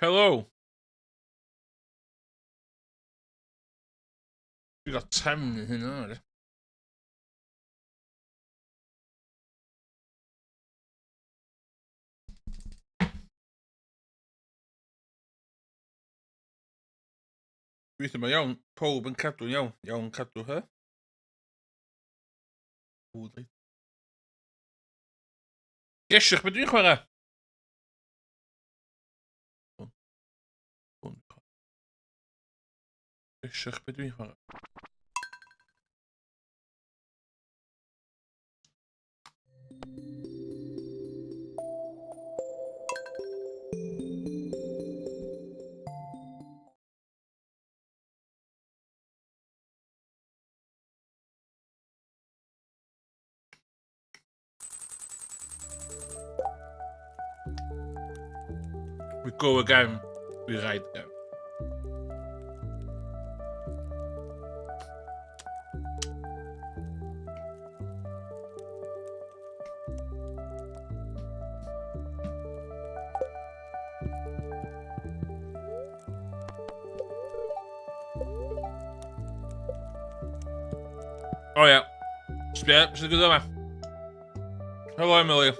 Hello. Dwi'n gael trefnu hynna, ar. Gobeithio mae iawn, pob yn cadw'n iawn. Iawn cadw, he? Gesiwch beth dwi'n chwarae? Hwn. Hwn. Gesiwch beth dwi'n chwarae? We go again. We ride again. O ia. Sbia, sy'n digwydd yma? Hello, Emily.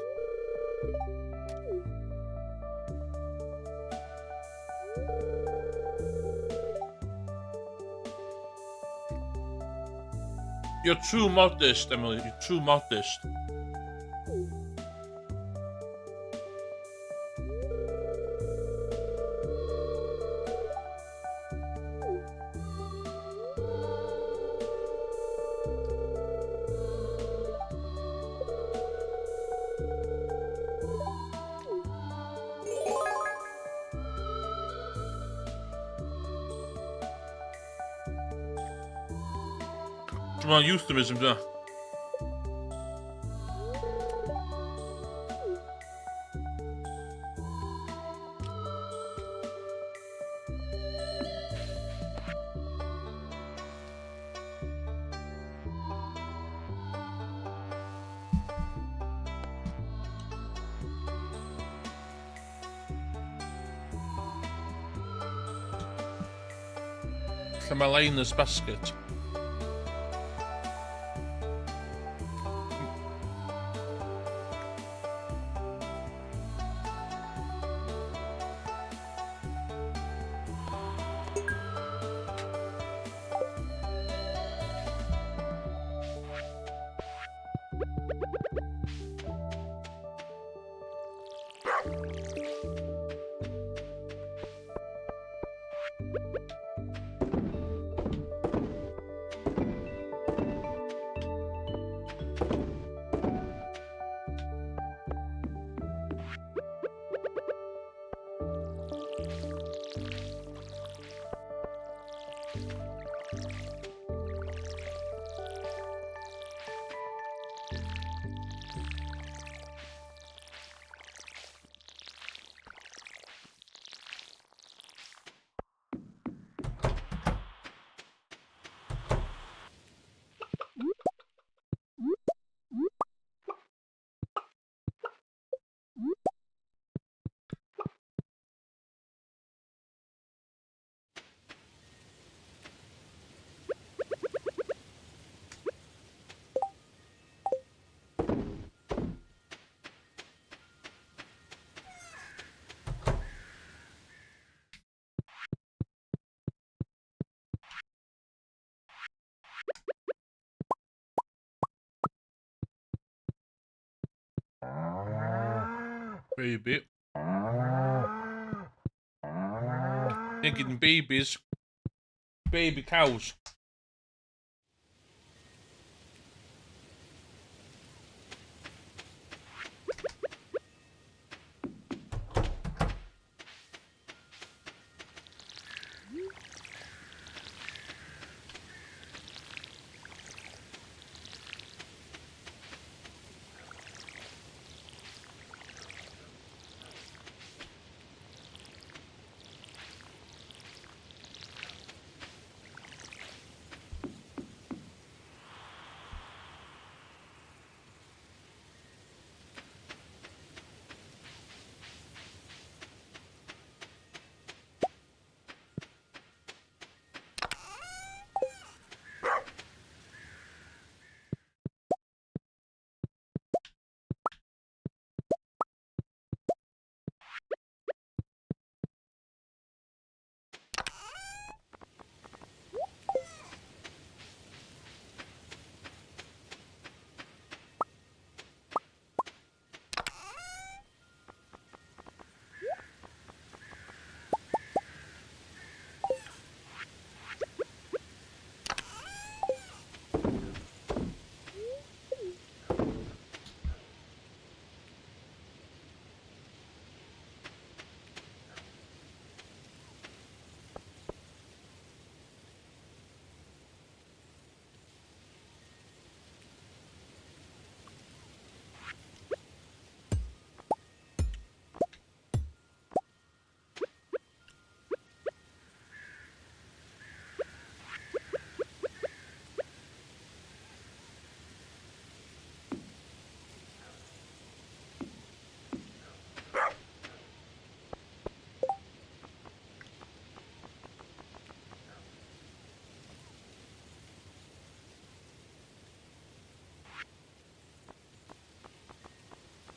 You're too modest, Emily. You're too modest. Dwi'n euphemism, dwi'n. Lle mae Linus Basket? Baby. They're getting babies. Baby cows.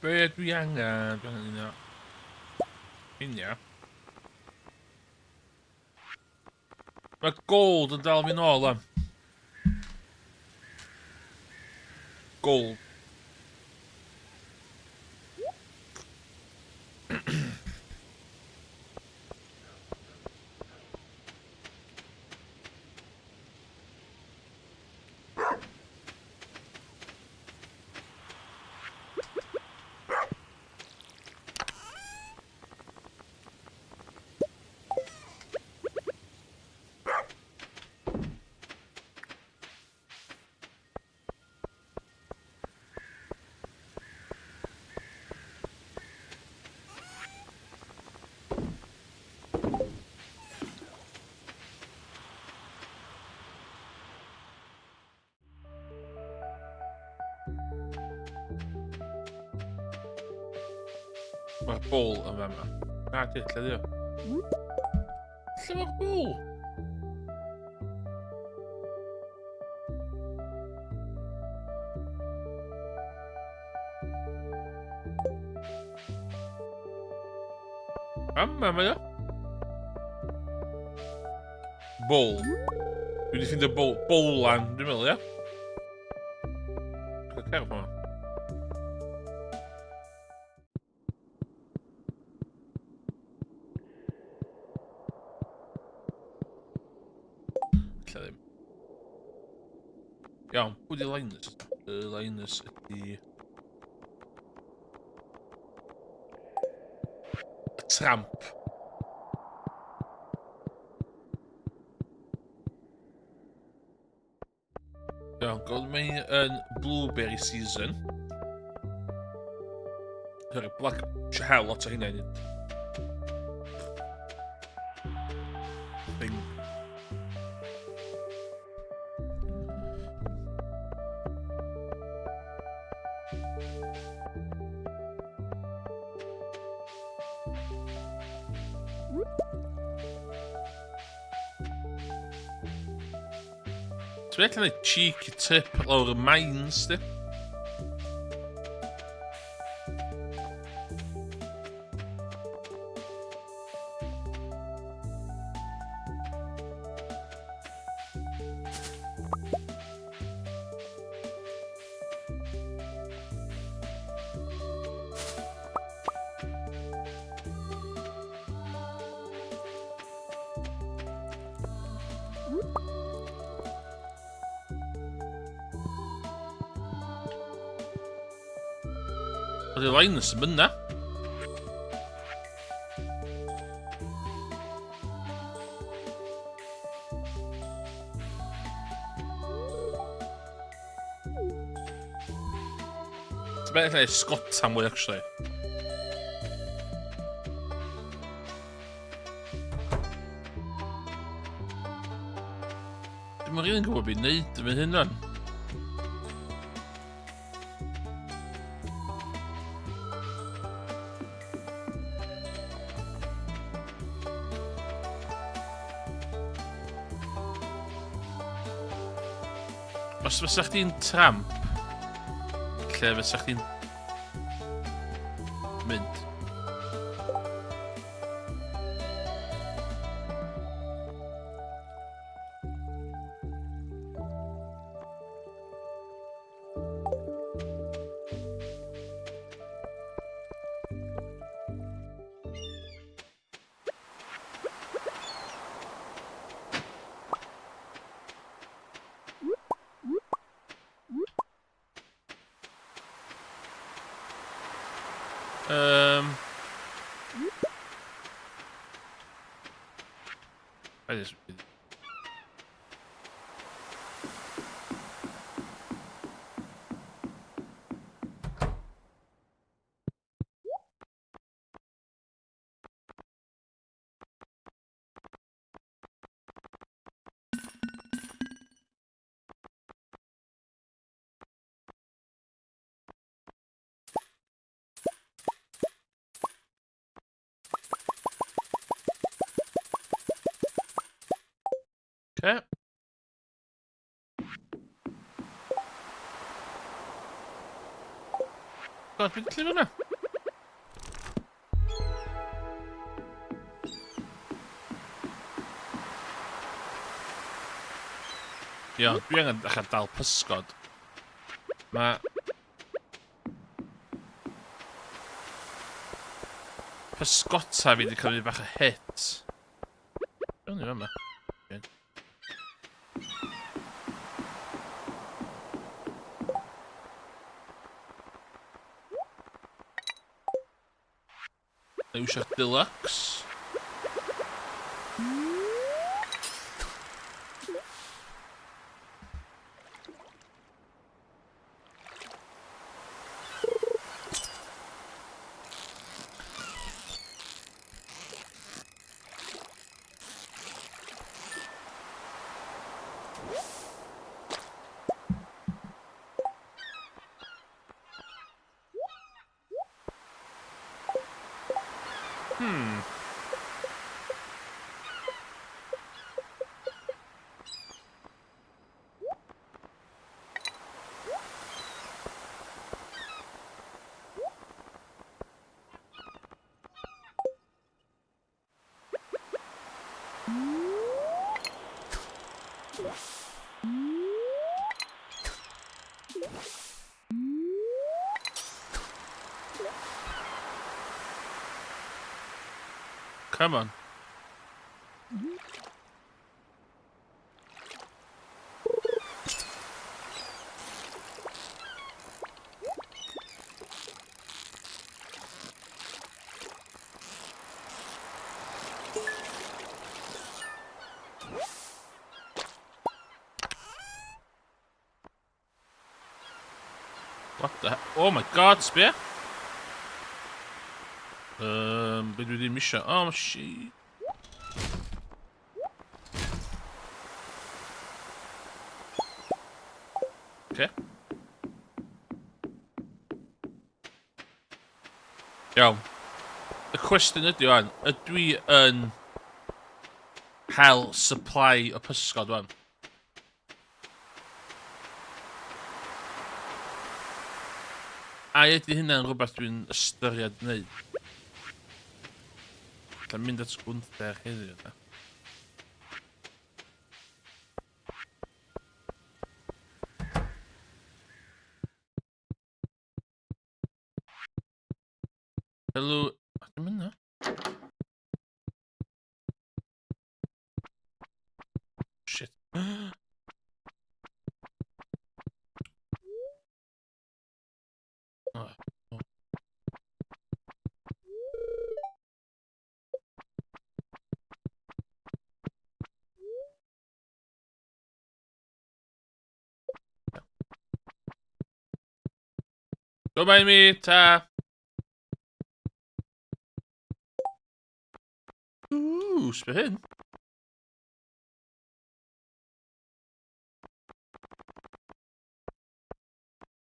Be dwi angen? Dwi angen un o... Hynna. Mae gold yn dal fi nôl am. Gold. Mae'r bol yn fama. Na, di, lle di o? Lle mae'r bol? Yma mae o. Bowl. Dwi wedi ffeindio bowl. Bowlan, dwi'n meddwl, ia? Dwi'n cael hwnna. Ella ddim. Iawn, pwy di Linus? Linus ydi... Tramp. Iawn, gweld mae yn blueberry season. Sorry, black... Hell, lot o hynna i neud. Thing. Ti'n allan ei cheeky trip lawr y mines, di? Oedd y Linus yn mynd na. Ti'n beth allai sgota mwy, actually. Dwi'n rili'n gwybod beth i wneud fy hunan. Os fysa chdi'n tramp, lle fysa chdi'n mynd? I just... Okay. God, dwi'n gallu fyna. Iawn, dwi angen dechrau dal pysgod. Mae... Pysgota fi wedi cymryd bach o hit. Dwi'n ni yma. Na iwsio'r deluxe. Come on. What the... Oh my god, sbia! Um, be dwi ddim eisiau? Oh, shit. Okay. Iawn. Y cwestiwn ydy wan, ydw i yn hel supply o pysgod wan? A ydy hynna'n rhywbeth dwi'n ystyried wneud? Alla mynd at Gunther heddiw, da. Helo... O, dim yna. Shit. Oh, oh. Don't mind me, ta. Ooh, sbio hyn.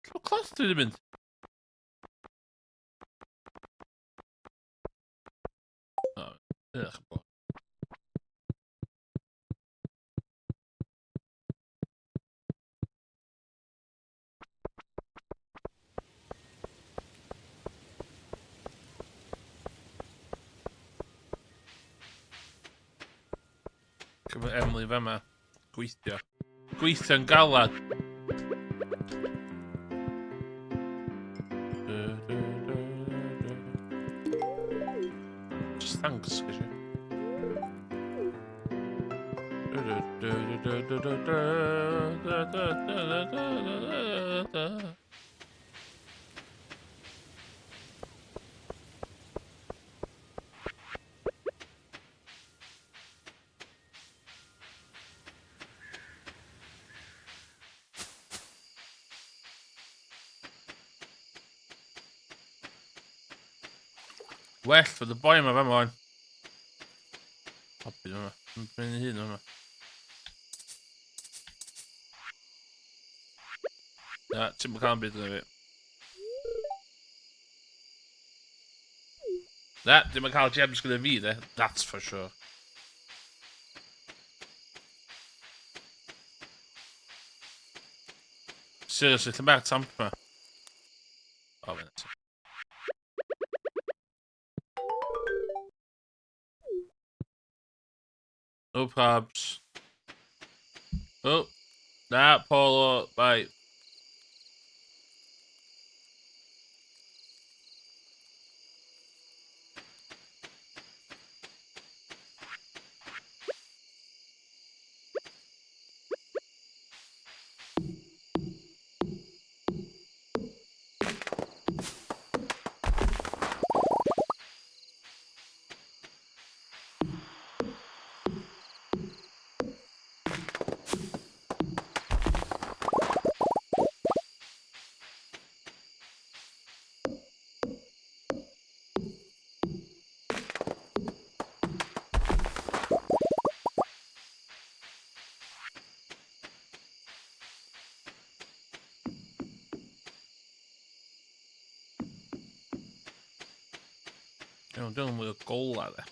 Lle mae cloth dwi wedi mynd? O, ych, bo. Cyfo Emily fama. Gweithio. Gweithio'n galad. Just thanks, gysi. Well fod y boi yma fama o'n. Hobbit yma. Mae'n hun yma. Na, ti'n cael yn byd yna fi. Na, dim yn cael gems gyda fi, de. That's for sure. Seriously, lle mae'r tamp ma? O, fe'n eto. No probs. Oh, Na, Paul o, bye. Iawn, dwi'n mwy o gola de.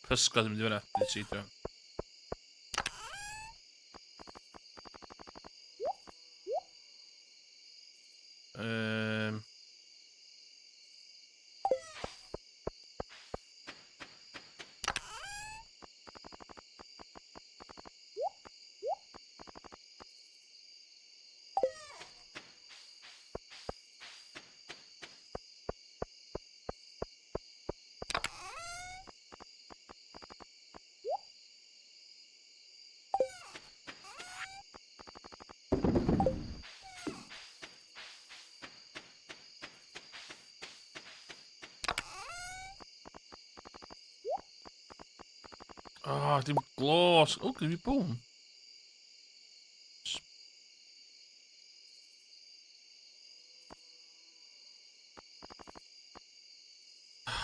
Pysgod yn mynd i fyna, dwi'n seidio. Oh, dim glos. O, gyda fi bwn.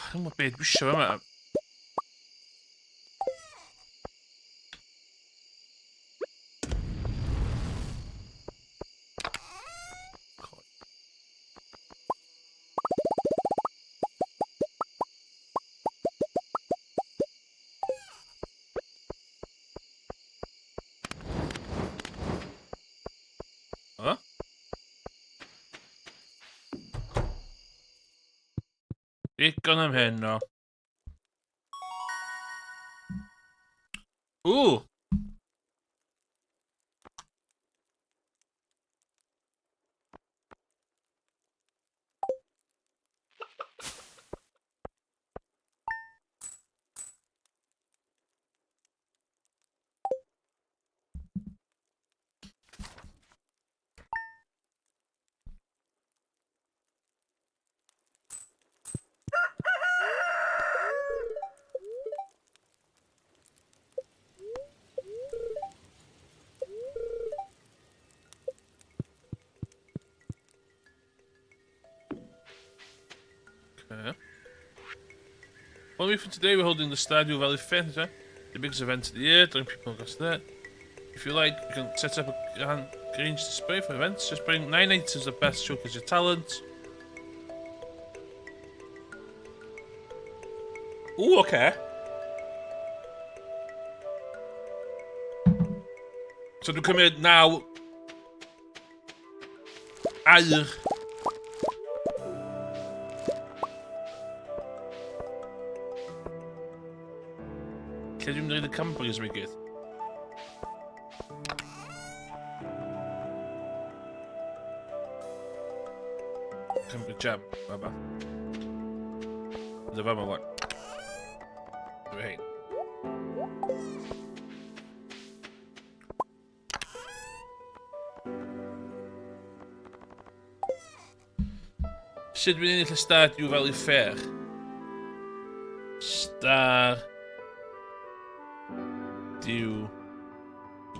Dwi'n gwybod beth dwi eisiau yma. Huh? Digon am hyn, no. Ooh! Okay. One week from today, we're holding the Stardew Valley Fair, the biggest event of the year, drawing people across there. If you like, you can set up a range display for events. Just bring 9 items of best showcase your talent. Ooh, okay. So dwi'n cymryd 9 aur. Lle dwi'n mynd i y cranberries mi gyd? Cranberry jam, baba. Dyfa fama wan. Dwi hein. Sut dwi'n ennill y Stardew Valley Fair? Star... Dew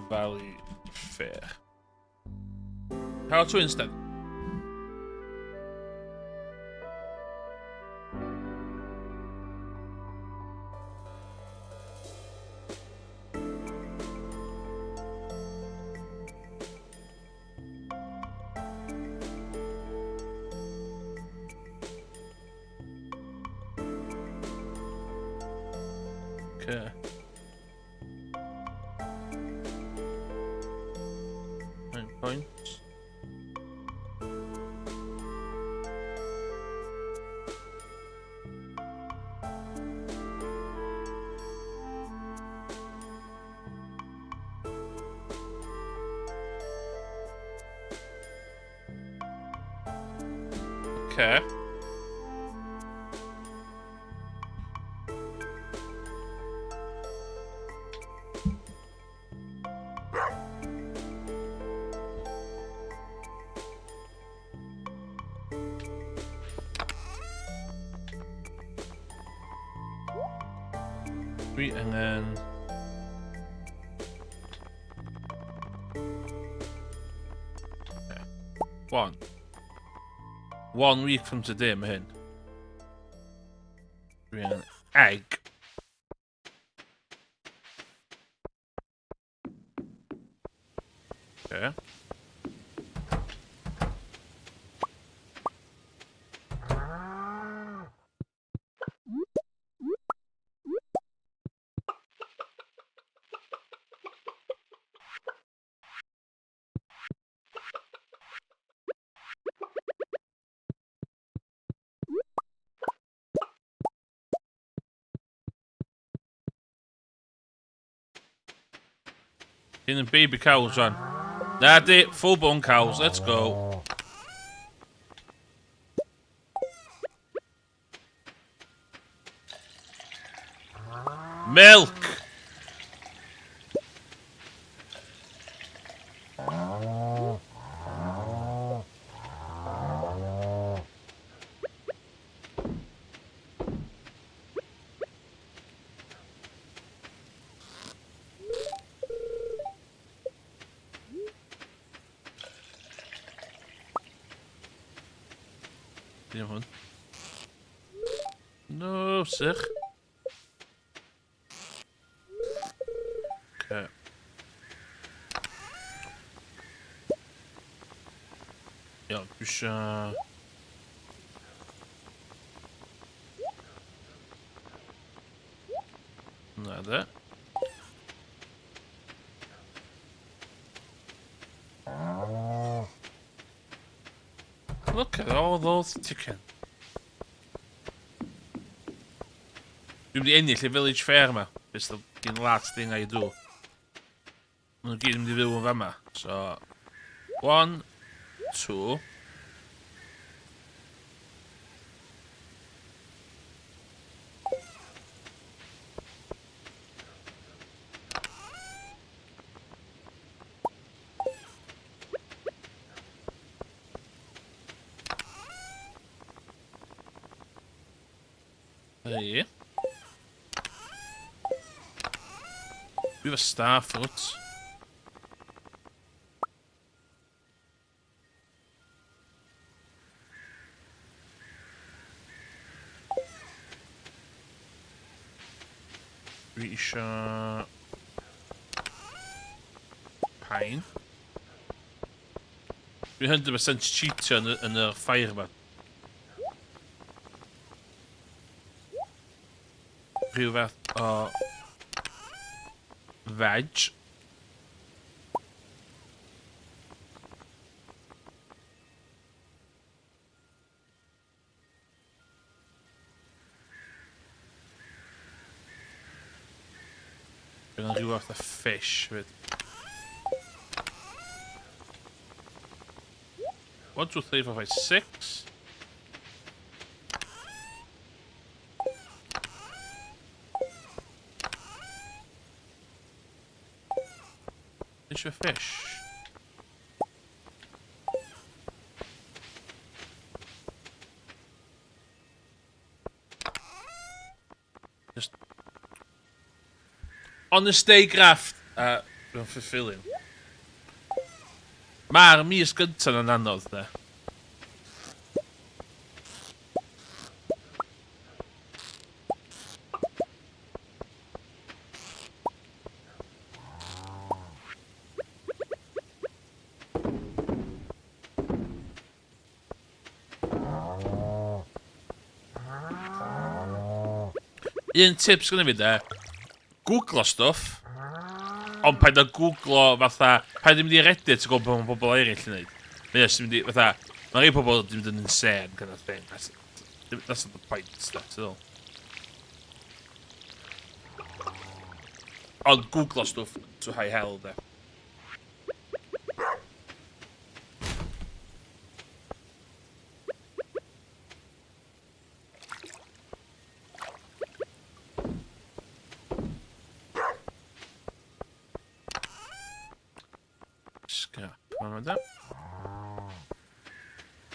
Valley Fair. How to instead? Okay. 9 points. Okay. Dwi angen... One. One week from today mae hyn. Dwi angen egg. Okay. Hyn yn baby cows rwan. Na di, full bone cows, let's go. Milk! Dim hwn. No, sych. Okay. Iawn, dwi eisiau... Na de. Look at all those chicken. Dwi'n mynd i ennill y village fair yma. It's the fucking last thing I do. Maen nhw gyd yn mynd i fyw yn fama. So, one, two. Hey. We have a starfoot. Dwi isio... Pain. Dwi'n 100% cheatio yn y, yn y ffair yma. Rhyw fath o... Veg. Bydd yn rhyw fath o fish hefyd. 1, 2, 3, 4, 5, 6. Eisiau fish. Just... Honest day graft! A uh, fulfilling. Mae'r mis gyntaf yn anodd, de. Un tip sgynna fi de. Googlo stwff, ond paid â googlo fatha, paid â mynd i Reddit a gweld beth mae pobl eraill yn neud. Mae jyst yn mynd i, fatha, mae rhai pobl wedi mynd yn insane kind of thing. That's, that's not the point, that's all. Ond googlo stwff to high hell, de. Scrap. Hwnnw da.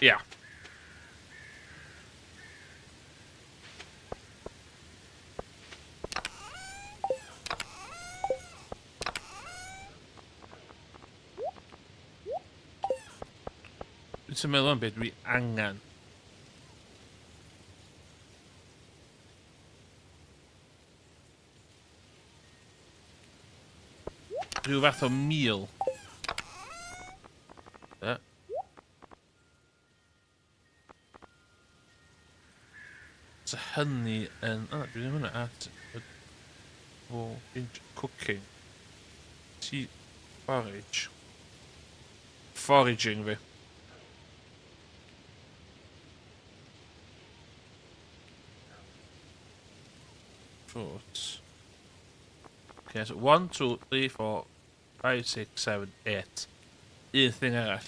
Ia. Dwi'n meddwl am beth dwi angen. Rhyw fath o mil. Yeah. So hynny yn... O, dwi ddim hwnna. At... O, cooking. Tea... Forage. Foraging fi. Fruits. Okay, so 1, 2, 3, 4, 5, 6, 7, 8. Un thing arall.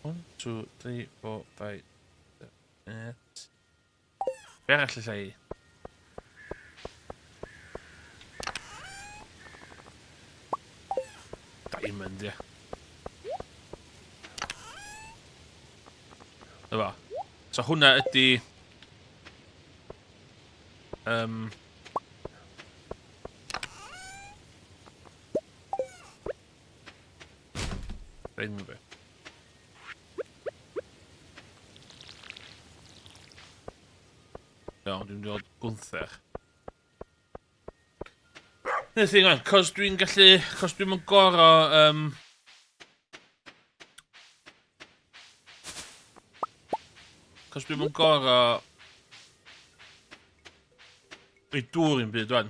1, 2, 3, 4, 5, 7, 8. Be arall allai i? Diamond, ie. Dyma. So hwnna ydy... Um, thing fi. Iawn, dwi'n dod gwnther. The thing on, cos dwi'n gallu, cos dwi'n mynd goro, um, cos dwi'n mynd goro rhoi dŵr i'n byd wan.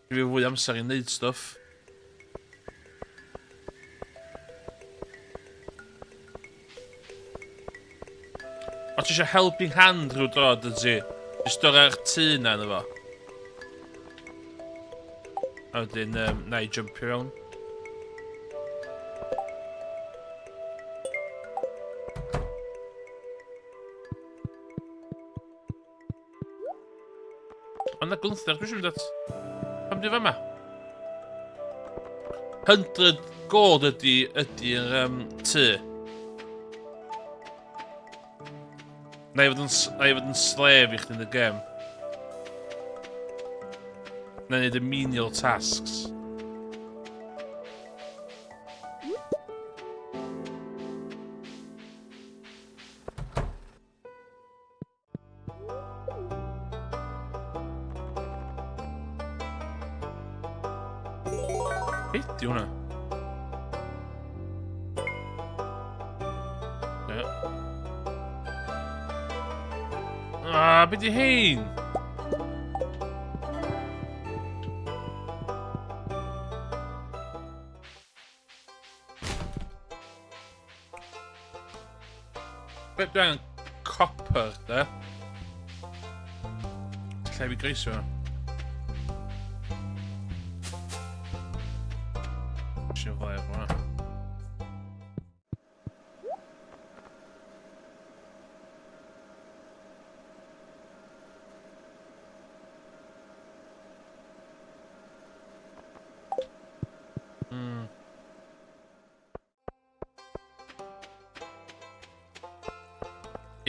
Dwi'n fwy amser i wneud stwff. O ti eisiau helping hand rhyw dro, dy ti? Jyst dod ar tŷ na yna fo. A wedyn, um, na i jumpio fewn. Ond na Gunther, dwi eisiau mynd at... Pam di fama? 100 gold ydy, ydy'r um, tŷ. Na i fod yn, na i fod yn slave i chdi yn y gem. Na i wneud y menial tasks. Be di hwnna? Ah, be di hein? Be dwi angen copper, de? Lle fi greisio hwnna? Eisiau flair hwnna.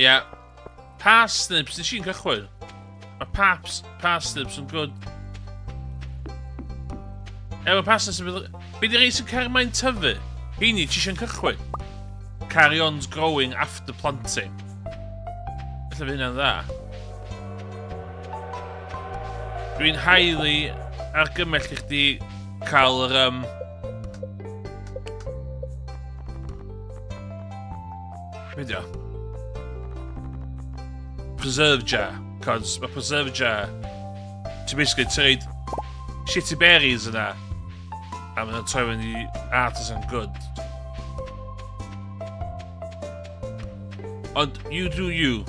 Ia. Yeah. Parsnips, nes i'n cychwyn. Mae paps, parsnips yn good. Efo parsnips yn bydd... Be di rei sy'n cael mae'n tyfu? Heini, ti eisiau'n cychwyn. Carry on's growing after planting. Felly fydd hynna'n dda. Dwi'n highly argymell i chdi cael yr... Um, Be di o? Preserve jar. Cos mae preserve jar... Ti'n basically ti'n reid shitty berries yna, a maen nhw'n troi fewn i artisan good. Ond you do you.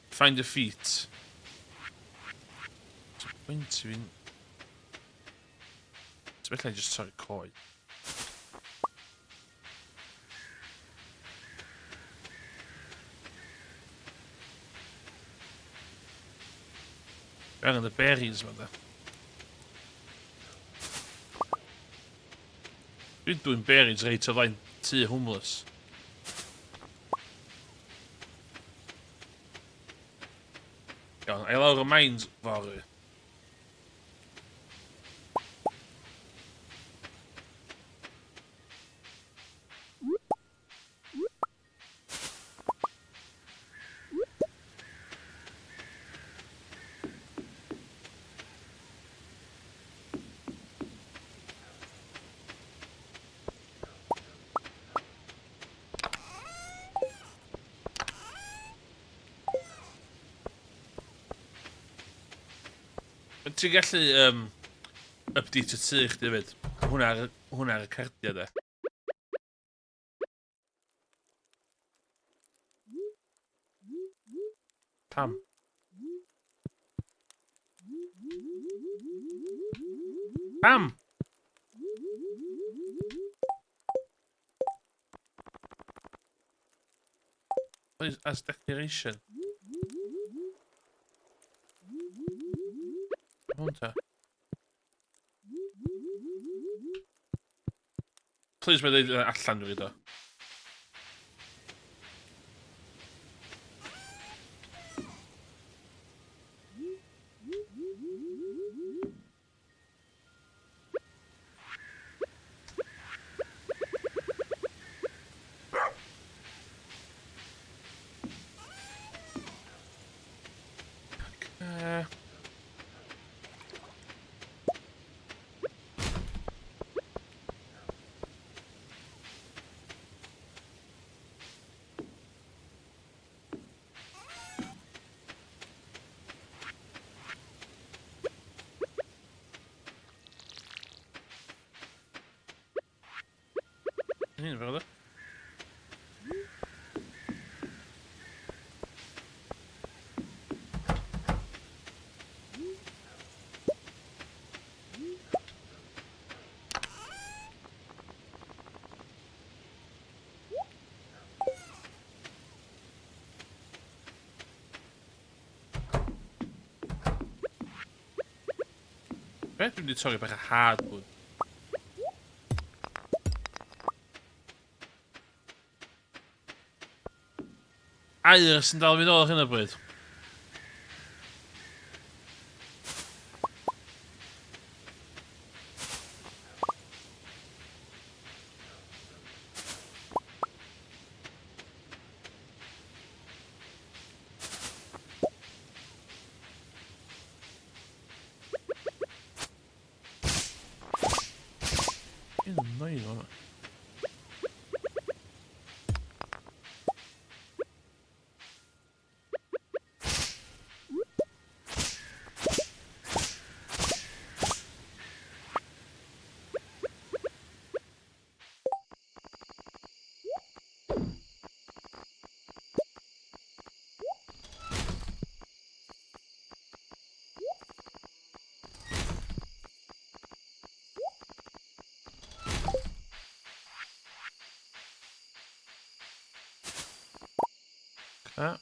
Find your feet. Pwynt i fi'n... Ti'n bellai just torri coed. Dwi angen y berries ma da. Dwi'n dwyn berries reit o flaen tŷ homeless. Iawn, a'i lawr y mines fory. Ti'n gallu um, update y tŷ chdi hefyd. Hwna ar, hwnna ar y cardiau de. Pam? Pam? Please, as declaration. Hwn ta. Please, mae dweud allan dwi'n do. Okay. Hyn fel Be? Dwi'n wedi torri bach o hardwood. Aur sy'n dal fi nôl ar hyn o bryd. Yn annoying hwnna. Okay.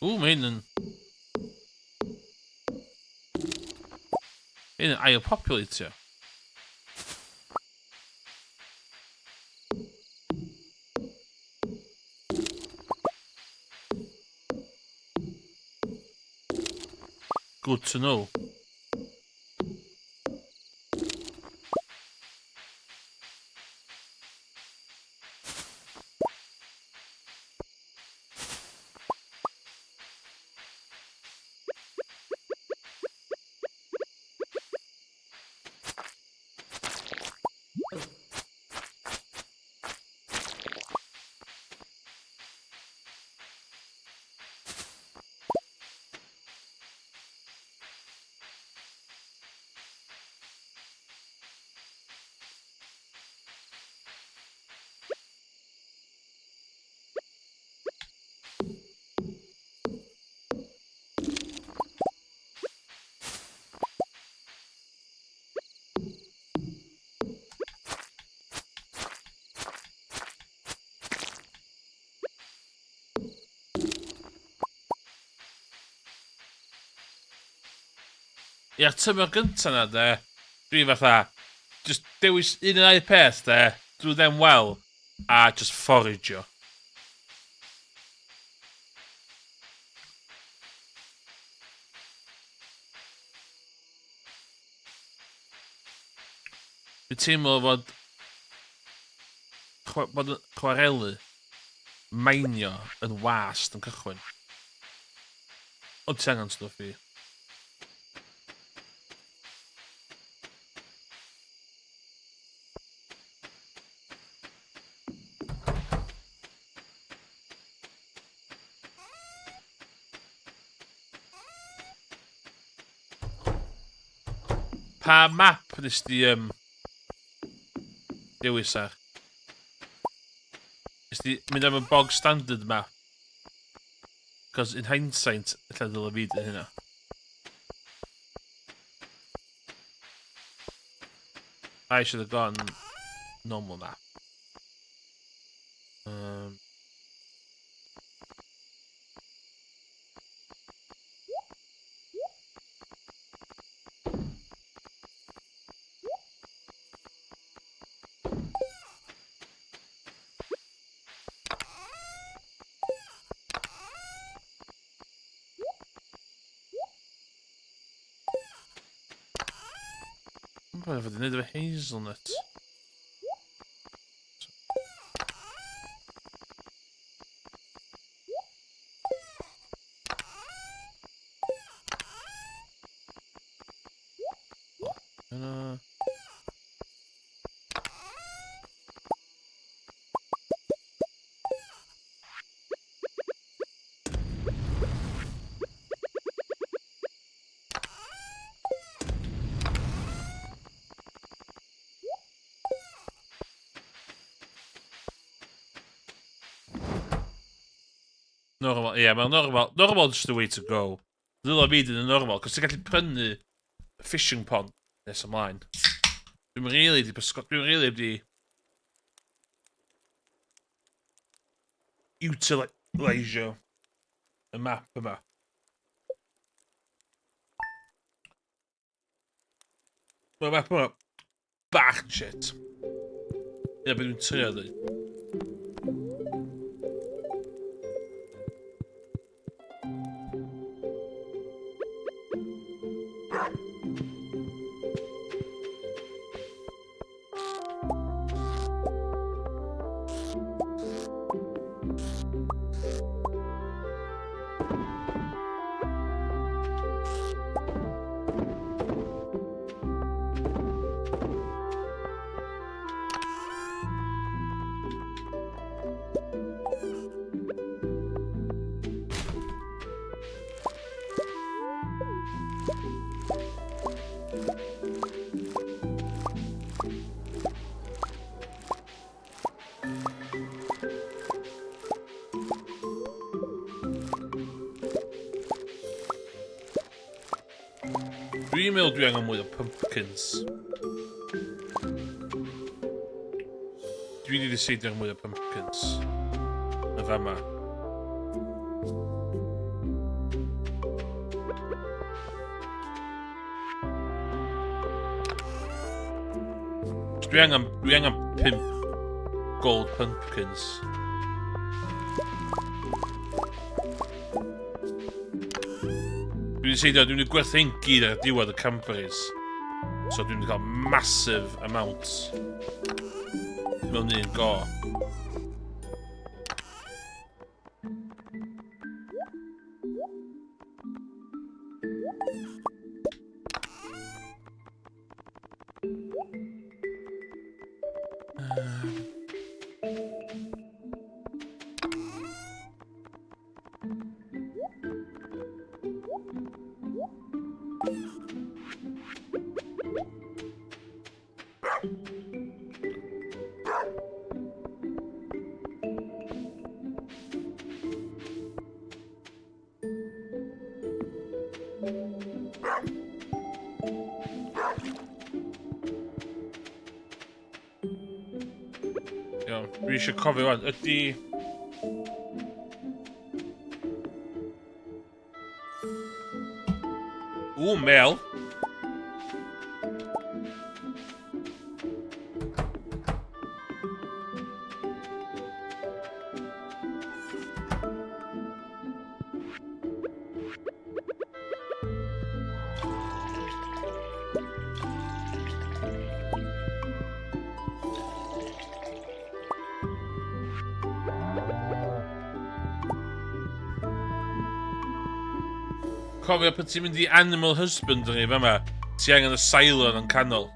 Ww, mae hyn yn... Hyn yn ail-populatio. Good to know. Ia, tymor gynta na, de, dwi fatha, just dewis un neu ddau peth, de, do them well, a just forageo. Dwi'n teimlo fod bod chwarelu mainio yn wast yn cychwyn. Ond ti angen stwff i. Pa map nes di um, dewis ar? Nes di mynd am y bog standard map? Cos in hindsight, ella ddyle fi dyn hynna. I should have gone normal map. Mae'n fod yn neud efo hazelnut. Yna. Normal, ie, yeah, mae'n normal. Normal just the way to go. Ddylai fi dyn yn normal, cos ti'n gallu prynu fishing pond nes ymlaen. Dwi'n really di bysgod, dwi'n really di utilisio y map yma. Mae'r map yma bach yn shit. Ie, beth dwi'n trio dweud. Dwi'n meddwl dwi angen mwy o pumpkins. Dwi wedi decidio mwy o pumpkins. Y fama. Dwi angen, dwi angen 5 gold pumpkins. Dwi'n seidio, dwi'n gwerthu hyn gyd ar diwedd y cranberries. So dwi'n cael massive amount mewn un go. Iawn, dwi eisiau cofio wan, ydy... Ww, mel. Cofio pan ti'n mynd i Animal Husbandry fa ma, ti angen y silo yn canol.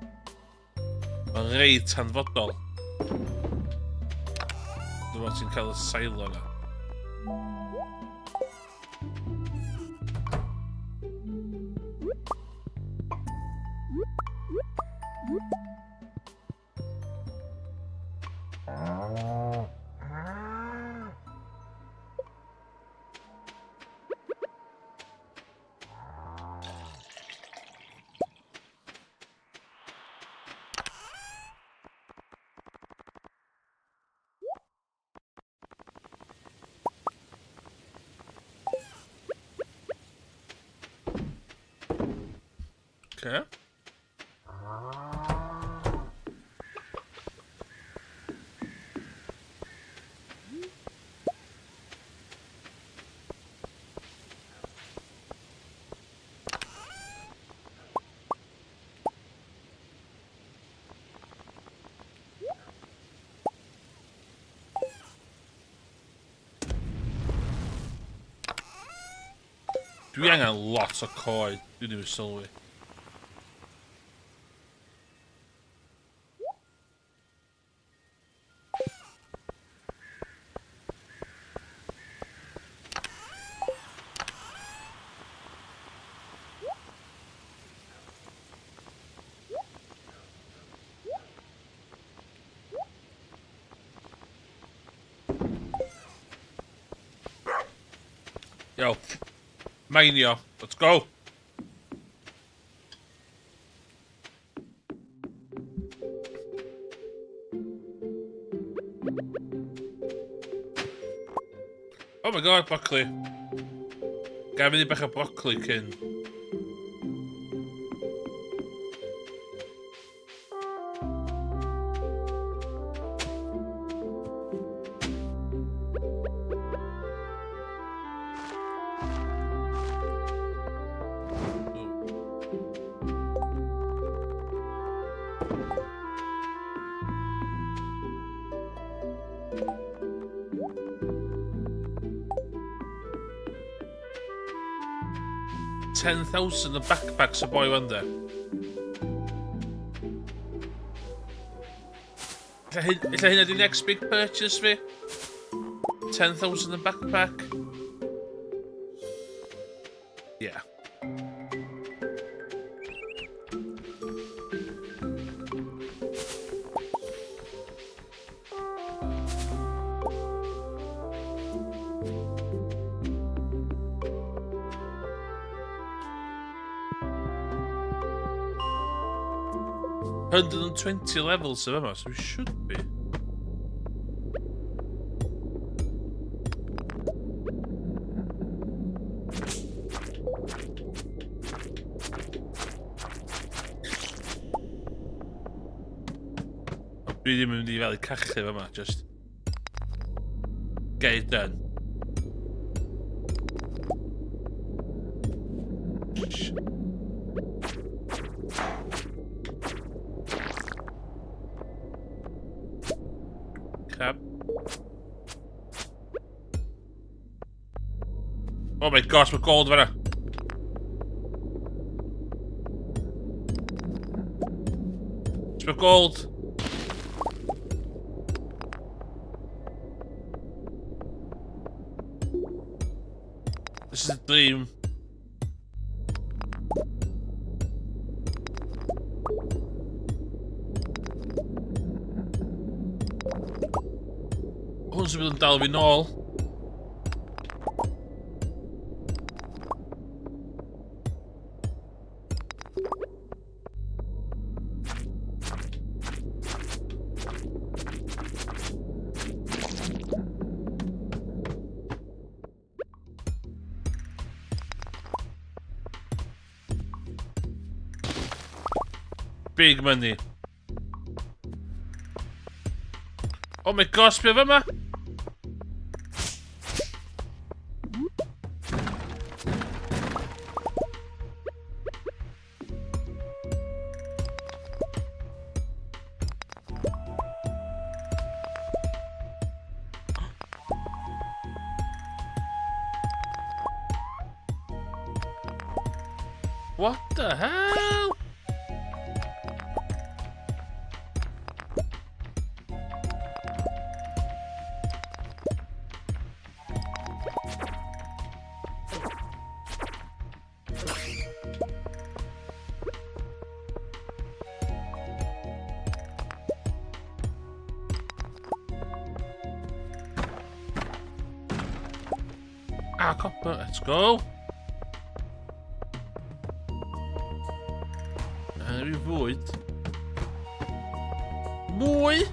Mae'n reit hanfodol. Dwi'n meddwl ti'n cael y silo yna. Okay. Dwi angen lot o coed, dwi ddim yn sylwi. Yo, meinio, let's go! Oh my god, broccoli. Ga i fynd i bach o broccoli cyn. £10,000 o backpacks o boi fan de. Ella hynna di next big purchase fi? 10,000 yn backpack. Yeah. 120 levels of yma, so we should be. Dwi ddim yn mynd i fel i cachu fama, just get it done. Crap. Oh my gosh, mae gold fanna. Mae gold. This is a dream. Hwn sy'n mynd yn dal fi nôl. Big money. Oh my gosh, be fyma? What the hell? Ah, copper, let's go. Angen fi fwyd. Mwy!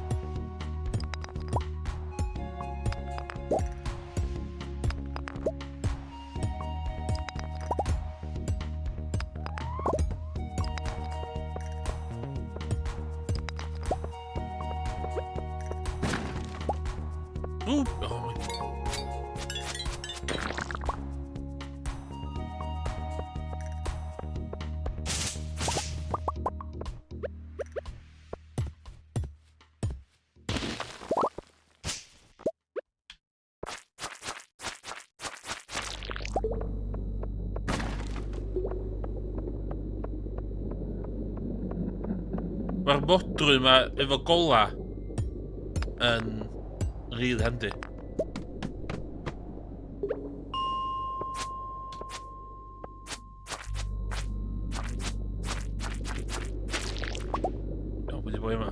Ooh, oh my. Mae'r modrwy yma efo gola yn rili handi. Iawn, pwy di boi yma?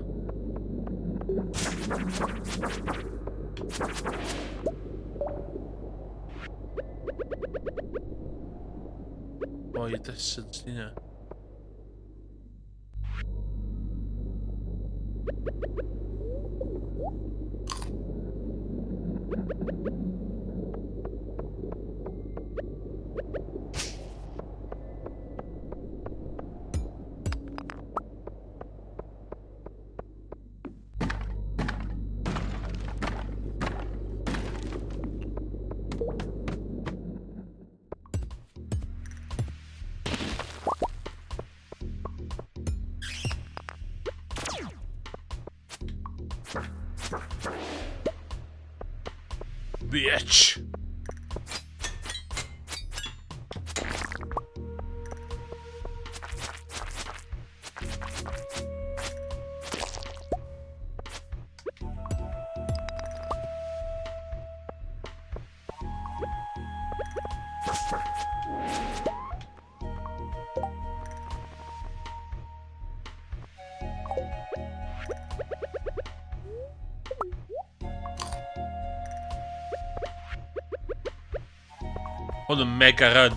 Boi desert ni yna. Bitch! Hwn yn mega run.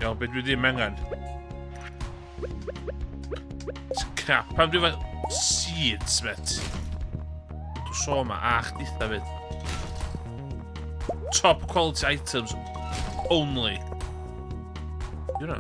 Iawn, beth dwi ddim angen? Crap, pam dwi efo seeds, met? Dwi'n sôn ma, a chditha fyd. Top quality items only. Di hwnna?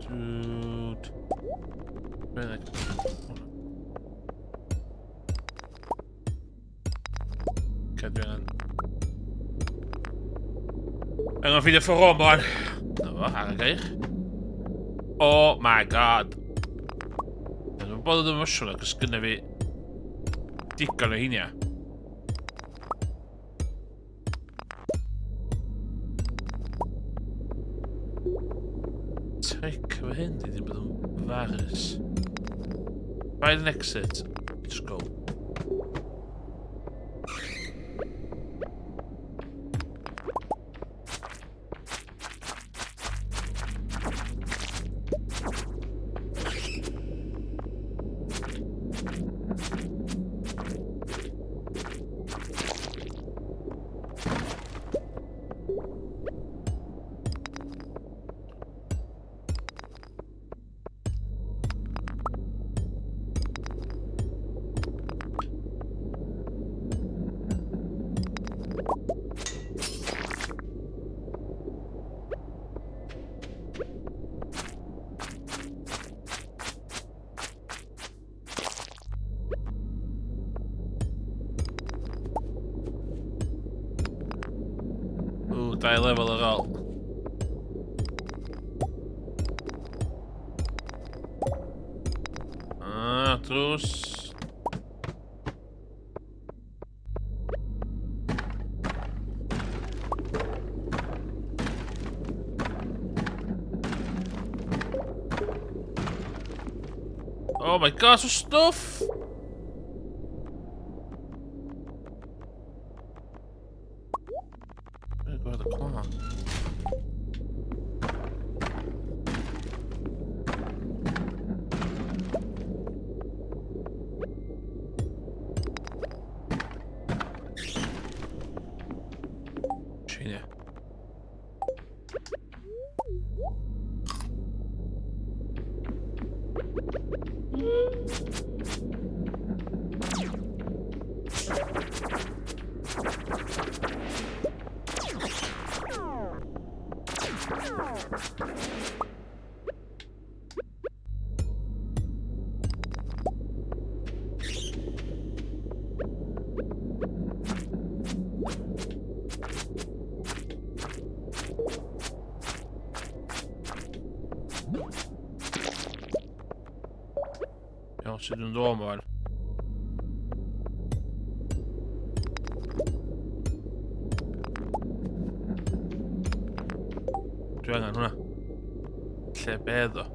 Dude. Really? Okay, dwi angen... Angen ffeindio ffordd o ymlaen. Na fo, ar y gair. Oh my god. Dwi'n bod yn emosiynol, cos gynna fi digon o heinia. Tric efo hyn di ddim bod yn farus. Find an exit. Just go. Dau lefel ar ôl. Ah, drws. Oh my gosh, o stwff! Dwi'n gweld y clo. China. Iawn, sut dwi'n dod yma? Dwi angen hwnna. Lle bedd o?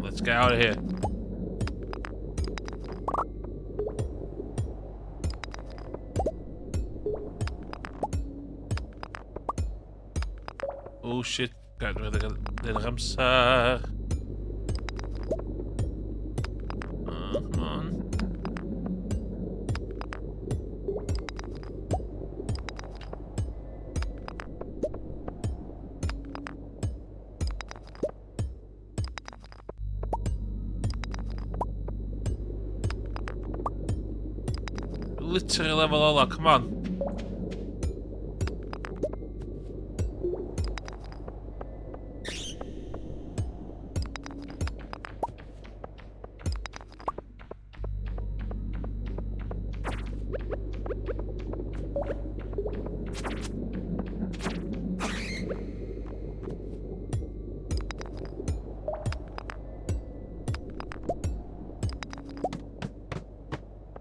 Let's get out of here. Oh shit, gael rhedeg amser. Oh, come on. Literally level ola, come on.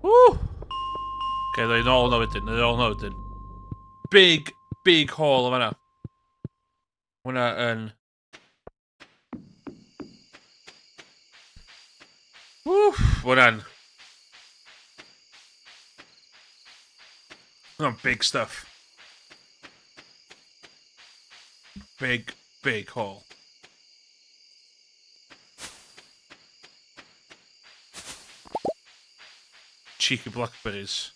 Woo! Okay, ddoi nôl na wedyn, ddoi nôl na wedyn. Big, big haul o fanna. Hwna yn... Wff, hwnna'n... Hwnna'n big stuff. Big, big haul. Cheeky blackberries.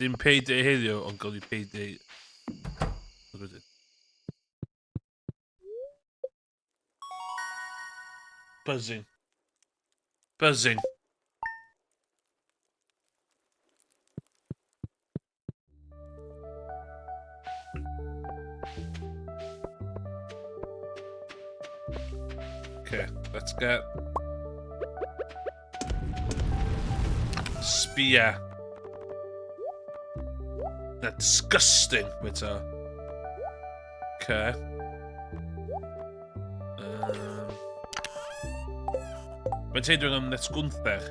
Dim payday heddiw, ond gawn ni payday... Buzzing. Buzzing. Okay, let's get... Spear. That disgusting, Witter. Okay. Mae'n teimlo am Net Gunther.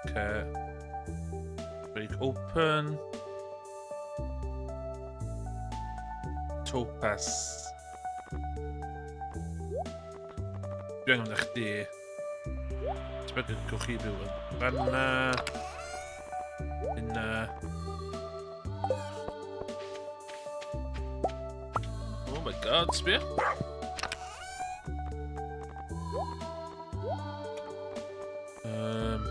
Okay. Break open. Topaz. Dwi angen chdi. Ti'n gwch chi byw yn fanna. Yna. Oh my god, sbia. Um.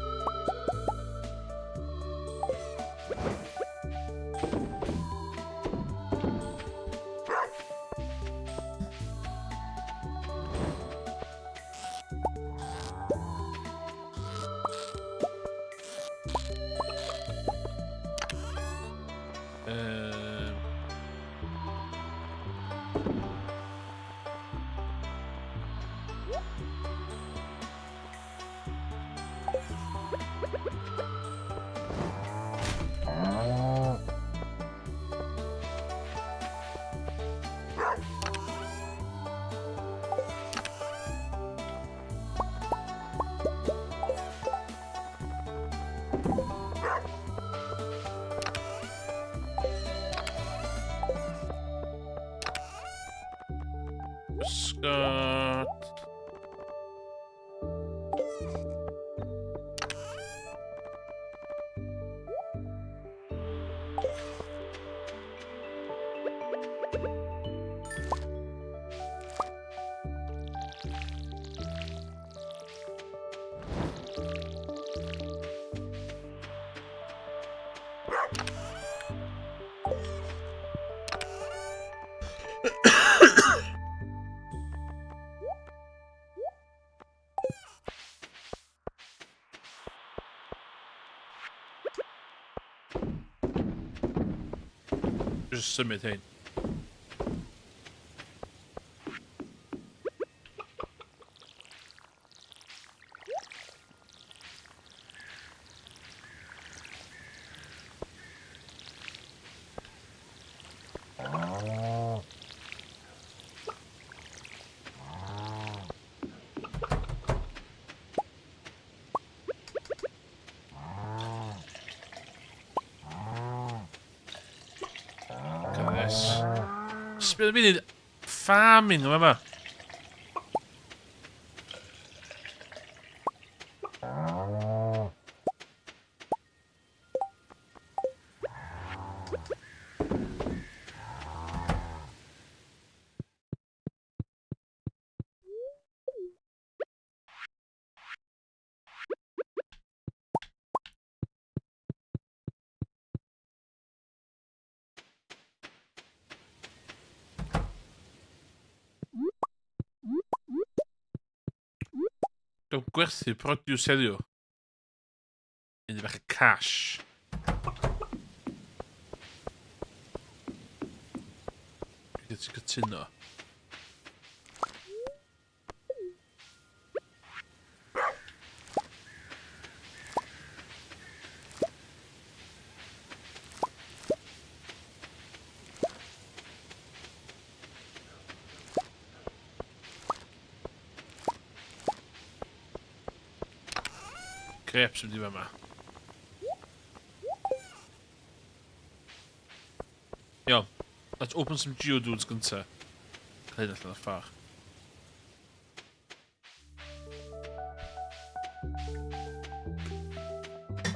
Scott. Just symud hyn. Look at this. Sbio munud, farming yma. Dwi'n gwerthu produce heddiw. Un bach o cash. Dwi wedi cytuno. Grapes yn mynd i fama. Iawn. Let's open some geodudes gynta. Cael hyn allan o'r ffordd.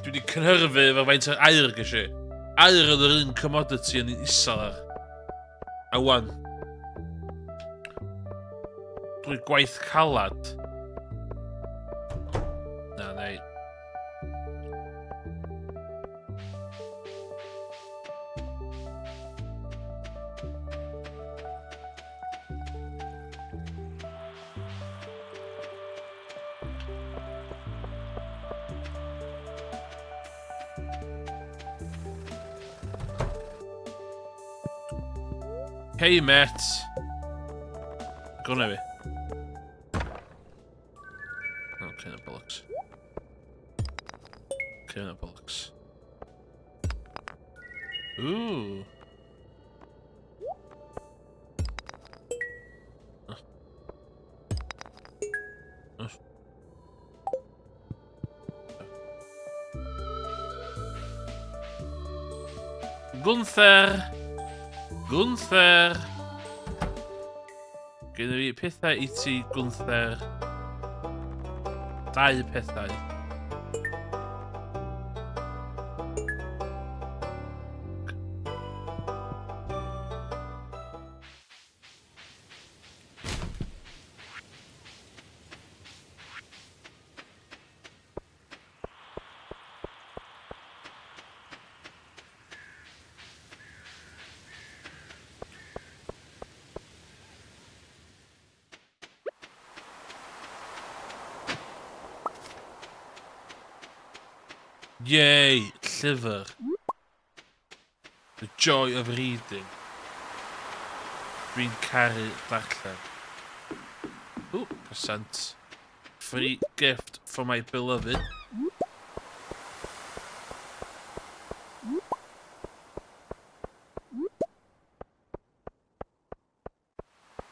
Dwi wedi cynhyrfu efo faint o'r aur ges i. Aur oedd yr un commodity yn isel ar. A wan. Drwy gwaith calad. Na, neu. Hey, mate. Gwna fi. Oh, clean up bollocks. Clean up bollocks. Ooh. Gunther! Gunther! Gen i pethau i ti, Gunther. Dau pethau. Yay, llyfr. The joy of reading. Dwi'n caru darllen. Ooh, present. Free gift for my beloved.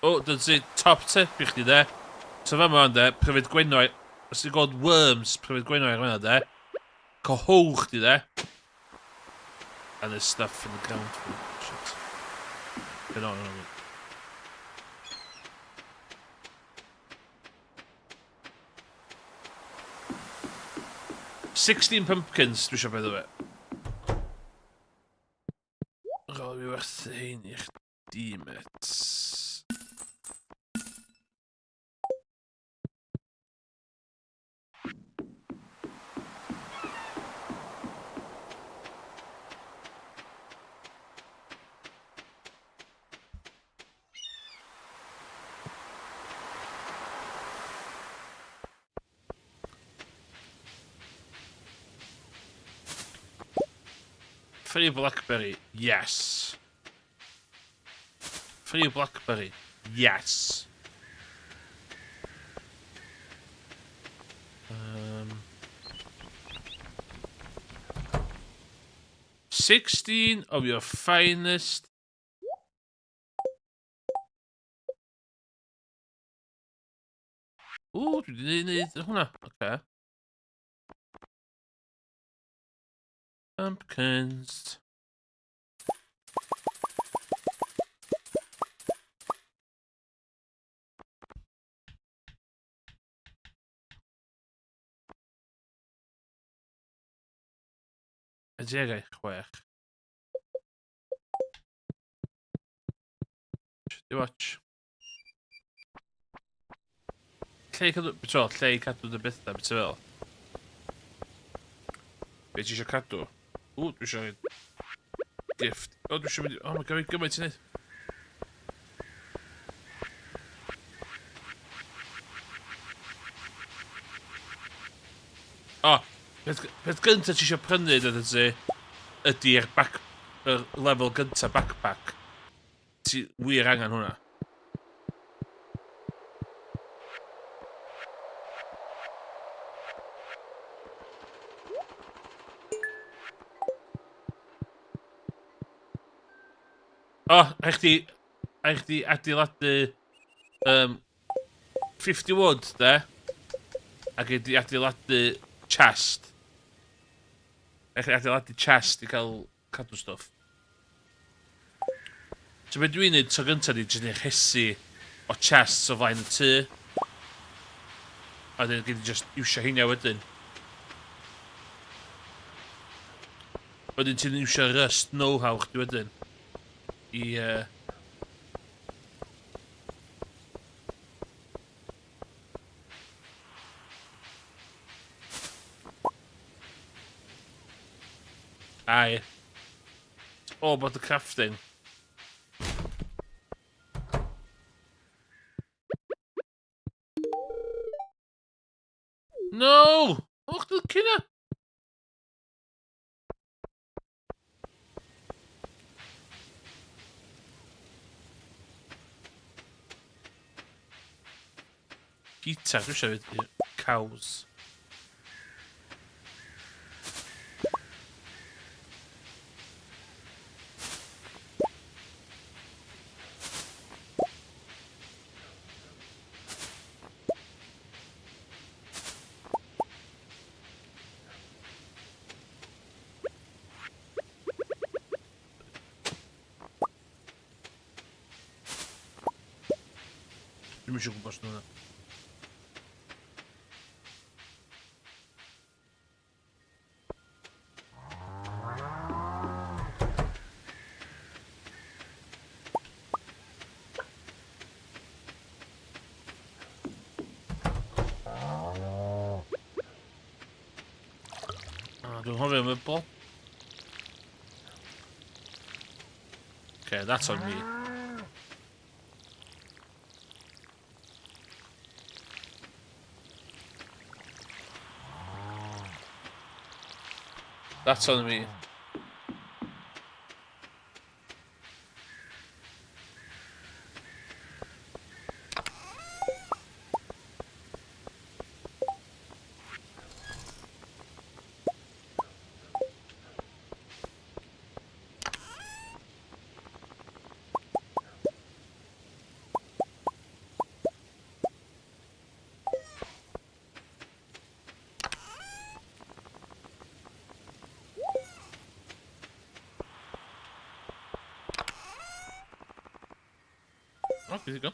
O, oh, dyna top tip i chdi de. So fa ma de, pryfed gwenau. Os ti'n gweld worms, pryfed gwenau ar hwnna de. Cohow chdi de. And there's stuff in the ground. Shit. No, no, no. 16 pumpkins, dwi eisiau by the way. Rho fi werthu hein i chdi, met. Free Blackberry, yes. Free Blackberry, yes. 16 of your finest Ww, dwi wedi gwneud hwnna. Oce. Okay. Pumpkins. Ydy chwech. Di watch. Lle i cadw... Beth fel, lle i cadw dy bethau, beth fel? Be ti eisiau cadw? Ww, dwi eisiau gift. O, dwi eisiau mynd... O, mae gymaint gymaint i wneud. O, peth, peth gyntaf ti eisiau prynu, dydyn ti, ydy'r back, yr lefel gyntaf backpack. Ti wir angen hwnna. O, oh, rhaid chdi, rhaid chdi adeiladu 50 wood, de? Ac i di adeiladu chest. Rhaid chdi adeiladu chest i cael cadw stwff. So be dwi'n neud tro gyntaf di jyst neud rhesi o chests o flaen y tŷ. A wedyn gei di just iwsio heina wedyn. Wedyn ti'n iwsio rust know-how chdi wedyn. I, Aye. It's all about the crafting. No! Och, dwi'n cynna! Guitar, dwi eisiau fyd. Cows. Dwi'm eisiau gwybod os nhw'n. Ah, dwi'n hoffi am y bol. Okay, that's on me. That's on me. O, dwi'n ddigon.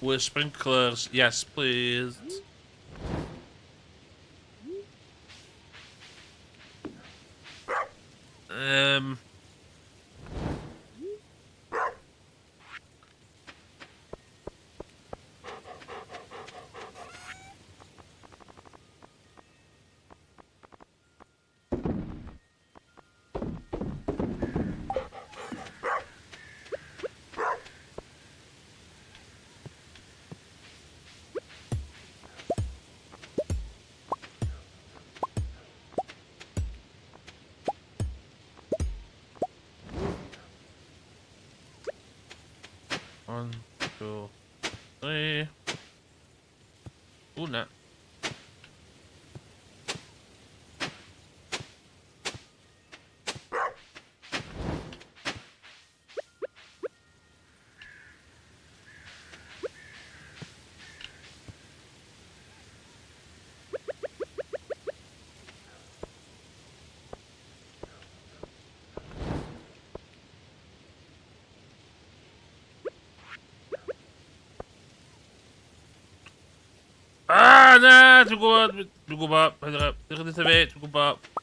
With sprinklers, yes please. Um, One, two, three. Una. Ah, na, dwi'n gwybod, dwi'n gwybod, dwi'n gwybod, dwi'n gwybod.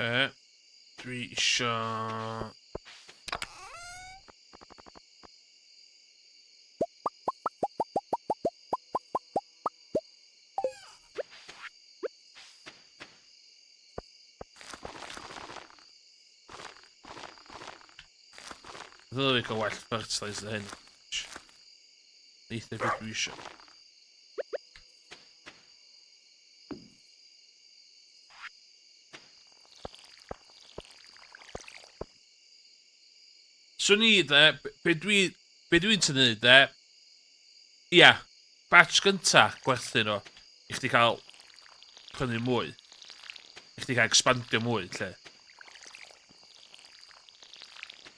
Okay. Dwi isio... Ddylai fi cael well fertilizer hyn. Neitha beth dwi eisiau. Swn i, de, be dwi, be dwi'n tynnu, de, ia, batch gynta, gwerthu nhw, i chdi cael prynu mwy. I chdi cael expandio mwy, lle.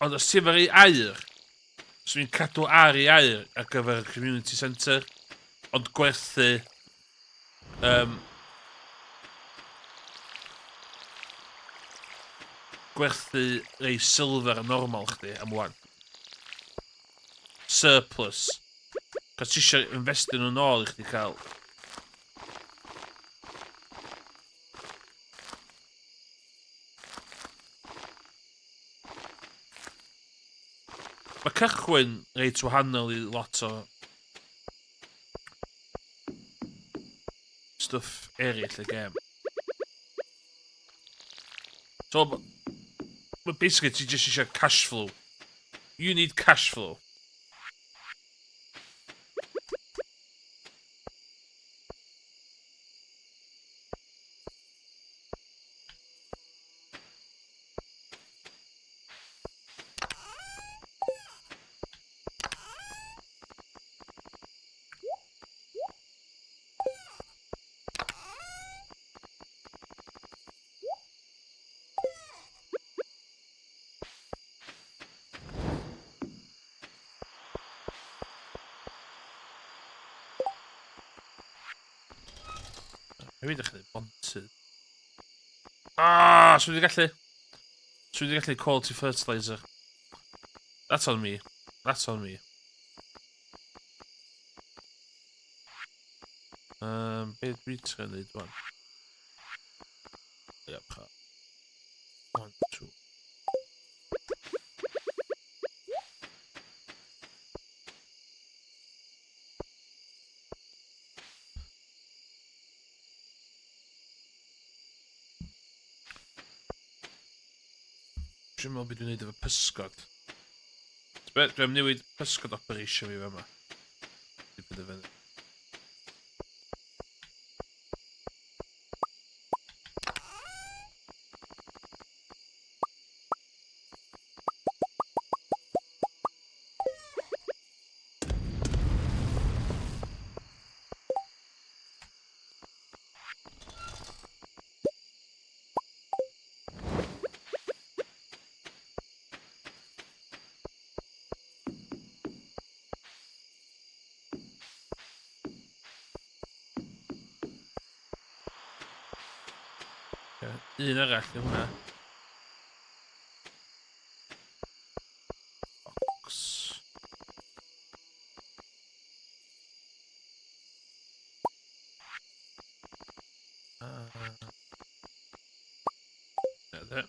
Ond os ti'n fawr aur, swn i'n cadw ar i aur ar gyfer y community centre, ond gwerthu gwerthu rei silver a normal chdi am wan. Surplus. Cos ti eisiau investio nhw nôl i chdi cael. Mae cychwyn reit wahanol i lot o stwff eraill y gêm. So, but basically ti jyst eisiau cash flow. You need cash flow. Hefyd ddechrau bontydd. Ah, swn i gallu... Swn i gallu quality fertilizer. That's on me. That's on me. Be dwi'n trio neud wan? Yep. 1, 2. Dwi'n meddwl beth dwi'n neud efo pysgod. Be, dwi'n newid pysgod operation fi fama. Dwi'n penderfynu. Un arall yw hwnna. Box. There.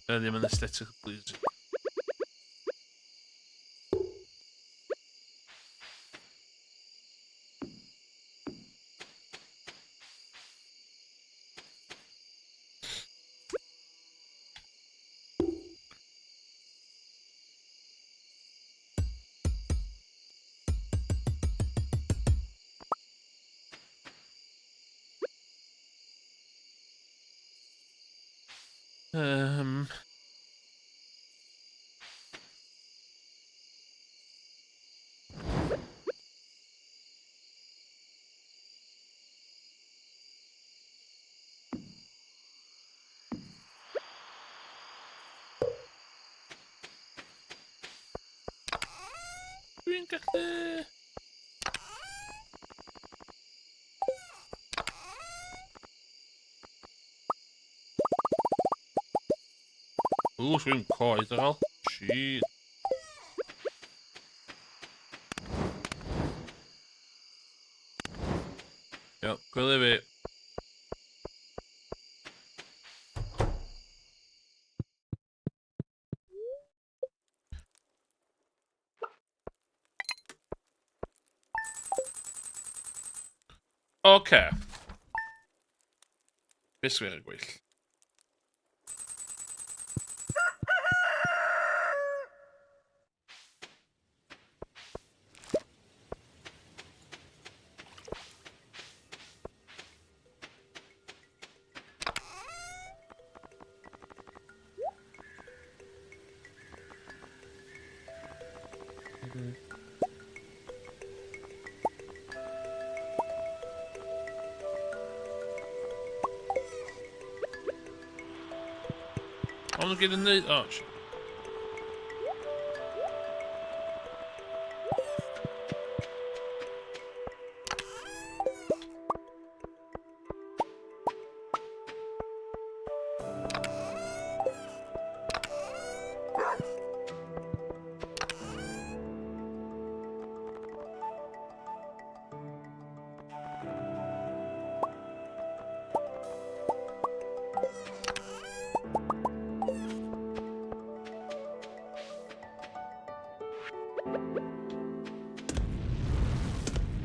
Ddim yn aesthetic pleasing. Dwi'n gallu... Ww, dwi'n coed ar ôl. Shit. Iawn, gwely fi. Oce. Beth sy'n ar y gweill? Ond nhw gyd yn neud... Oh, shit.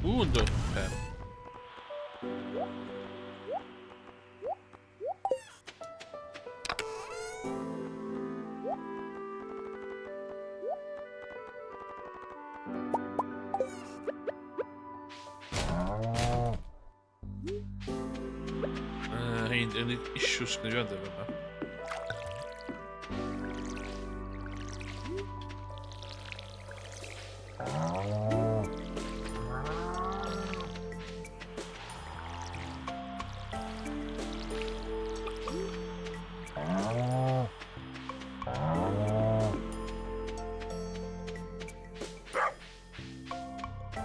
Ww, ynddo. Okay. Hein, unig issues gyda fi ond efo yma.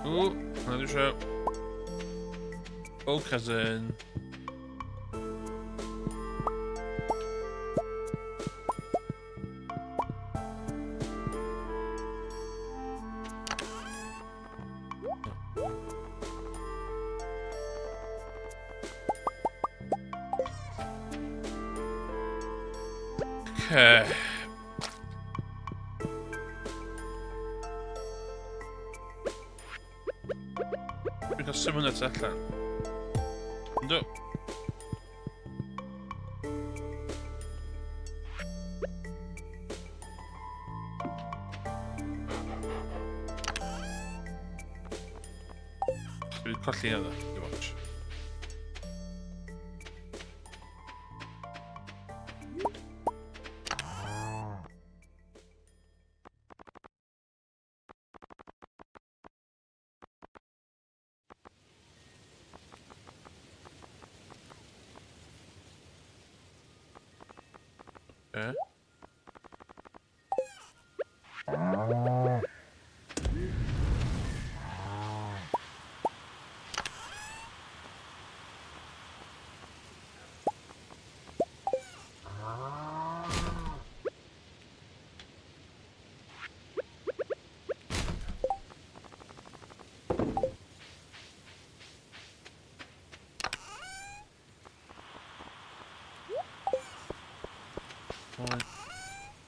Ww, na dwi eisiau... Oh, cousin. Okay. Dwi'n cael symud at allan. Yndw. Dwi'n colli hynna, dim ots. Okay.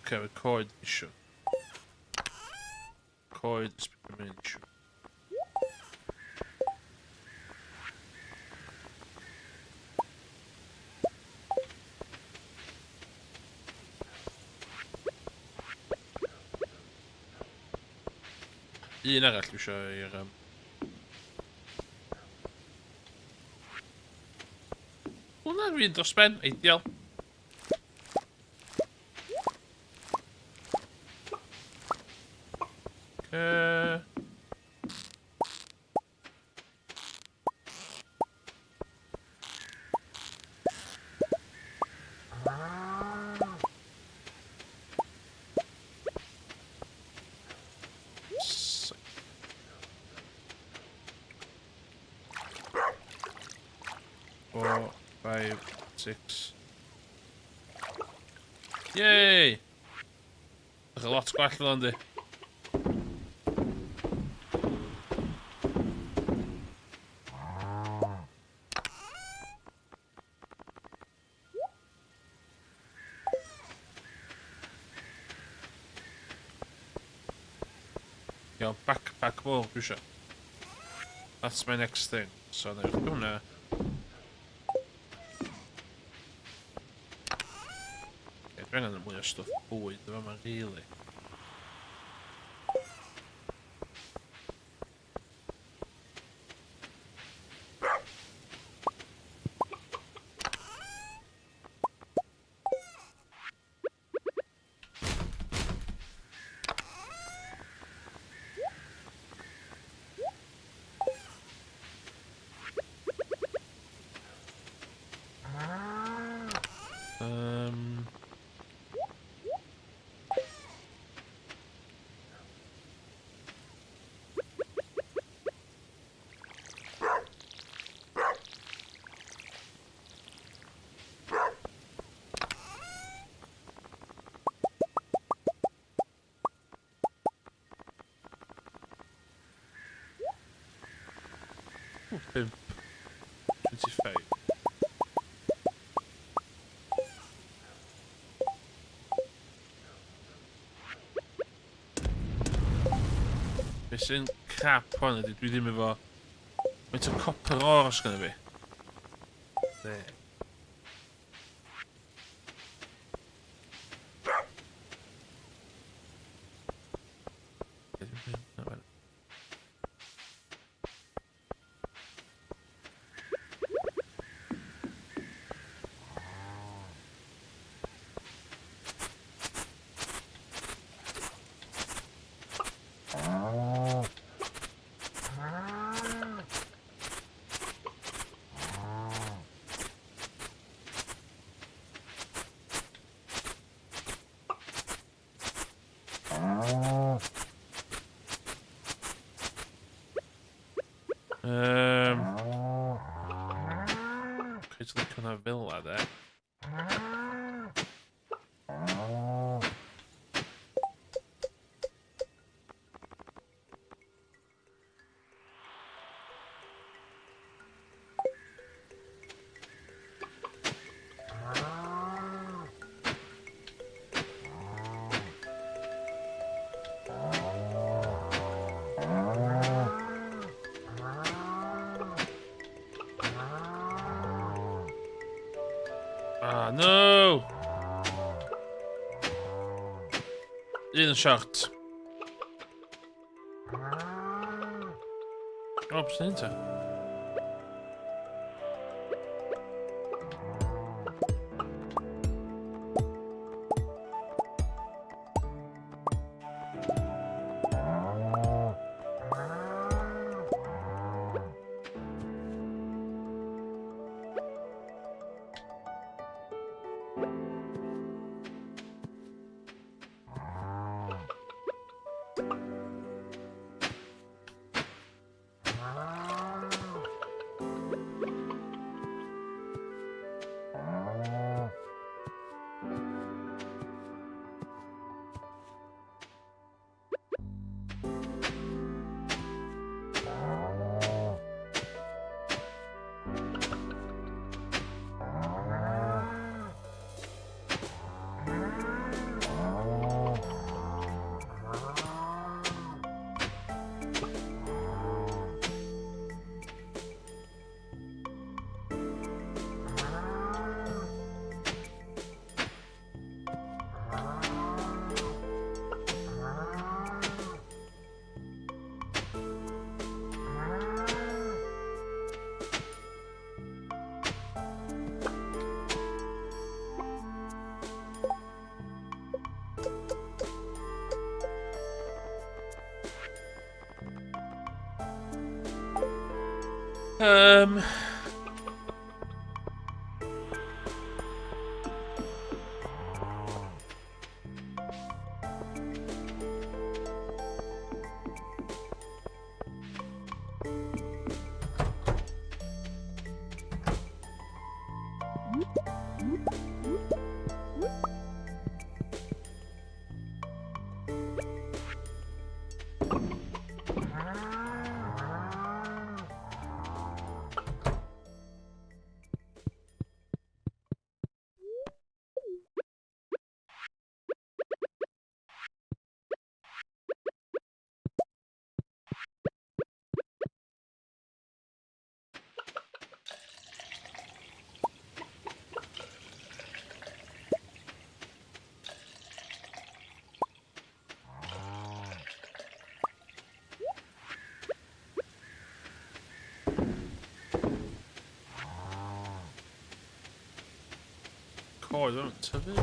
Okay, record issue. Record is becoming an issue. Un arall dwi eisiau i'r... Hwna'n un dros ben, ideal. Okay. 4, 5, 6. Yay! Ych lot gwell fel yndi. Iawn, backpack mowr dwi eisiau. That's my next thing. So, na i hwnna. Okay, dwi angen mwy o stwff bwyd yma, mae'n really. 5. 25. Be sy'n crap hwn ydy, dwi ddim efo... Faint o copper ore sgynna fi? There. Cyd licio hwnna fel la, de. Ah, no! Un yn short. O, beth sy'n hyn ta? Coed o'n tyfu.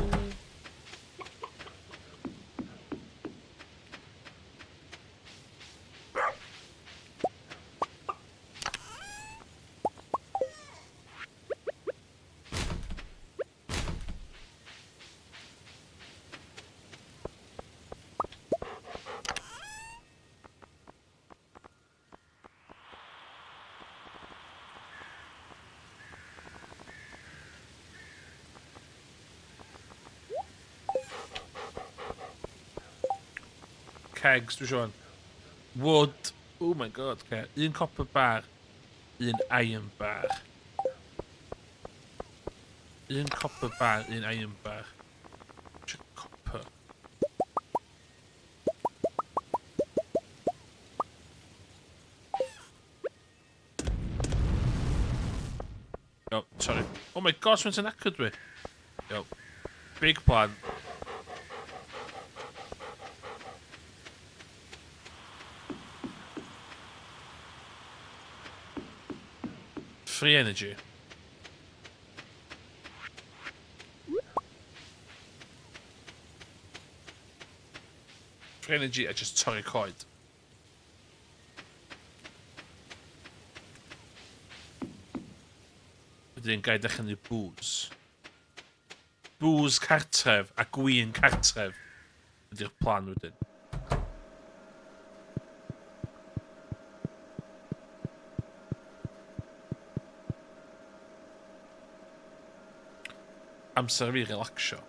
Kegs, dwi eisiau. Wood. Oh my god, okay. Un copper bar, un iron bar. Un copper bar, un iron bar. Eisiau copper. Oh, sorry. Oh my gosh, mae'n sy'n acw dwi. Yo. Big plan. Free energy. Free energy a just torri coed. Wedyn gai dechrau neud booze. Booze cartref a gwin cartref ydy'r plan wedyn. Amser i fi relaxio.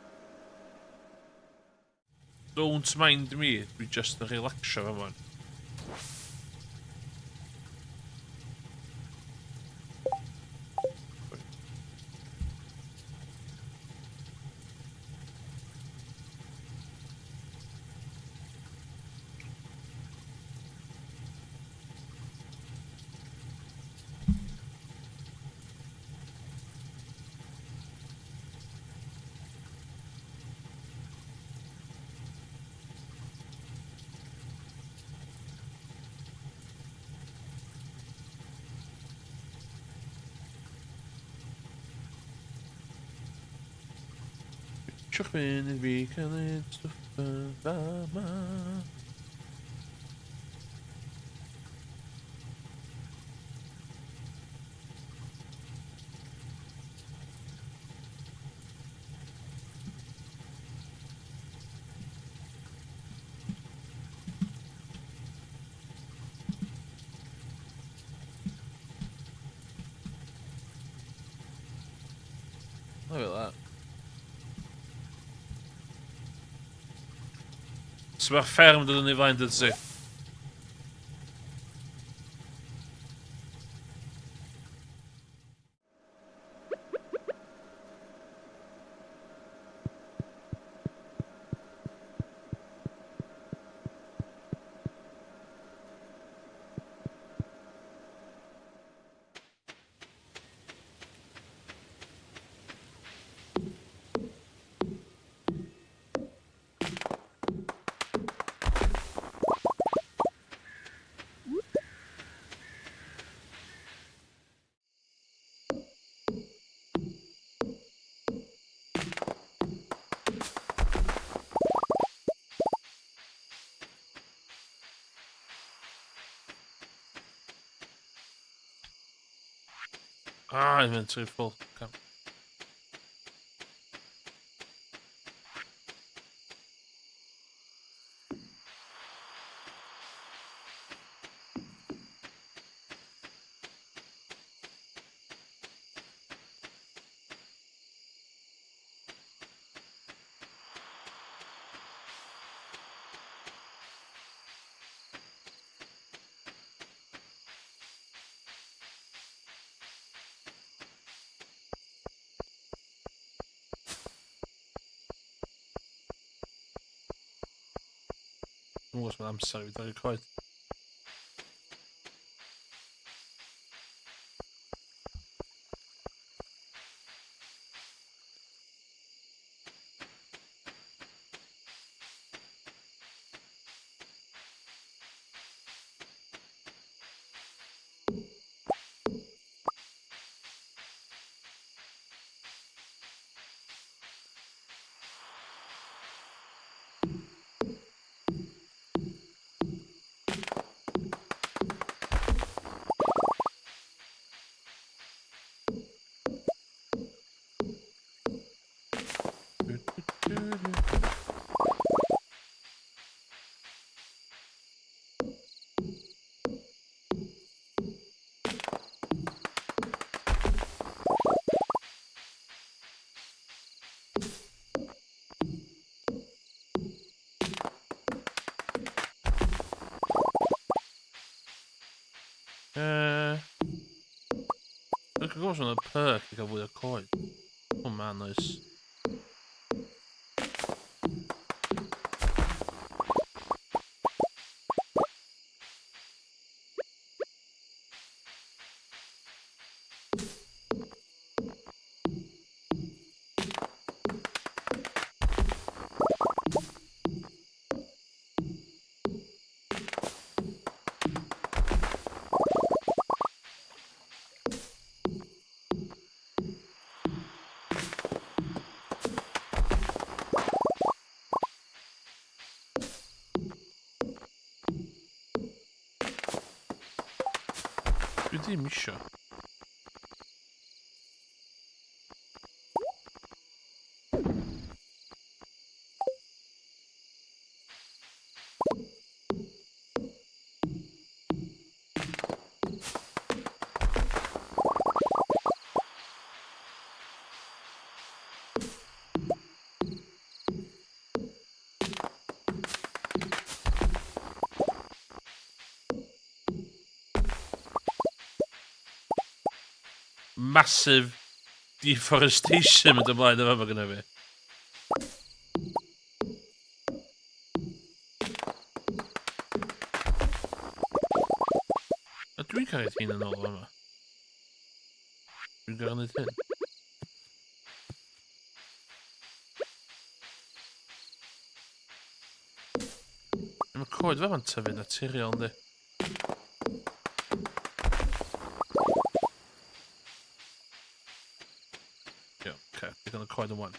Don't mind me, dwi just yn relaxio fan fan. Watchwch fynd i fi cael ei stwff yn fama. Look at that. So mae'r fferm dod yn ei flaen dydy? Ah, inventory full. Okay. Dwi'n gwybod os mae'n amser i fi dorri coed. Look, of course, on a perk i gael fwy o coed. Oh man, nice. Dwi ddim isio. Massive deforestation mynd ymlaen yma gyda fi. A dwi'n cael hyn yn ôl yma. Dwi'n gael gwneud hyn. Mae coed fel yn tyfu naturiol, yndi? Ie, oce. Digon o coed yn wan.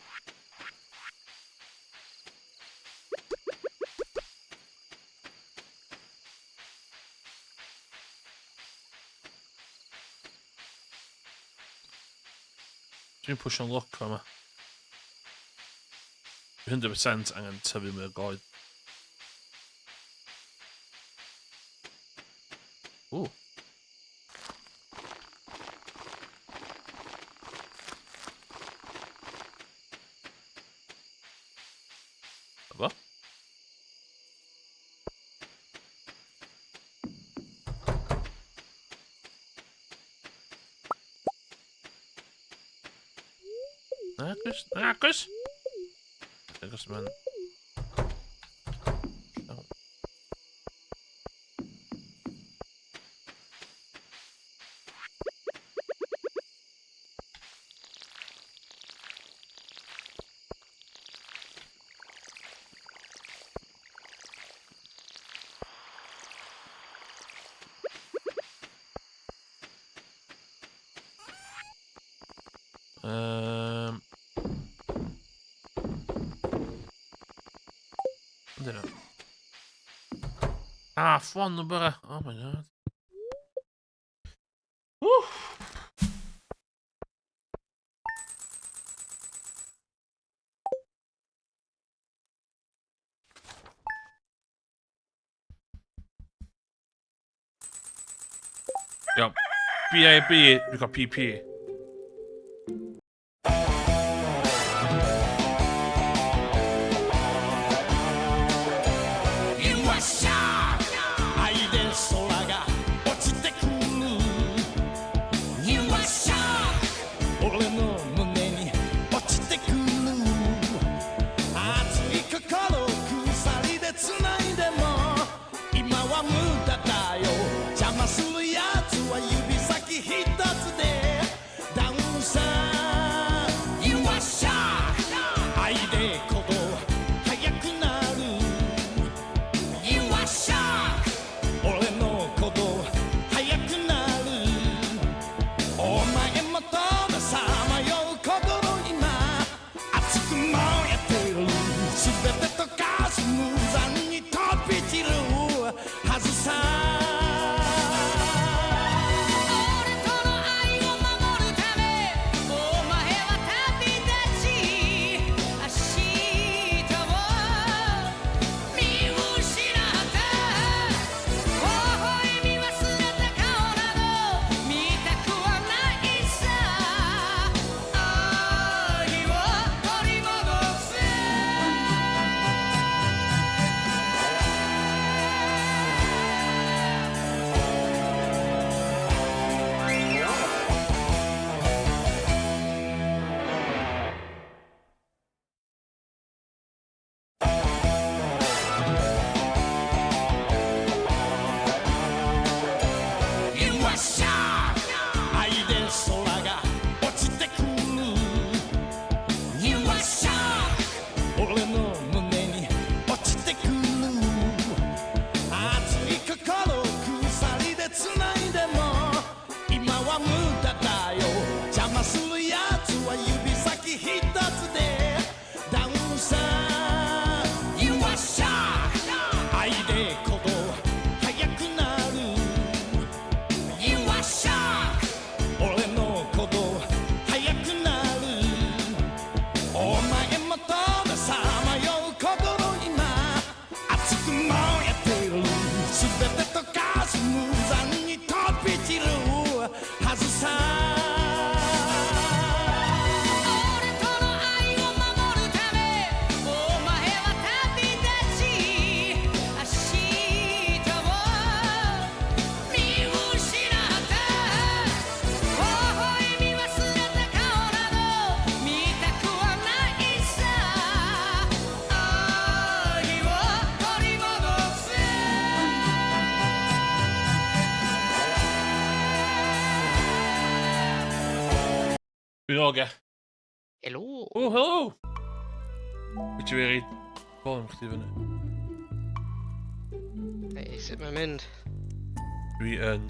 Dwi'n pwsio'n lwc fa yma. Dwi'n 100% angen tyfu mwy o goed. Ooh. Efo? Nagos, nagos! Nagos man. Oh. Yndyn nhw. Ah, ffon yn bore. Oh my god. Woo! Iawn. B-I-B, dwi'n cael PP. Dwi'n oge. Helo. O, helo! Wyt ti wedi volume chdi fyny? Hey, sut mae'n mynd? Dwi yn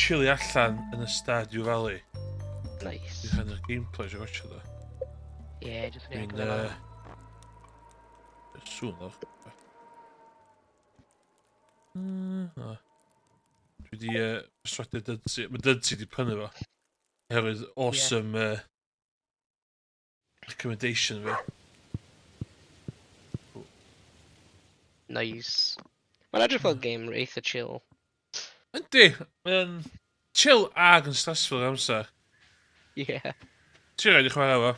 chilli allan yn y Stardew Valley. Nice. Dwi'n rhan o'r gameplay eisiau watcha ddo. Ie, yeah, jyst yn Dwi'n... Sŵn lawr. Na. Dwi wedi perswadio Dudsi. Mae Dudsi wedi prynu fo. Oherwydd awesome... Yeah. Recommendation fi. Nice. Mae'n edrych fel game eitha chill. Yndi, mae'n chill ag yn stressful yr amser. Yeah. Ti'n rhaid i chwarae fo?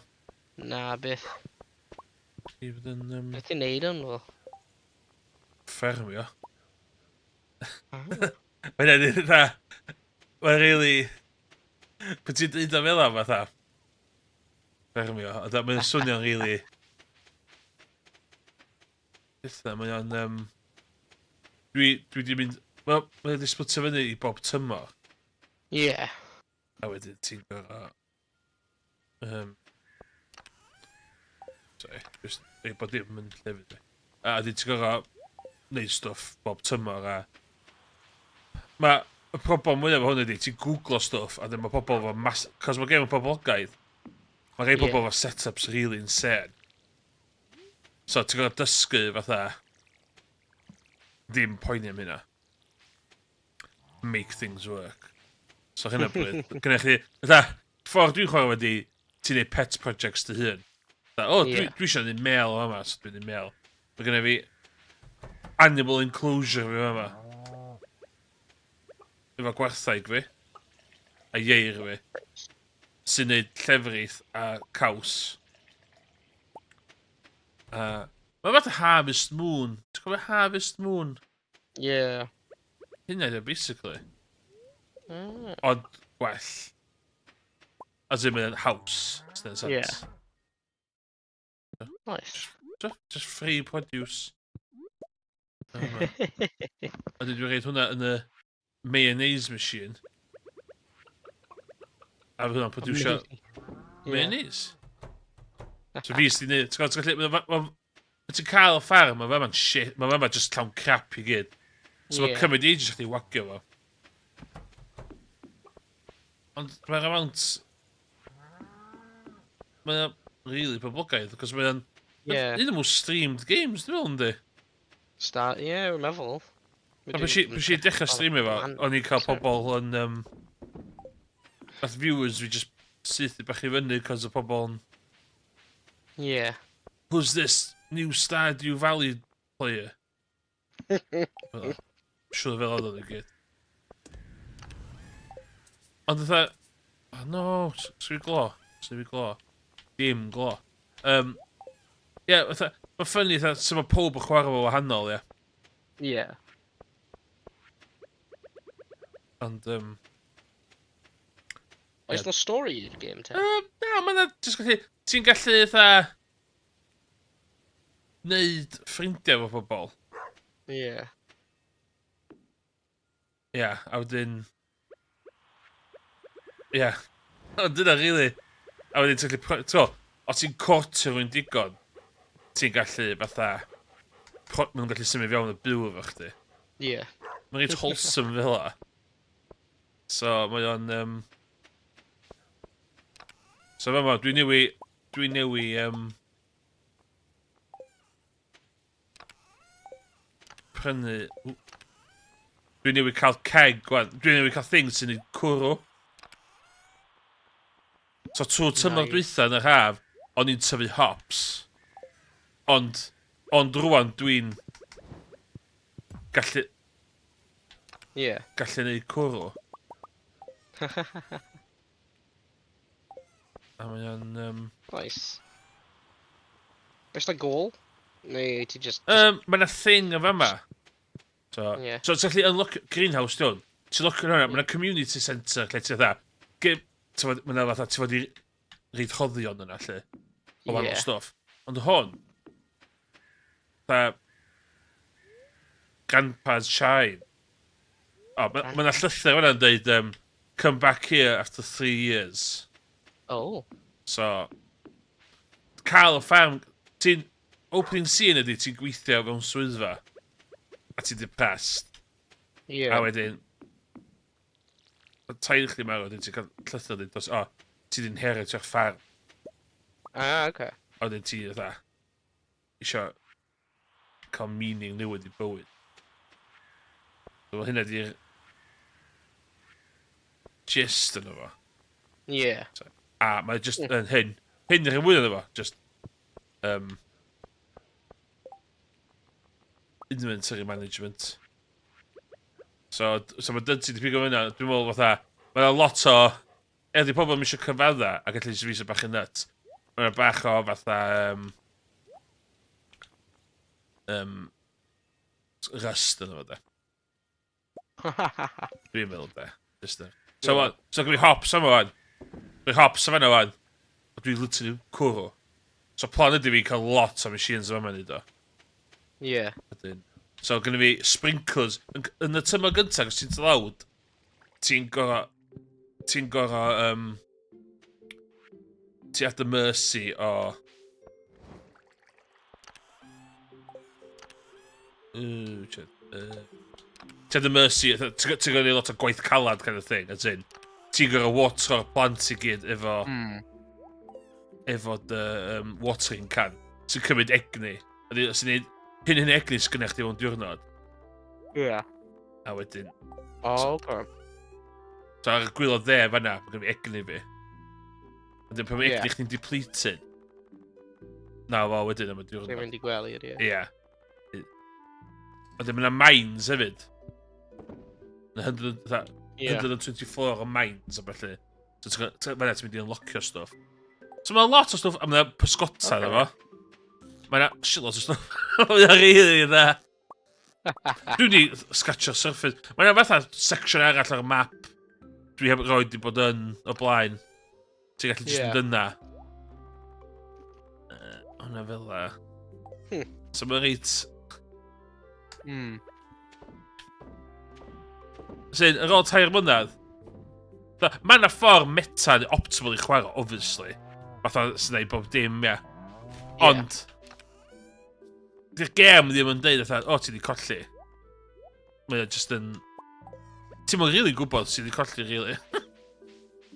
Na, byth. Ti fod yn Beth ti'n neud yn fo? Ffermio. Ah. Mae'n edrych fatha. Mae'n really. Pan ti'n dweud o fel am fatha ffermio, a mae'n swnio'n really. Beth mae o'n. Dwi di mynd. Wel, mae'n wedi splitio fyny i bob tymor. A wedyn ti'n gorau. Sorry, just ei bod dim yn llefydd fi. A wedyn ti'n gorau neud stwff bob tymor a. Mae y problem mwyaf efo hwn ydy, ti'n googlo stwff a wedyn mae pobl efo mas. Cos mae gen yn poblogaidd. Mae rhai pobl efo setups really insane. So ti'n gorau dysgu fatha ddim poeni am hynna. Make things work. So hynna bryd. Gynna'ch chi. Fatha, ffordd dwi'n chwarae wedi, ti'n neud pet projects dy hun. Fatha, "O, dwi eisiau neud mêl o yma," so dwi'n neud mêl. Mae gynna fi animal enclosure fi yma. Efo gwartheg fi. A ieir fi. Sy'n neud llefrith a caws. A mae fath o Harvest Moon. Ti'n cofio Harvest Moon? Yeah. Hynna ydy o, basically. Ond gwell. As in, mae'n haws. Os yna'n sense. Yeah. Nice. Just free produce. Oh, man. A dwi'n rhaid hwnna yn y mayonnaise machine. A fydd hwnna'n producio Amazing. Mayonnaise. So fi sy'n neud, ti'n gwybod, ti'n gallu, ti'n cael y ffarm, mae fama'n shit, mae fama just llawn crap i gyd. So mae'n cymryd ages i chdi wagio fo. Ond mae'r amount. Mae'n really poblogaidd, cos mae'n un o'r most streamed games, dwi'n meddwl, yndi? Start, yeah, dwi'n meddwl. A pwy si dechrau streamio fo, o'n i'n cael pobl yn nath viewers fi just syth i bach i fyny, cos o pobl yn "Who's this new Stardew Valley player?" Fel, siŵr fel oedd o'n i gyd. Ond fatha. Oh no, sgwi glo. Sgwi glo. Dim glo. Yeah, fatha, mae'n funny, fatha, so mae pob yn chwarae fo wahanol, ie. Ond, Oes no story i'r game te? Na, mae'n just gallu. Ti'n gallu, fatha, neud ffrindiau efo pobl. Ie, yeah, a wedyn. Ie. Yeah. Ond dyna, really. A wedyn ti'n gallu. T'mo, os ti'n courtio rhywun digon, ti'n gallu, fatha, maen nhw'n gallu symud fewn y byw efo chdi. Mae'n reit wholesome fel la. So, mae o'n. So, fe ma, dwi'n newi prynu. Ww. Dwi'n newi cael keg, gwan. Dwi'n newi cael thing sy'n neud cwrw. So, trwy tymor dwytha yn yr haf, o'n i'n tyfu hops. Ond rwan dwi'n gallu, gallu neud cwrw. A mae o'n Nice. Oes na goal? Neu ti just Mae yna thing yn fama. So, so ti'n gallu unlock greenhouse di hwn. Ti'n lockio hwnna, mae yna community centre lle ti'n fatha, mae yna fatha, ti'n fod i reid rhoddion yna lle. O wahanol stwff. Ond hwn, fatha, Grandpa's Shine. O, mae ma yna llythyr hwnna'n dweud, "Come back here after 3 years." Oh. So, cael y ffarm, ti'n, opening scene ydy ti'n gweithio mewn swyddfa, a ti'n depressed, a wedyn, tair chdi marw, wedyn ti'n cael llythyr dweud, dos, "O, ti di'n inheritio'r ffarm," Ah, okay. a wedyn ti, fatha, isio cael meaning newydd i bywyd. So, hynna di'r gist yno fo. A mae just yn hyn. Hyn ydych chi'n mwy efo, just inventory management. So mae Dudesy di pigo fyna, dwi'n meddwl fatha, mae yna lot o, er di pobl ddim eisiau cyfadda, a gallu jyst fi bach yn nut. Mae yna bach o fatha, rust yn efo de. Dwi'n meddwl de. Just there. So, yeah. So gyda fi hops am wan. Fi hops am yna wan. A dwi'n literally cwrw. So plan ydy fi cael lot o machines yma neud o. Yeah. Ydyn. So gyda fi sprinklers. Yn y tymor gyntaf, os ti'n tlawd, ti'n gorau, ti at the mercy o... Ooh, shit. Ti at the mercy, ti'n gorau lot o gwaith calad kind of thing, as in, ti'n gorau watero'r plant i gyd efo dy watering can, sy'n cymryd egni. Sy'n neud hyn egni sgynna chdi mewn diwrnod. A wedyn, Oh, okay. So ar y gwaelod dde fanna, mae gen fi egni fi. A wedyn pan mae egni chdi'n depleted, na fo wedyn am y Ti'n diwrnod. mynd i gwely, ydy. Ie. A wedyn mae yna mines hefyd. Na 100, fatha 124 o mines a felly. So fanna ti'n mynd i unlockio stwff. So mae lot o stwff, a mae yna pysgota okay. Efo. Mae yna shitloads o stwff. Mae yna really dda. Dwi wedi scratcho surface. Mae yna fatha section arall ar y map. Dwi heb roed i bod yn o blaen. Ti'n gallu just mynd yna. Hwnna fel la. So mae'n reit... Sy'n, ar ôl 3 mlynedd, mae yna ffordd meta neu optimal i chwarae, obviously. Fatha sy'n neud bob dim, ia. Ond, di'r gêm ddim yn deud fatha, "O, ti wedi colli." Mae o just yn... Ti'n mwyn really gwybod ti wedi colli, really.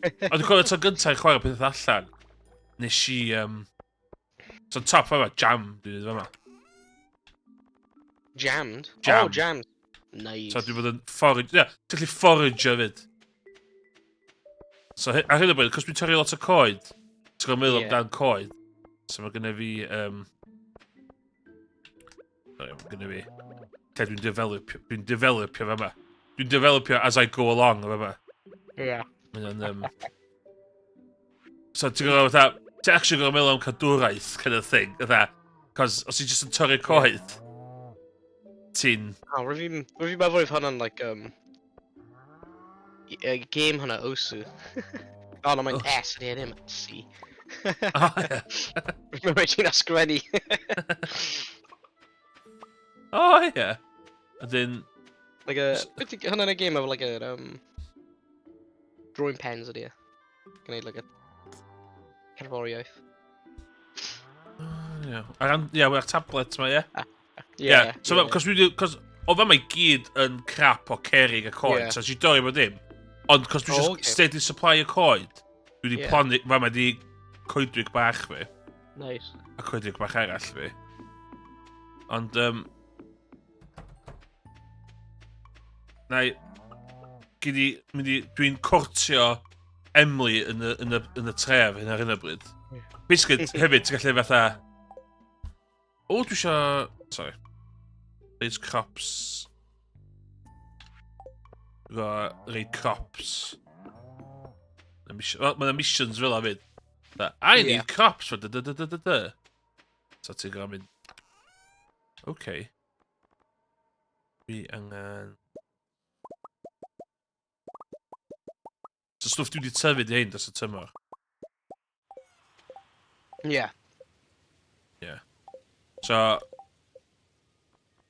Ond dwi'n cofio tro gyntaf i chwarae peth allan. Nes i... So top fama, jam, dwi'n dweud fama. Jammed? Jam. Oh, jammed. Nice. So dwi'n bod yn forage... Ie, ti'n gallu forage hefyd. So ar hyn o bryd, cos dwi'n torri lot o coed, ti'n gwybod meddwl amdan coed. So mae gennym fi... Sorry, mae gennym fi... Lle dwi'n developio fama. Dwi'n developio as I go along fama. Mae o'n... So ti'n gwybod fatha... Ti'n actually gwybod meddwl am cadwraeth kind of thing. Fatha, cos os ti'n just yn torri coed, ti'n... Oh, rwy'n fi'n meddwl oedd hwnna'n, like, game hwnna, Osu. Oh, no, mae'n Oh. S ydy e ddim C. Oh, ie. Rwy'n meddwl ti'n ysgrifennu. O, ie. A dyn... Like a... Beth hwnna'n y game efo, like, a, drawing pens ydy e. Gwneud, like, a cerddoriaeth. Ie. Ar, ie, ar tablet ma, ie? Ie. Ie. So, cos dwi 'di... Cos o fa mae gyd yn crap o cerig a coed, so ti dorri bod dim. Ond cos dwi eisiau steady supply o coed, dwi wedi plannu, fa mae di coedwig bach fi, a coedwig bach arall fi. Ond, na i, gyd i, mynd i, dwi'n courtio Emily yn y tref hyn ar hyn o bryd. Basically, hefyd, ti'n gallu fatha... O, dwi isio... Sorry. Raise crops. Rei crops. Wel, mae 'na missions fel 'a fyd. I need crops for da da da da da da. So ti'n gorfod mynd... Okay. Dwi angen... So stwff dwi wedi tyfu di hein dros y tymor. So,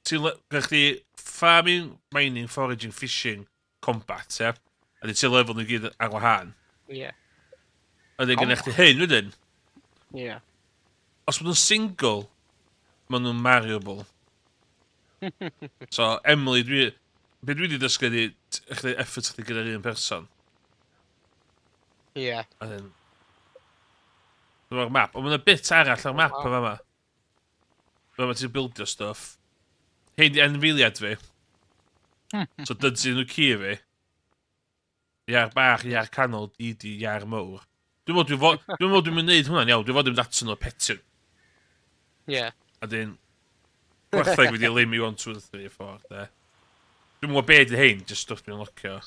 ti'n gyda chdi farming, mining, foraging, fishing, combat, ie? A di ti'n lefel nhw gyd ar wahân. A di gyda chdi hyn wedyn. Os maen nhw'n single, maen nhw'n marriable. So, Emily, dwi... Be dwi wedi dysgu ydi, chdi effort chdi gyda'r un person. A then... Dyma'r map. Ond mae'n bit arall ar map o fama. Fama ti'n buildio stuff. Hein di anifeiliad fi. So dydyn nhw ci fi. Iar bach, iar canol, di iar mawr. Dwi'n meddwl dwi'n fod, dwi'n meddwl dwi'n mynd neud hwnna'n iawn, dwi'n fod yn mynd atyn nhw petio. Ie. Yeah. A dyn, gwartheg wedi lim i 1, 2, 3, 4, de. Dwi'n gwybod be di hein, just stwff dwi'n locio.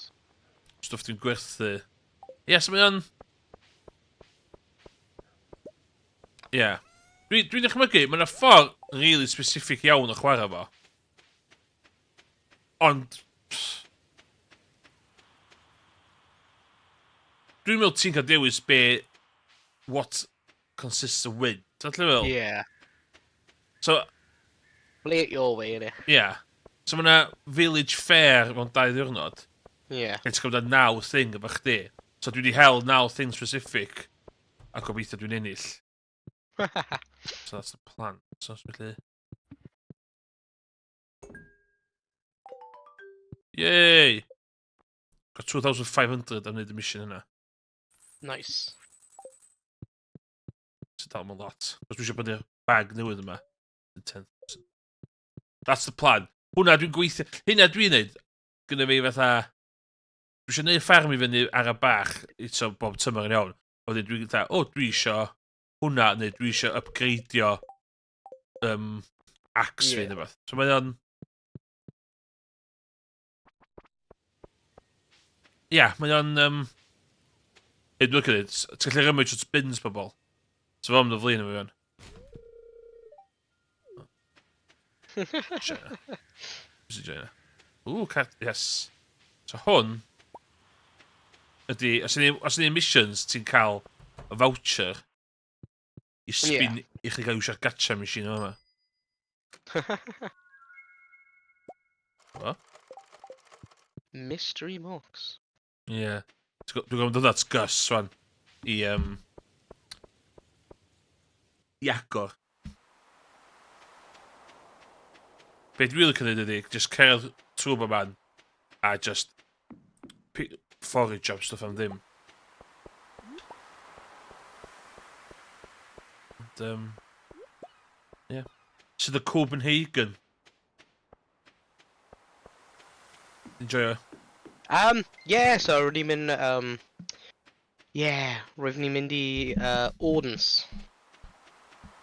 Stwff dwi'n gwerthu. Ie, yeah, so mae o'n... Ie. Yeah. Dwi'n dwi dychmygu, mae yna ffordd really specific iawn o chwarae fo. Ond... Dwi'n meddwl ti'n cael dewis be... What consists of win. Ti'n meddwl? Ie. Yeah. So... Play it your way, innit? Ie. Yeah. So mae yna village fair mewn 2 ddiwrnod. Ie. Yeah. Lle ti'n cael naw thing efo chdi. So dwi wedi hel naw thing specific. A gobeithio dwi'n ennill. So that's the plan. So felly... Yay! Got 2,500 am wneud y mission yna. Nice. Sy'n dal mewn lot. Cos dwi eisiau brynu'r bag newydd yma. 10,000. That's the plan. Hwna dwi'n gweithio... Hynna dwi'n neud. Gynna fi fatha... Dwi eisiau neud ffarm i fyny ar y bach eto bob tymor yn iawn. A wedyn dwi'n fatha, o, dwi eisiau hwnna, neu dwi eisiau upgradeio axe fi neu beth. So mae o'n... Ia, yeah, mae o'n... Hey, dwi'n credu, ti'n gallu rummage at bins pobl. So fo'n mynd o flin efo fi fan. China. Beth sy'n China? Ooh, cat, yes. So hwn ydy, os ydy missions, ti'n cael y voucher i spin, i chi gael iwsio'r gacha machine yma. What? Mystery box. Ie. Yeah. Dwi'n gwybod dod at Gus, wan, i agor. Be dwi'n really cynnig ydy, just cerdded trwy bob man, a just forage up stuff am ddim. And, yeah. So the Copenhagen. Enjoy. Yeah, so rydyn ni'n mynd, yeah, roedd ni'n mynd i Odense.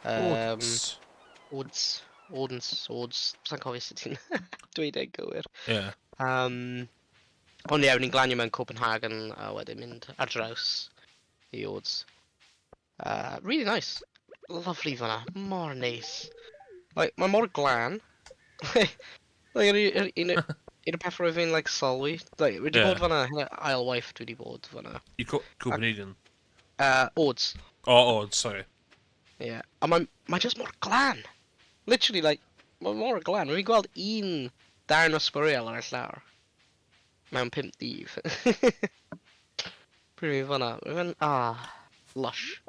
Odense. Odense, Odense, Odense, sa'n cofio sut ti'n dweud e'n gywir. Yeah. Ond ie, yeah, ni'n glanio mewn Copenhagen a wedyn mynd ar draws i Odense. Really nice. Lovely fan'na. Mor neis. Like, mae mor glân. Like, un o'r peth roedd fi'n like, sylwi. Like, wedi bod fan'na, hynna ail waith dwi wedi bod fan'na. I Copenhagen. Odense. Oh, Odense, sorry. Yeah. A mae'n mae just mor glân. Literally, like, mae mor glân. Rwy'n gweld un darn o sbwriel ar y llawr. Mewn 5 dydd. Pryd fi fan'na. Rwy'n fan, ah, lush.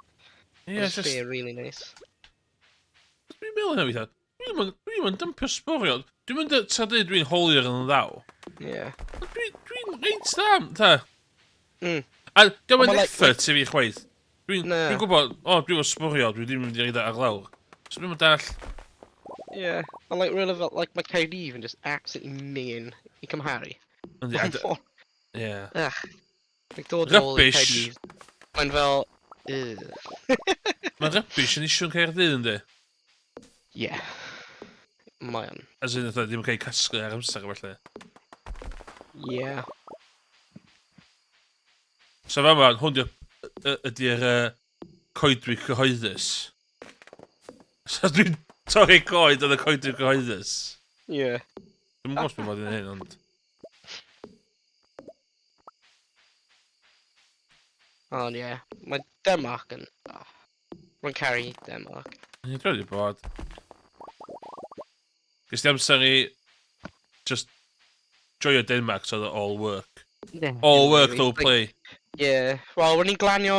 Yeah, it's Just just... really nice. Dwi'n meddwl hynna weithiau. Dwi'n mynd dympio sbwriel. Dwi'n mynd tra dweud dwi'n holier yn ddaw. Ond dwi'n reit dda, ta. A diolch Ond yn ma' like- effort i fi chwaith. Dwi'n Na. dwi gwybod, o, dwi'n efo sbwriel, dwi ddim yn mynd i reid ar lawr. So dwi'n mynd dall, Yeah. Ond like, really fel, like, mae Caerdydd yn just absolutely mean i cymharu. Yndi, Mae'n mor- ie. Ugh. Like, dod nôl i Rubbish. Caerdydd. Mae'n fel... Ugh. Mae rubbish yn issue yn Caerdydd, yndi? Yeah. Mae o'n. As in, fatha, ddim yn cael ei casglu ar amser, felly. Yeah. So fa ma, hwn ydy'r coedwig cyhoeddus. So dwi'n torri coed yn y coedwig cyhoeddus. Yeah. Dwi'n gwybod beth mae'n hyn, ond... Ond yeah. Mae Denmark yn... Oh. Rwy'n caru Denmark. Ie, dwi wedi bod. Ges ti amser i just joio Denmark so that all work. Yeah. All work, no Like, play. Yeah. Wel, ro'n ni'n glanio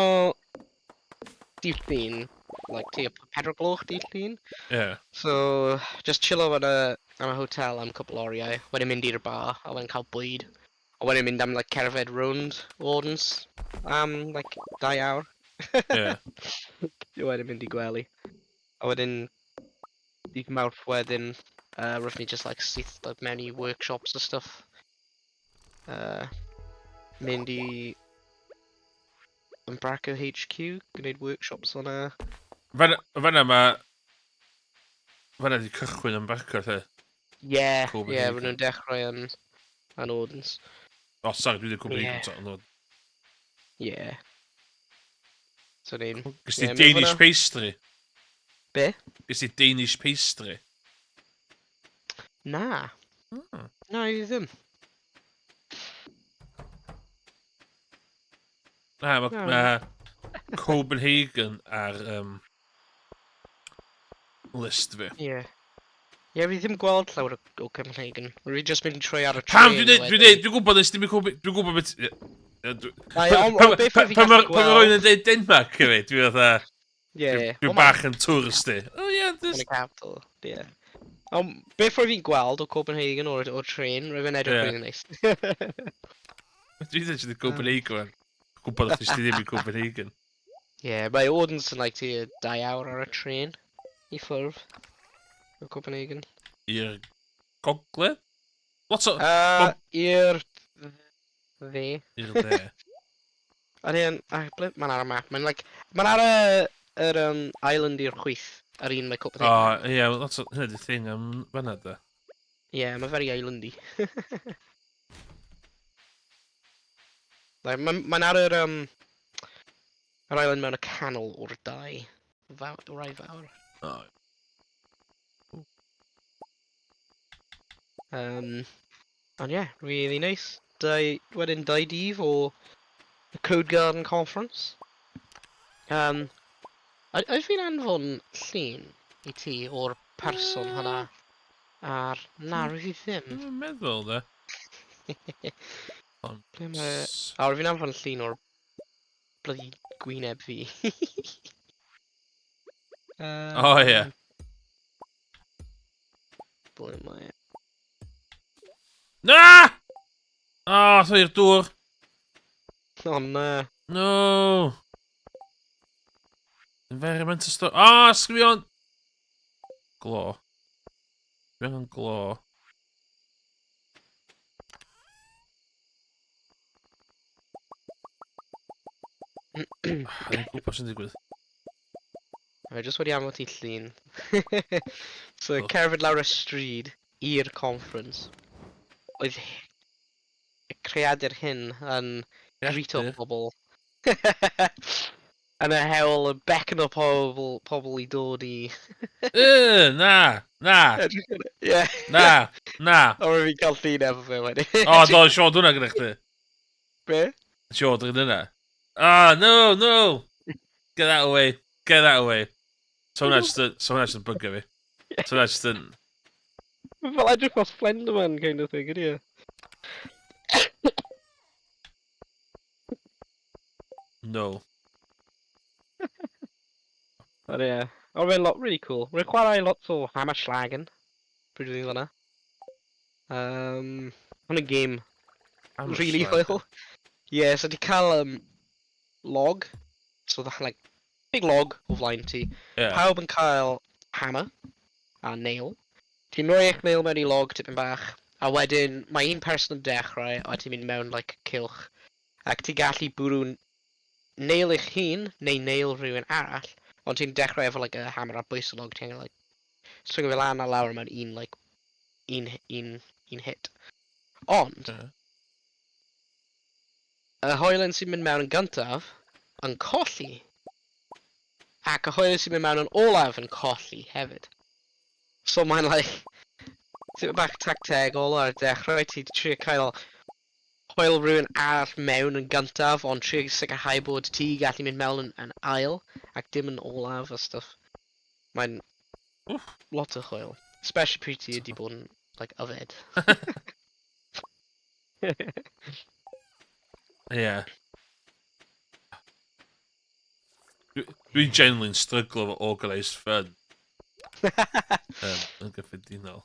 dydd Llun. Like, tua 4 gloch dydd Llun. So, just chillo yn y hotel am cwpl oriau. Wedyn mynd i'r bar, a wedyn cael bwyd. A wedyn mynd am, like, cerdded rownd Odense am, like, 2 awr. A wedyn mynd i gwely. A wedyn, dydd Mawrth wedyn, roedd ni just, like, syth like, mewn i workshops a stuff. Mynd i... Umbraco HQ, gwneud workshops o'na. Fanna mae... Fanna di cychwyn Umbraco, lle. Ie, ie, maen nhw'n dechrau yn Odense. O, oh, sorry, dwi wedi Copenhagen. Yeah. Ie. So ni'n... Gys ti Danish pastry? Be? Gys ti Danish pastry? Na. Na, i ddim. Na, mae ma Copenhagen ar list fi. Ie. Ie, fi ddim gweld llawer o Copenhagen. Rwy just mynd trwy ar y Pam dwi'n dweud, dwi'n dweud, dwi'n gwybod nes dim i Copenhagen, dwi'n gwybod beth... Pan mae rhywun yn dweud Denmark i fi, dwi'n fatha... Ie. Dwi'n bach yn touristy. Oh yeah, this... Yn y capital, ie. Ond beth rwy fi'n gweld o Copenhagen o'r train, rwy fi'n edrych really nice. Dwi'n dweud sydd Copenhagen. Gwybod chdi ddim i Copenhagen. Ie, mae Odense yn like tua 2 awr ar y train i ffwrdd o Copenhagen. I'r gogledd? Lot o... I'r dde. I'r dde. Ond ie, ble, mae'n ar y map. Mae'n like, mae'n ar yr island i'r chwith, yr un mae O, Copenhagen. ie, lot o... Hynny di thing am fanna, da. Ie, yeah, mae'n very islandy. Like, mae'n ma ar yr island mewn y canol o'r dau. Fawr, rai fawr. O. Ond yeah, really nice. Wedyn 2 dydd o the Code Garden Conference. A fi'n anfon llun i ti o'r person hwnna ar... Na, rwy fi ddim. Dwi'n meddwl, de. Ble mae... A rwy fi'n anfon llun o'r bloody gwyneb fi. O, ie. Ble mae... Na! O, oh, i'r dŵr. O, na. No. Environmental stuff. O, oh, sgrion! Glo. Dwi angen glo. Dwi'n gwybod sy'n digwydd. Fi jyst wedi anfon ti llun. So, Oh. cerdded lawr y stryd i'r conference. Oedd y creadur hyn yn greeto Creadur? pobl yn y hewl, yn beckono pobl i dod i... Na, na, na, na. O, rwy'n fi'n cael llun efo fe wedyn. O, do, Siod hwnna gyda chdi. Be? Siod yn yna. Ah, no, no! Get that away. Get that away. So hwnna just yn bygio fi. So hwnna just yn... Fel edrych fel Slenderman kind of thing, ydy e? No. But yeah. Ond fe'n lot really cool. Rwy'n chwarae lot o Hammerschlagen. Pryd dwi'n fan'na. Hwn yn game really Hammerschlagen. hwyl. Yeah, so di cael log. So the like big log o flaen ti. Pawb yn cael hammer a nail. Ti'n rhoi eich nail mewn i log tipyn bach. A wedyn mae un person yn dechrau a ti'n mynd mewn like cylch. Ac ti'n gallu bwrw nail eich hun neu nail rhywun arall. Ond ti'n dechrau efo like a hammer ar bwys y log. Ti'n like swingo fe lan a lawr mewn un like un hit. Ond y hoelen sy'n mynd mewn yn gyntaf yn colli. Ac y hoelen sy'n mynd mewn yn olaf yn colli hefyd. So mae'n like tipyn bach tactegol ar y dechrau, ti 'di trio cael hoel rhywun arall mewn yn gyntaf, ond trio sicrhau bod ti gallu mynd mewn yn ail ac dim yn olaf a stuff. Mae'n Wff. lot o hwyl. Especially pryd ti wedi bod yn like yfed. Ie. Dwi'n genuinely struggle efo organised fun yn gyffredinol.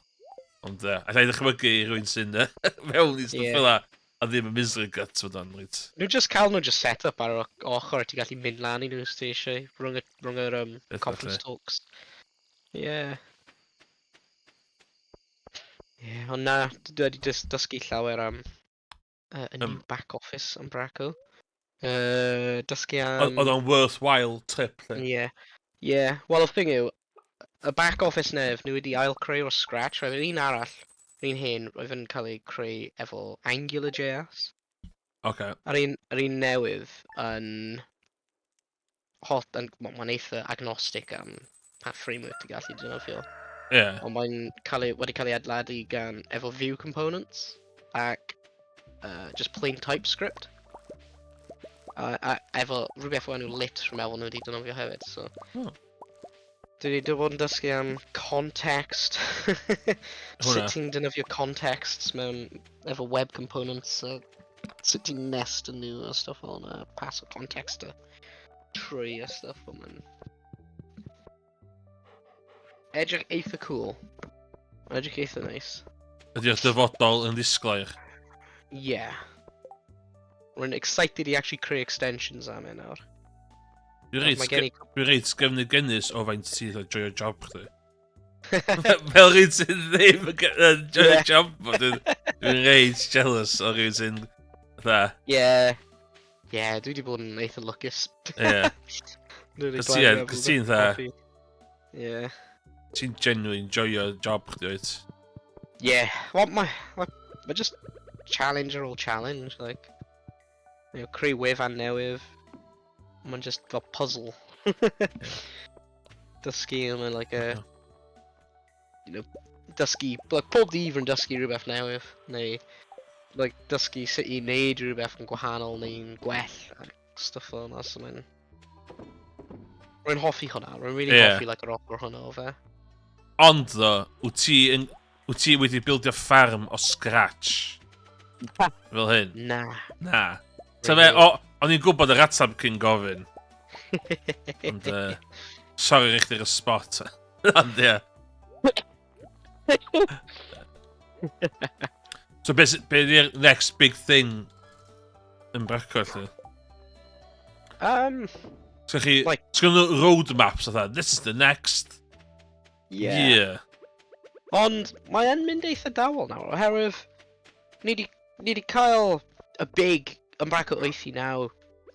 Ond allai ddychmygu i rywun sy'n mewn i stwff fel 'a a ddim yn misery guts fod o'n reit. Nhw just cael nhw just set up ar yr ochr, ti'n gallu mynd lan i nhw os ti eisiau rhwng yr conference talks. Ie. Yeah, ond na, dwi wedi dysgu llawer am y new back office Umbraco. Dysgu am. Oedd o'n worthwhile trip, lle? Ie. Yeah. Wel, y thing yw, y back office newydd, nhw wedi ail creu o scratch. Roedd yr un arall, yr un hen, roedd yn cael ei creu efo AngularJS. A'r un newydd yn hot, yn, well, mae'n eitha agnostic am pa framework ti'n gallu defnyddio. Ond mae'n cael ei, wedi cael ei adeiladu gan efo Vue Components ac just plain TypeScript. A efo rhywbeth o enw Lit, rwy'n meddwl nhw wedi defnyddio hefyd, so. Oh. Dwi wedi bod yn dysgu am context. Hwnna. Sut ti'n defnyddio contexts mewn efo web components, so sut ti'n nest yn nhw a stuff fel yna, pass o context a trwy a stuff, ond mae'n edrych eitha cool. Mae'n edrych eitha nice. Ydy'r dyfodol yn ddisglair? Yeah. Rwy'n excited i actually creu extensions am e nawr. Mae gen i. Dwi'n reit gefnogenus o faint ti'n joio job chdi. Fel rhywun sydd ddim yn joio job fo, dwi'n reit jealous o rhywun sy'n fatha. Yeah, dwi wedi bod yn eitha lwcus. Dwi wedi Cos glanio cos efo ti'n hoffi. Yeah. Ti'n genuinely enjoyo job chdi, wyt? Yeah. Well, mae just challenge ar ôl challenge, like, creu wefan newydd. Mae'n just fel puzzle. Dysgu, mae'n like a, dysgu, like, pob dydd rwy'n dysgu rhywbeth newydd, neu, like, dysgu sut i wneud rhywbeth yn gwahanol neu'n gwell, a stuff fel yna, so mae'n. Rwy'n hoffi hwnna, rwy'n really hoffi, like, yr ochr hwnna o fe. Ond ddo, wyt ti wedi bildio ffarm o scratch? Fel hyn? Na. Na. Ta fe, Really. o, o'n i'n gwybod yr atab cyn gofyn. Ond, sorry i chdi'r spot. Ond, ie. So, be di'r next big thing yn Umbraco, lle? So chi, sgyn nhw roadmaps, fatha, "This is the next year." Ond mae yn mynd eitha dawel nawr, oherwydd ni di cael y big Umbraco 8 i 9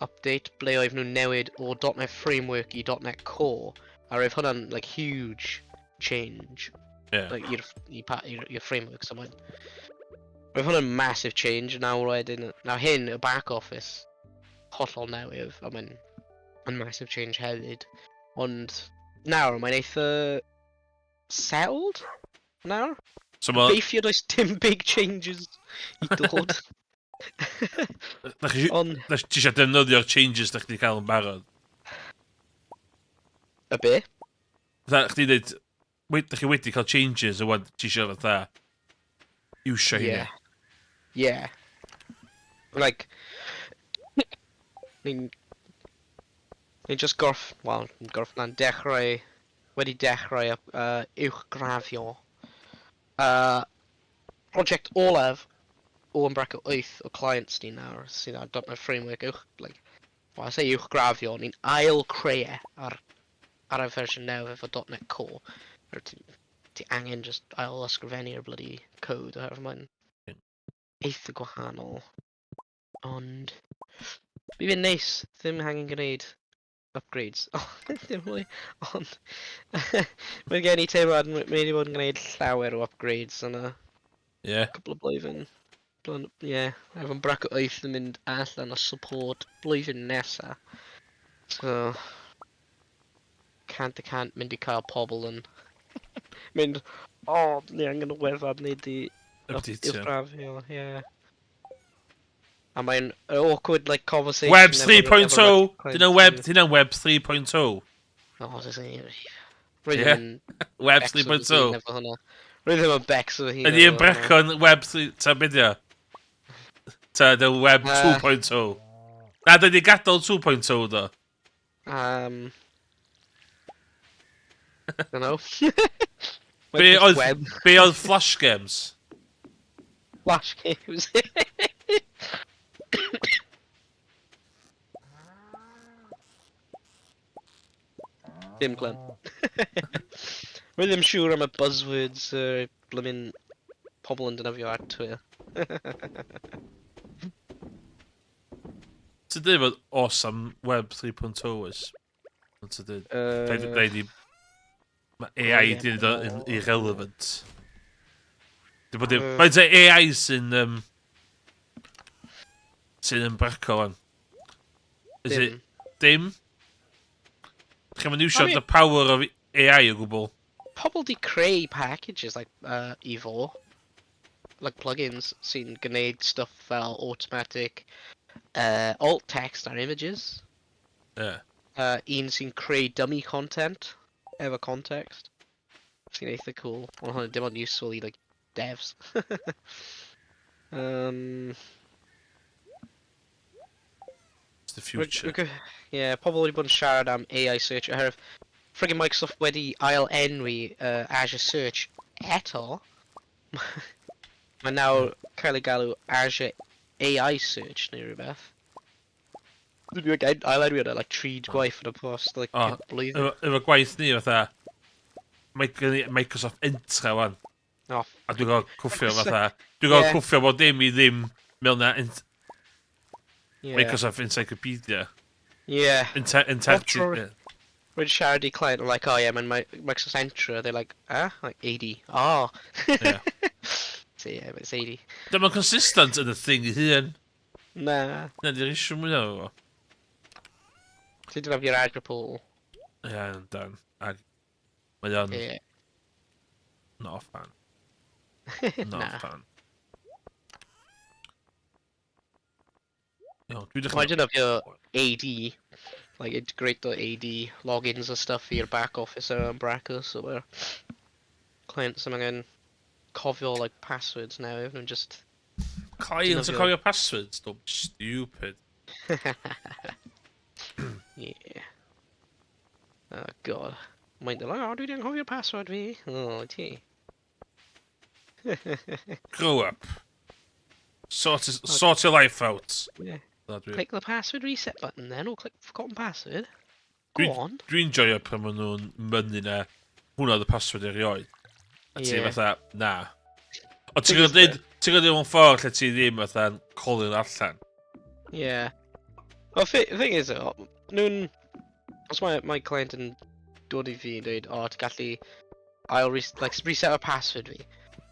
update ble oedd nhw'n newid o .NET Framework i .NET Core, a roedd hwnna'n, like, huge change like, i'r i pa- i'r i'r framework, so mae'n roedd hwnna'n massive change. Nawr wedyn, nawr hyn, y back office hollol newydd, a mae'n yn massive change hefyd, ond nawr mae'n eitha settled nawr. So ma, Gobeithio does dim big changes i dod. Da chi, Ond da ti eisiau defnyddio'r changes da chdi cael yn barod? Y be? Fatha, chdi dweud, da chi wedi cael changes, a wan ti eisiau fatha iwsio hynny. Yeah. Like, ni'n just gorff, wel, ni'n gorff na'n dechrau, wedi dechrau uwchgraddio. Project olaf o Umbraco 8 o clients ni nawr sydd ar .NET Framework uwch, like, well, I say uwchgraddio, ni'n ail creu e ar y fersiwn newydd efo .NET Core. Or ti angen just ail ysgrifennu'r bloody code oherwydd mae'n eitha gwahanol. Ond bydd e'n neis, ddim angen gwneud upgrades. Oh, ddim mwy, ond mae gen i teimlad mae wedi bod yn gwneud llawer o upgrades yn y couple o blwyddyn. Ie, yeah, efo Umbraco 8 yn mynd allan o support blwyddyn nesa. So, 100% mynd i cael pobl yn mynd, "O, oh, ni angen y wefan ni di Update. uwchraddio," ie. A mae'n awkward, like, conversation Web efo, 3.0! like, Dyna web, dyna web 3.0. Oh, does he? Rwy Ie. ddim yn Web becso fy hun 3.0. efo hwnna. Rwy ddim yn becso fy hun Ydy efo hwnna. Umbraco'n web 3. Ta beth yw? Ta dy web 2.0. Na, dydy gadael 2.0 do. Don't know. Be Just web. Be oedd Flash Games? Flash Games. Dim clem. Rwy ddim siŵr am y buzzwords blymyn pobl yn defnyddio ar Twitter. So ti'n dweud fod awesome Web 3.0 oes. Ond ti'n dweud... Rhaid i... Mae AI di wneud o'n irrelevant. Di bod dim... Mae'n dweud AI sy'n... Sy'n ymbraco fan. Is it... Dim? Chi'n mynd iwsio the power of AI o gwbl? Pobl di creu packages like Evo, like plugins sy'n gwneud stuff fel automatic alt text ar images. Un sy'n creu dummy content efo context. Sy'n eitha cool. Ond hwnna dim ond useful i like devs. It's the future. Yeah, pobl wedi bod yn siarad am AI search oherwydd friggin' Microsoft wedi ail enwi Azure Search eto. Mae nawr cael ei galw Azure AI Search neu rhywbeth. Dwi'n like, ail enwi hwnna like tri gwaith yn y post, like, O, blwyddyn. Efo gwaith ni fatha, mae gen i Microsoft Entra wan. Oh, A dwi'n gael cwffio fatha, dwi'n gael cwffio bod dim i ddim mewn na Microsoft Encyclopedia. Well, Rwy'n siarad i client, I'm like, "Oh yeah, man, Microsoft Entra." They're like, "Ah?" Like, AD. Oh. So yeah, but it's AD. Dyma'n consistent yn y thing i hun. Na. Na, di'r issue mwyaf efo. Ti'n defnyddio'r Azure portal. Ie, yeah, dan. Ag mae o'n not a fan. Not Na. a fan. Iawn, dwi dechrau... Mae'n defnyddio AD, like integrate AD logins a stuff i'r back office ar Umbraco, so we're clients yn angen cofio like passwords now, nhw'n just Clients yn defnyddio- cofio passwords? Don't be stupid. Yeah. Oh God. Mae'n dweud, "Oh, dwi wedi anghofio password fi." Oh, ti. Grow up. Sort your life out. Na, Click the password reset button then, or click forgotten password. Go on. Dwi'n joio pan maen nhw'n mynnu na hwnna oedd y password erioed. A ti fatha, na. Ond ti'n Thing is gwybod ti'n gwybod mewn ffordd lle ti ddim fatha'n colio'n allan. Yeah. Well, thing is, though, nhw'n... Os mae client yn dod i fi yn dweud, "Oh, ti'n gallu ail like, reset y password fi."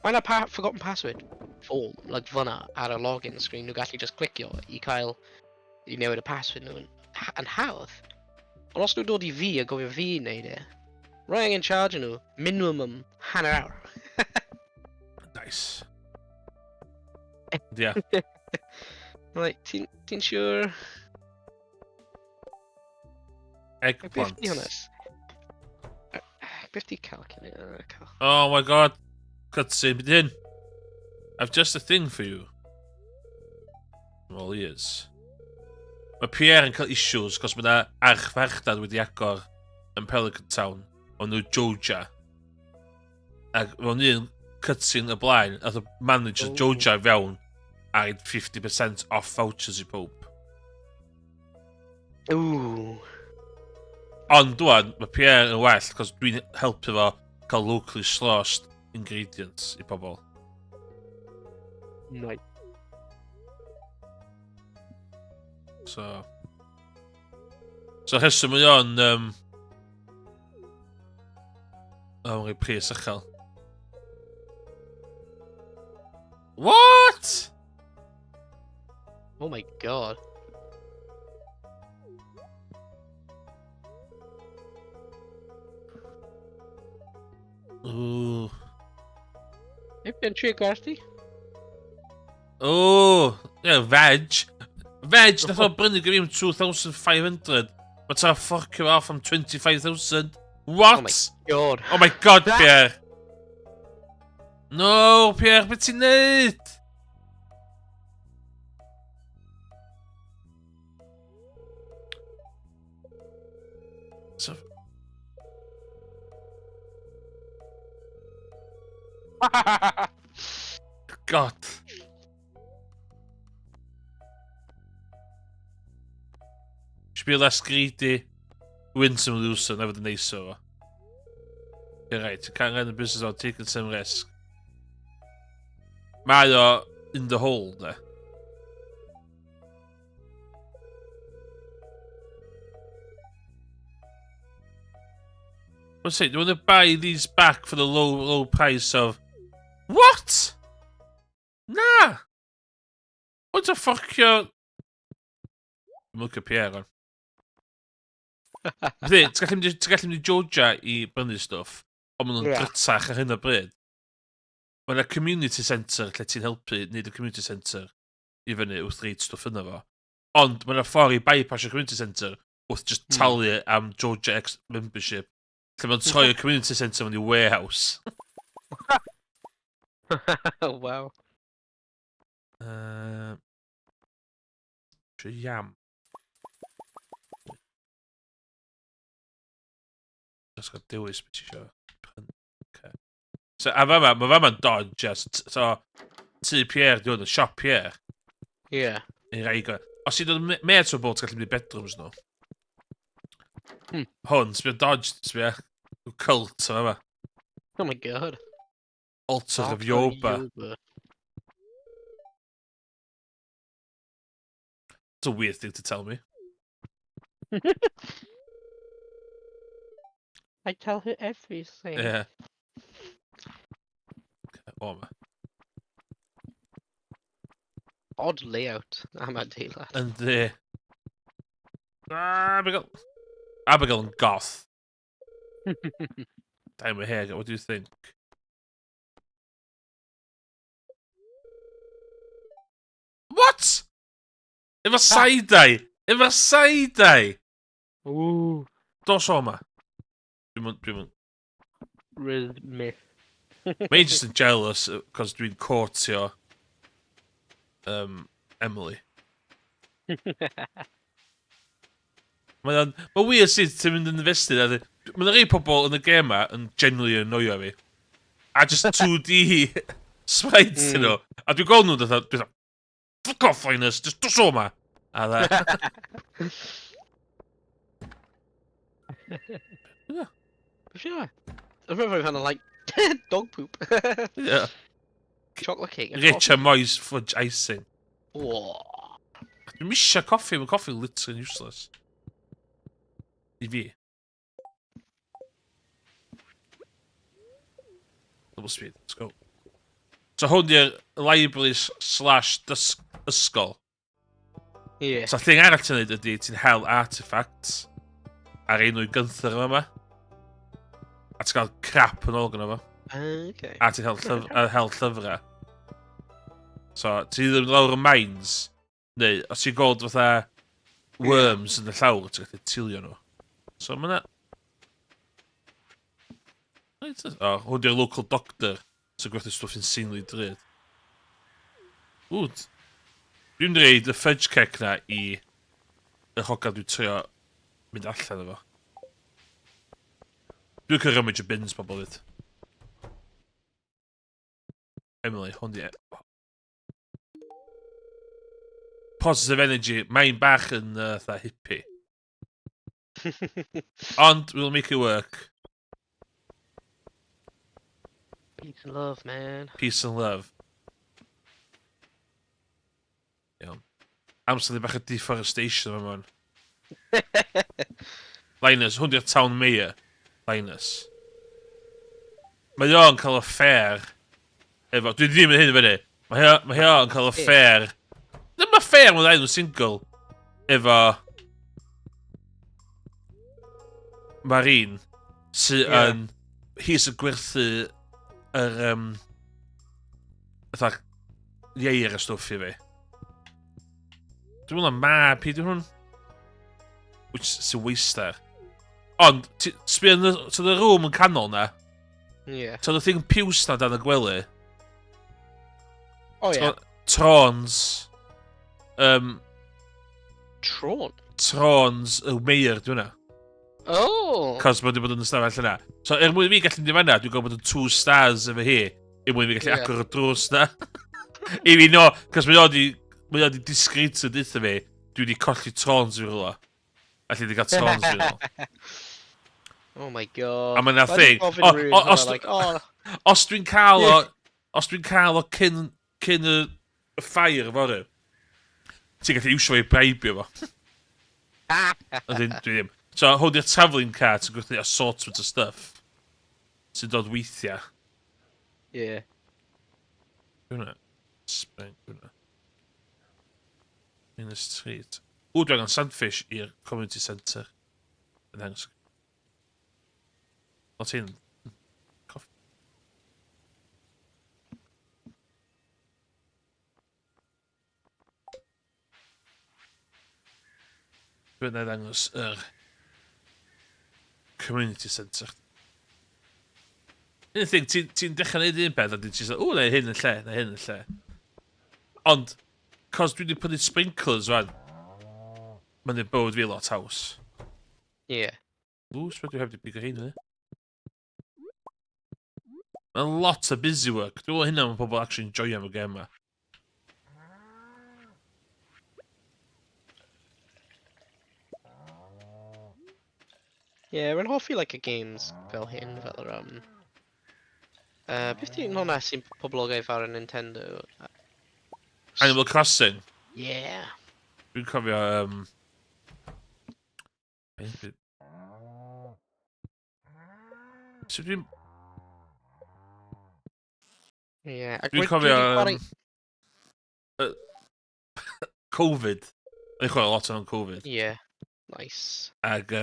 Mae yna forgotten password form, like fyna ar y login screen, nhw'n gallu just clicio i cael, i newid y password nhw yn hawdd. Ond os nhw'n dod i fi a gofio fi wneud e, rwy angen charge nhw minimum hanner awr. Nice. Yeah. Like, ti'n ti siŵr? Eggplant. Beth di hwnna? Beth di calculator? Oh my God. Cutscene, beth hyn? I've just a thing for you. I'm all ears. Mae Pierre yn cael issues cos mae yna archfarchnad wedi agor yn Pelican Town o'n nhw Joja. Ac mewn un cutscene y blaen, nath y manager Joja fewn a rhaid 50% off vouchers i pob. Ooh. Ond dwan, mae Pierre yn well, cos dwi'n helpu fo cael locally sourced ingredients i pobl. Nice. So rheswm mae o'n... O, mae'n rhoi pris uchel. What? Oh my God. Ooh. Eb yn trio gwerthu? Oh, yeah, veg. Veg, nath o brynu gyda fi am 2,500. Mae ta fforcio off am 25,000. What? Oh my God. Oh my God, Pierre. No, Pierre, beth ti'n neud? So, God. Should be less greedy. Win some, lose some, never the neis o fo. Yeah, right, you can't run the business without taking some risk. Mae o in the hole, de. What's it? Do you want to buy these back for the low, low price of... What? Na! What the fuck you... Dwi'n licio Pierre, on. Fyddi, ti'n gallu mynd i- ti'n gallu mynd i Georgia i brynu stwff, ond maen nhw'n drytach ar hyn o bryd. Mae yna community centre lle ti'n helpu wneud y community centre i fyny wrth reid stwff yna fo. Ond mae yna ffordd i bypass y community centre wrth just talu am Georgia X membership. Lle mae'n troi y community centre mewn i warehouse. Oh, wow. Isio jam. Just got dewis beth ti isio. Okay. So, a fama, mae fama'n dodge, yes. So, tŷ Pierre, di hwn, y siop Pierre. Ie. Yeah. I rai go. Os ti'n dod yn met o bod, ti'n gallu mynd i bedrooms nhw. Hwn, sbio dodge, sbio. Cult o fama. Oh my God. Altar of Yoba. Yoba. It's a weird thing to tell me. I tell her everything. Yeah. O, ma. Odd layout am adeilad. Yndi. Abigail. Abigail yn goth. Damn her hair, what do you think? What? Efo side-eye! Efo side-eye! Ooh. Dos o ma. Dwi'n mynd, dwi'n mynd. Riz myth. Mae just yn jealous cos dwi'n courtio Emily. Mae o'n... Mae'n weird sut ti'n mynd yn invested. A mae'n rhai pobl yn y gêm ma yn genuinely annoio fi. A just 2D sprites mm. nhw. A dwi'n gweld nhw'n dod, dwi'n dod, fuck off, Linus, just dos o ma. A dda. Yeah. Yeah. I remember kind of like dog poop. Yeah. Chocolate cake. Rich and moist fudge icing. Whoa. Dwi'n misio coffi, mae coffi literally useless. I fi. Double speed, let's go. So hwn di'r library slash ysgol. Yeah. So thing arall ti'n neud ydy, ti'n hel artifacts ar ein nhw i Gunther yma. A ti'n cael crap yn ôl gyda fo. Okay. A ti'n hel, llyf a hel llyfrau. So, ti ddim yn lawr y mines, neu os ti'n gweld fatha worms yn y llawr, ti'n gallu tilio nhw. So, mae yna... Reit, o, hwn di'r local doctor sy'n gwerthu stwff insanely drud. Ww, dwi'n reid y fudge cake na i y hogan dwi'n trio mynd allan efo. Dwi'n cael rummage y bins pobl fyd. Emily, hwn di... Positive energy. Mae'n bach yn fatha hippie. Ond, we'll make it work. Peace and love, man. Peace and love. Iawn. Amser di bach o deforestation yma man. Linus, hwn di'r town mayor. Linus. Mae o'n cael affair efo... Dwi ddim yn hyn i fyny. Mae o'n cael affair. Ddim affair, mae'n dda nhw single. Efo... Marine. Sy yn... Hi sy'n gwerthu yr... Fatha... Ieir a stwff i fi. Dwi'n meddwl na mab hi, dwi'n hwn. Which sy'n waster. Ond, sbio yn y, so y room yn canol na. Yeah. So the thing piws na dan y gwely. Oh, yeah. Trons. Tron? Trons y mayor, dwi'n hwnna. Oh! Cos mae wedi bod yn ystafell yna. So, er mwyn i fi gallu mynd i fanna, dwi'n gwybod bod yn 2 stars efo hi. Er mwyn i fi gallu agor y drws na. I fi no, cos mae o di discreet yn deutha fi, dwi wedi colli trons fi rhywle. Alli di gael trons fi nôl. Oh my God. A mae 'na thing. Os dwi'n cael o, os dwi'n cael o cyn y ffair fory, ti'n gallu iwsio fo i bribio fo. Ond dwi ddim. So, hwn di'r travelling cart sy'n gwerthu assortment o stuff. Sy'n dod weithiau. Ie. Hwna. Spring, hwnna. Minus treat. Ww, dwi angen sandfish i'r community centre. Yn dangos. O ti'n... Coff. Dwi'n dangos yr community centre. Un thing, ti'n ti dechrau neud un peth a ti'n dweud, o, neu hyn yn lle, neu hyn yn lle. Ond, cos dwi wedi prynu sprinklers rwan, mae'n neud bywyd fi lot haws. Ie. Yeah. Ww, sbeth dwi heb di pigo hyn, yna. Mae'n lot o busy work. Dwi'n meddwl hynna mae pobl actually enjoy am y gem ma. Ie, yeah, rwy'n hoffi like, y games fel hyn, fel yr... Beth di'n hwnna sy'n poblogaidd ar y Nintendo? Animal Crossing? Yeah. Dwi'n cofio... So dwi'n... Ie. Dwi'n cofio... Covid. O'n i'n chwarae lot o'n Covid. Ie. Yeah. Nice. Ag...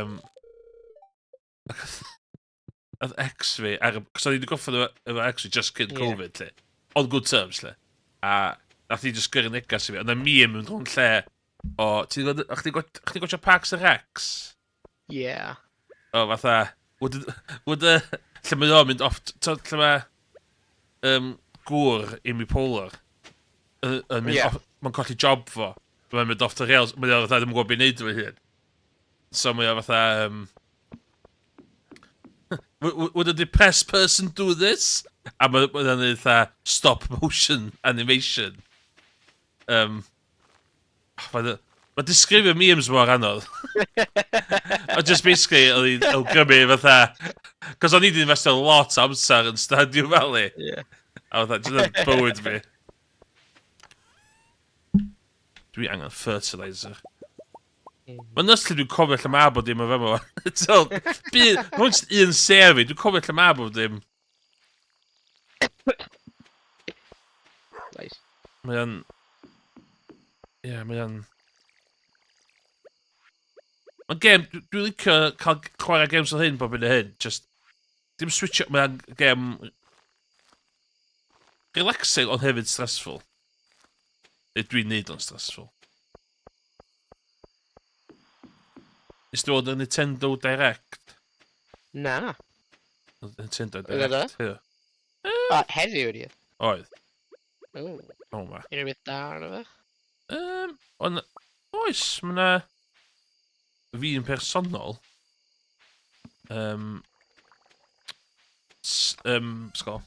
Oedd ex fi, ar, cos o'n i wedi gorffen efo ex fi just cyn Covid, lle. On good terms, lle. A nath i just gyrru negas i fi. Ond y meme yn rhwng lle o... Ti'n gwybod, chdi gwachio Parks and Recs? Yeah. O, fatha... Would the, lle mae o'n mynd off... Lle mae gŵr Amy Poehler yn mynd off, mae'n colli job fo. Mae'n mynd off the rails. Mae o'n fatha ddim yn gwybod beth i wneud efo hun. So mae o fatha... Would a depressed person do this? A mae'n ma neud fatha stop motion animation. Mae ma disgrifio memes mor anodd. A just basically, oedd hi'n awgrymu fatha... Cos o'n i wedi investio lot o amser yn Stardew Valley. Yeah. A fatha, dyna bywyd fi. Dwi angen fertilizer. Mae'n nuts lle dwi'n cofio lle mae bod dim o fama. So, mae'n just un sef fi, dwi'n cofio lle mae bod dim. Nice. Mae o'n... Ie, yeah, mae o'n... Mae'n gêm, dwi'n licio cael chwarae games fel hyn bob hyn a hyn. Just, dim switch, mae'n gêm relaxing ond hefyd stressful. Neu dwi'n neud o'n stressful. Nes di weld y Nintendo Direct? Na. Nintendo Oedd e Direct, ie. A, heddiw ydi e? Oedd. O. O, ma. Unrhyw beth da arno fe? Ond, oes, mae yna fi'n personol. Sgol,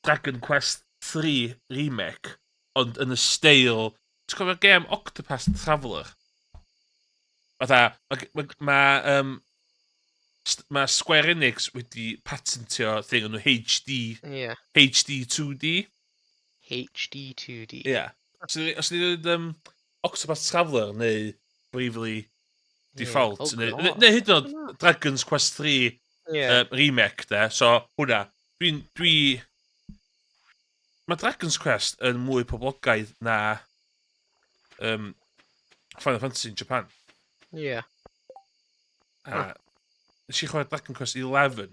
Dragon Quest 3 Remake, ond yn y steil... Ti'n cofio'r gêm Octopath Traveler? Fatha, ma Square Enix wedi patentio thing yn nhw HD, HD 2D. HD 2D. Ie. Yeah. Os ni dweud Octopath Traveler neu Bravely Default, Oh, neu, God. neu hyd yn oed Dragon's Quest 3 remake, de. So, hwnna. Mae Dragon's Quest yn mwy poblogaidd na Final Fantasy in Japan. A nes i chwarae Dragon Quest 11.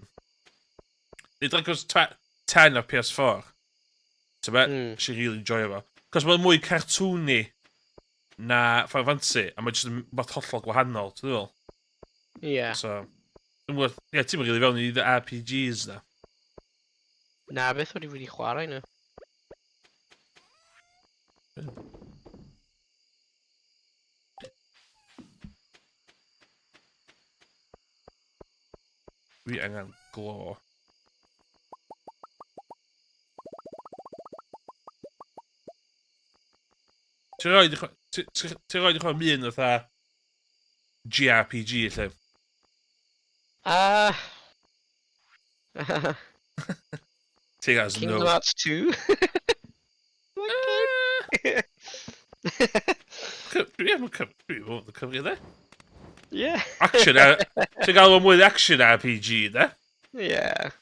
Neu Dragon Quest 10 ar PS4. Ti'n be? Nes i really enjoy fo. Cos mae'n mwy cartoony na Final Fantasy, a mae'n just yn fath hollol gwahanol, ti'n meddwl? Ie. So, dwi'n gwybod, ie, ti'n really fewn i the RPGs na. Na, beth wedi wedi chwarae nhw? Dwi angen glo. Ti'n rhoi i chwarae un fatha JRPG lle? Ti'n gael Kingdom no. Hearts 2? Dwi am y cyfri, dwi am y cyfri dde. Yeah. Action, ti'n gael o mwy action RPG, de? Yeah.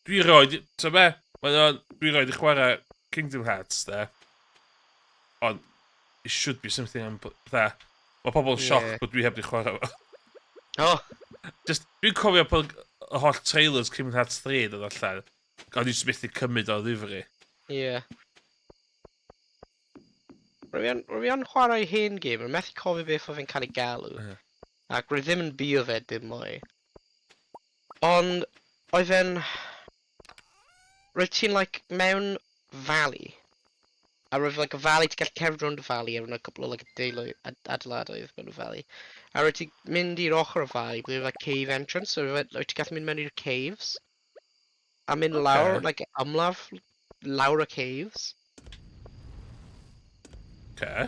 Dwi roed, ti'n be? Dwi roed i chwarae Kingdom Hearts, de? Ond, it should be something I'm... Fatha, mae pobl yn sioc bod dwi heb di chwarae fo. Oh. Just, dwi'n cofio pan y holl trailers Kingdom Hearts 3 dod allan. O'n i jyst methu cymryd o ddifri. Ie. Rwy yn chwarae hen game, rwy'n methu cofio beth oedd e'n cael ei galw. Ac rwy ddim yn bio fe dim mwy. Ond, oedd e'n... Rwyt ti'n, like, mewn valley. A roedd, like, a valley, ti'n gallu cerdded rownd y valley, a roedd 'na cwpl o, like, adeiladoedd mewn y valley. A rwyt ti'n mynd i'r ochr y valley, ble oedd, like, cave entrance, so roedd ti'n gallu mynd mewn i'r caves. A mynd lawr, like, ymladd lawr y caves. Okay.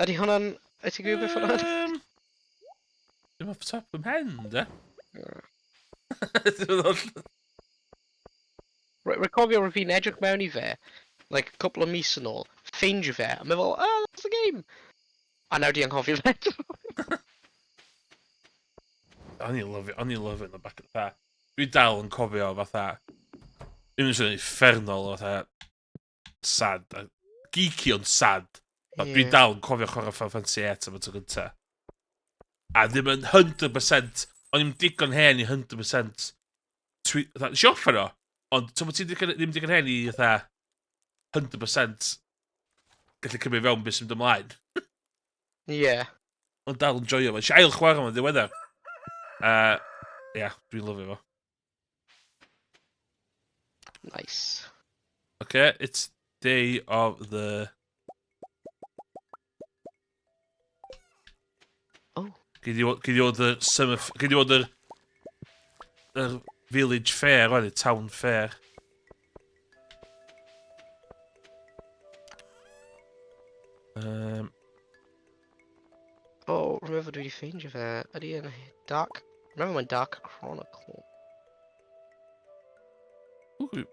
Ydy hwnna'n... Wyt ti'n gwybod beth hwnna'n? Ddim off top of mhen, de. Rwy'n cofio rwy'n fi'n edrych mewn i fe, like, cwpl o mis yn ôl, ffeindio fe, a meddwl, "Oh, that's the game!" A nawr di anghofio fe. O'n i'n lyfio, o'n i'n lyfio yn y back of the... Dwi dal yn cofio fatha... Ddim yn swnio'n uffernol o fatha... Sad. A geeky ond sad. Yeah. Dwi dal yn cofio chwarae Final Fantasy 8 am y tro gynta. A ddim yn 100%... O'n i'n digon hen i 100%... Fatha, nes i orffen o, ond ti'n bod ti'n ddim digon hen i fatha 100% gallu cymryd fewn beth sy'n mynd ymlaen. Ie. Yeah. Ond dal yn joio fo. Nes i ail chwarae fo'n ddiweddar. Ie, yeah, dwi'n lyfio fo. Nice. Okay, it's day of the... Oh. Gei di fod y summer... Gei di fod yr village fair, oedd y town fair. Oh, remember dwi wedi ffeindio fe. Ydy yn Dark... Remember mae'n Dark Chronicle. Ooh.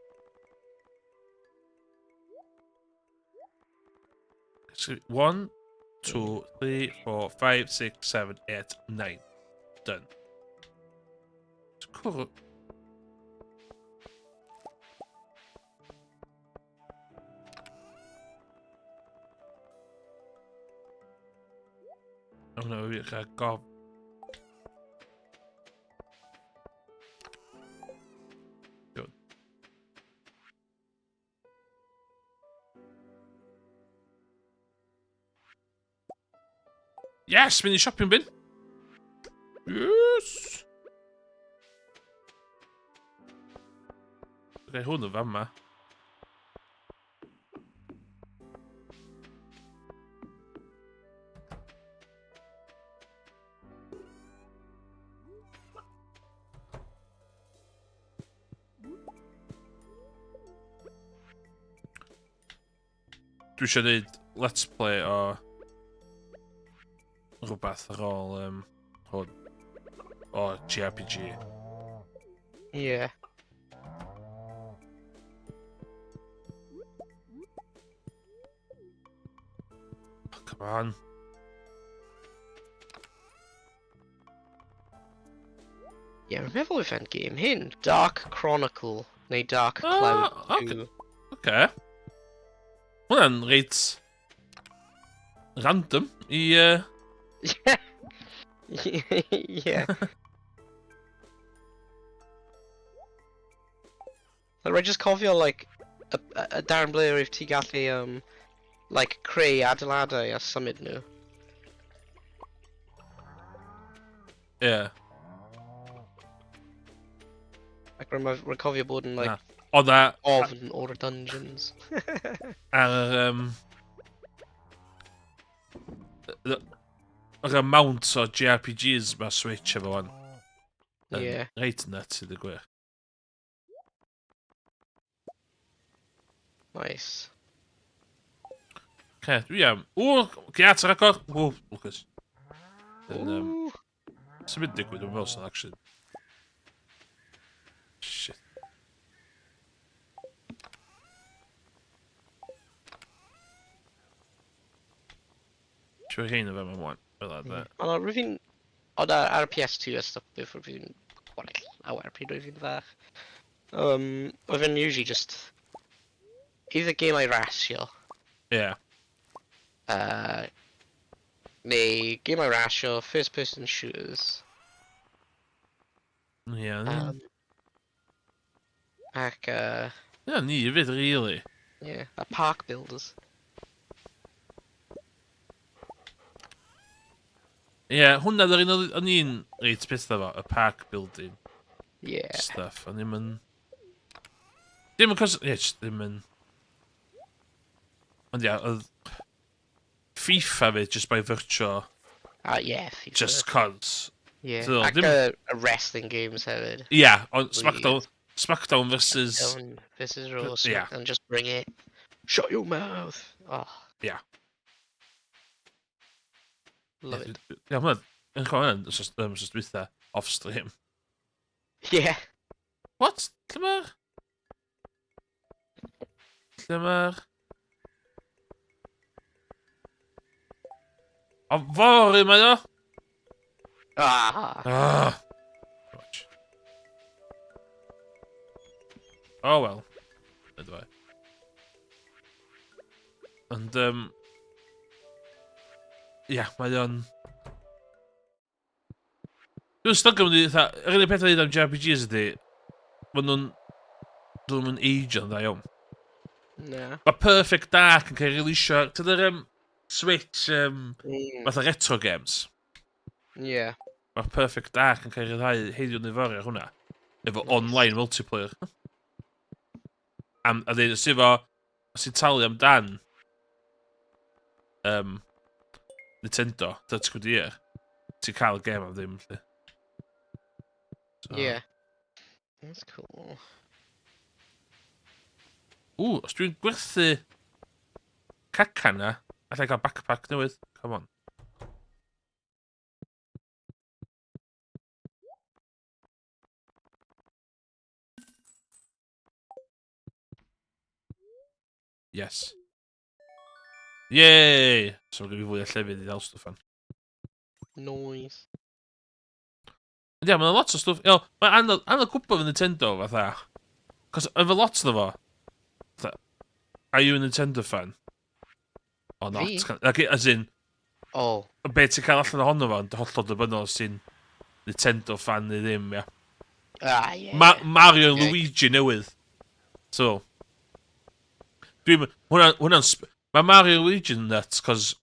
So, 1, 2, 3, 4, 5, 6, 7, 8, 9. Done. Cool. Oh no, we got. Good. Yes, mynd i shopping bin. Yes! Okay, hwn yn fama. Dwi eisiau gwneud let's play o rhywbeth ar ôl hwn. O JRPG. Ie. Yeah. Oh, come on. Ie, yeah, rwy'n meddwl efo'n game hyn. Dark Chronicle, neu Dark Cloud 2. Okay. Okay. Hwnna'n reit random i... Ie. Rwy'n just cofio, like, y darn ble roedd ti gallu, like, creu adeiladau a symud nhw. Ie. Yeah. Like, rwy'n cofio bod yn, like, Oedd na... ofn o'r dungeons. Ar yr amount o JRPGs mae Switch efo wan. Ie. Reit nuts i ddweud gwir. Nice. Ce, dwi am... O, giat ar agor! O, Lucas. Sy'n mynd digwydd, dwi'n meddwl sy'n actually... Shit. Siwr rhain o fe mewn wan. Fel that. Ond rwy'n fi'n... Ond ar, ar y PS2 a stuff, beth oedd fi'n chwarae llawer pryd oedd fi'n fach. Oedd fi'n usually just either gemau rasio. Ie. Yeah. Neu gemau rasio, first person shooters. Ie. Yeah, Ac, Ie, ni hefyd, really. Yeah, a park builders. Ie, yeah, hwnna oedd yr un o'n i'n reit peth efo, y park building stuff. O'n i'm yn... Dim yn cos... Ie, just ddim yn... Ond ia, oedd FIFA fyd, just by virtue o Ah, yeah, FIFA. Just cos. Yeah. So, Ac ddim- y wrestling games hefyd. Ia, yeah, ond Smackdown, Smackdown versus Smackdown versus Raw, Yeah. Smackdown, just bring it. Shut your mouth. Oh. Yeah. Love it. Ia, hwnna, yn chwarae hwnna, wsos dwytha, off stream. Yeah. What? Lle mae'r... Lle mae'r... O, fory mae o! Ah. Ah! Watch. Oh well. Ydw i. Ond, ia, mae o'n... Dwi'n stygio mynd i, fatha, yr unig peth i ddweud am JRPGs ydy, maen nhw'n... Dyn nhw'n age-io'n dda iawn. Na. Mae Perfect Dark yn cael ei releasio... Ti'n yr Switch, fatha retro games. Mae Perfect Dark yn cael ei ryddhau heddiw neu fory ar hwnna. Efo online multiplayer. Am, a dweud, os efo, os ti'n talu amdan Nintendo, 30 quid a year, ti'n cael y gêm am ddim, lle. So. Yeah. That's cool. Ww, os dwi'n gwerthu cacan na, allai gael backpack newydd. Come on. Yes. Yay! So mae gen i fwy o llefydd i ddal stwff fan. Noise. Ond ia, mae'n lot o stwff. Iawn, mae'n anodd, anodd gwybod fy Nintendo, fatha. Cos efo lot o fo. Fatha, are you a Nintendo fan? Or not? Fi? Like, as in, Oh. be ti'n cael allan ohono fo, yn hollol dibynol os ti'n Nintendo fan neu ddim, ia. Ah, yeah. Mario and Okay. Luigi newydd. So, dwi'n... Hwnna'n... Mae Mario and Luigi yn nuts, cos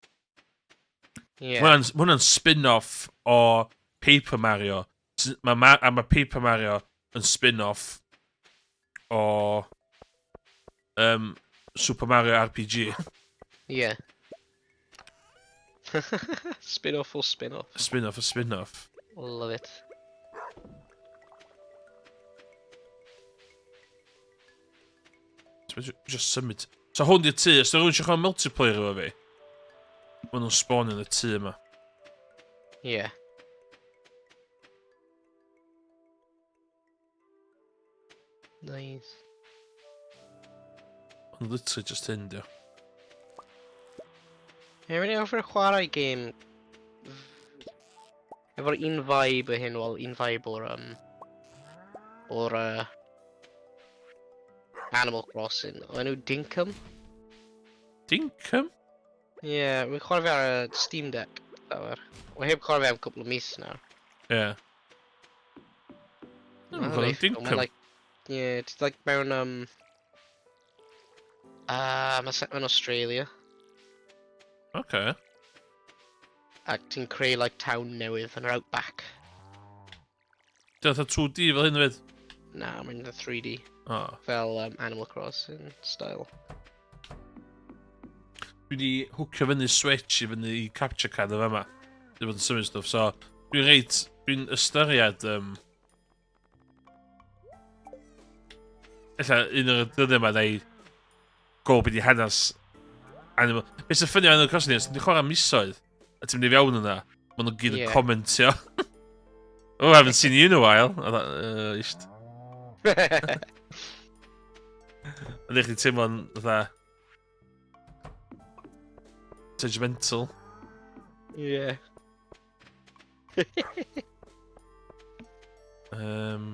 hwnna'n spin-off o Paper Mario. A mae Paper Mario yn spin-off o Super Mario RPG. Yeah. Spin-off or spin-off. Spin-off o spin-off. Love it. So, just symud. So hwn di'r tŷ, os yna rhywun eisiau chwarae multiplayer efo fi, maen nhw'n spawn yn y tŷ yma. Nice. Ond literally just hyn, dio. Ie, rwy'n arfer chwarae game efo'r un vibe o hyn, wel, un vibe o'r Animal Crossing. O enw Dinkum. Dinkum? Ie, yeah, rwy'n chwarae fe ar y Steam Deck. Llawer. Wel, heb chwarae fe am cwpl o mis nawr. Ie. Yeah. Dwi'n Ma'n gwybod reit cool. Dinkum. Mae'n like, yeah, it's like mewn, mae set mewn Australia. Okay. Ac ti'n creu like town newydd yn yr outback. Dwi'n fatha 2D fel hyn hefyd. Na, mae'n the 3D. Oh. Fel Animal Crossing style. Dwi wedi hwcio fyny Switch i fyny i capture card o fama. Dwi'n bod yn symud stwff, so dwi'n reit, dwi'n ystyried ella un o'r dyddiau yma neu go beth i hanes Animal... Beth sy'n ffynnu Animal Crossing is, ti'n chwarae misoedd, a ti'n mynd i fewn yna, maen nhw'n gyd yn commentio. "Oh, I haven't seen you in a while." A dda, isht. A ddech chi teimlo'n fatha judgmental. Yeah.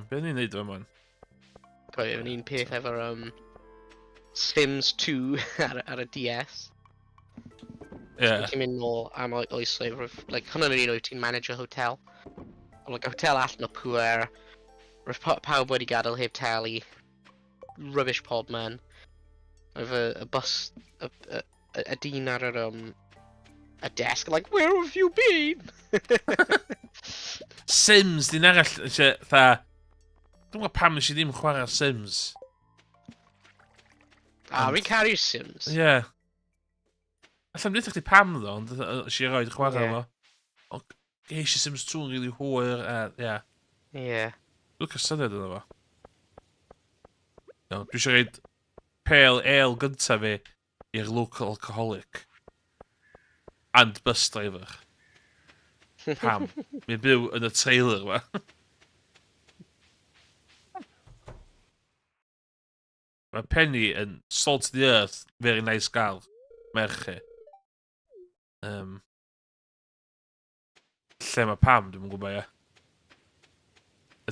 Be ni'n neud efo man? Cofio, yn un peth efo'r Sims 2 ar y DS. Ie. Yeah. Ti'n mynd nôl am oesoedd, like, hwnna'n un oed ti'n manager hotel. Ond, like, hotel allan o pŵer, roedd pawb wedi gadael heb talu, rubbish pob man. Oedd y bus, y dyn ar yr, y desk, like, where have you been? Sims, dyn arall, eisiau, tha... Dwi'n gwybod pam nes i ddim chwarae Sims. Ah, fi'n caru Sims. Ie. Yeah. Allan ddim chdi pam ddo, ond nes i roed chwarae fo. Ond ges i Sims 2 yn rili hwyr, a ie. Ie. Dwi'n cael syniad yna fo. Iawn, dwi eisiau roid pale ale gyntaf fi i'r local alcoholic. And bus driver. Pam? Mae'n byw yn y trailer ma. Mae Penny yn salt of the earth, very nice gal. Merch chi. Lle mae Pam, dwi'n gwybod, ie.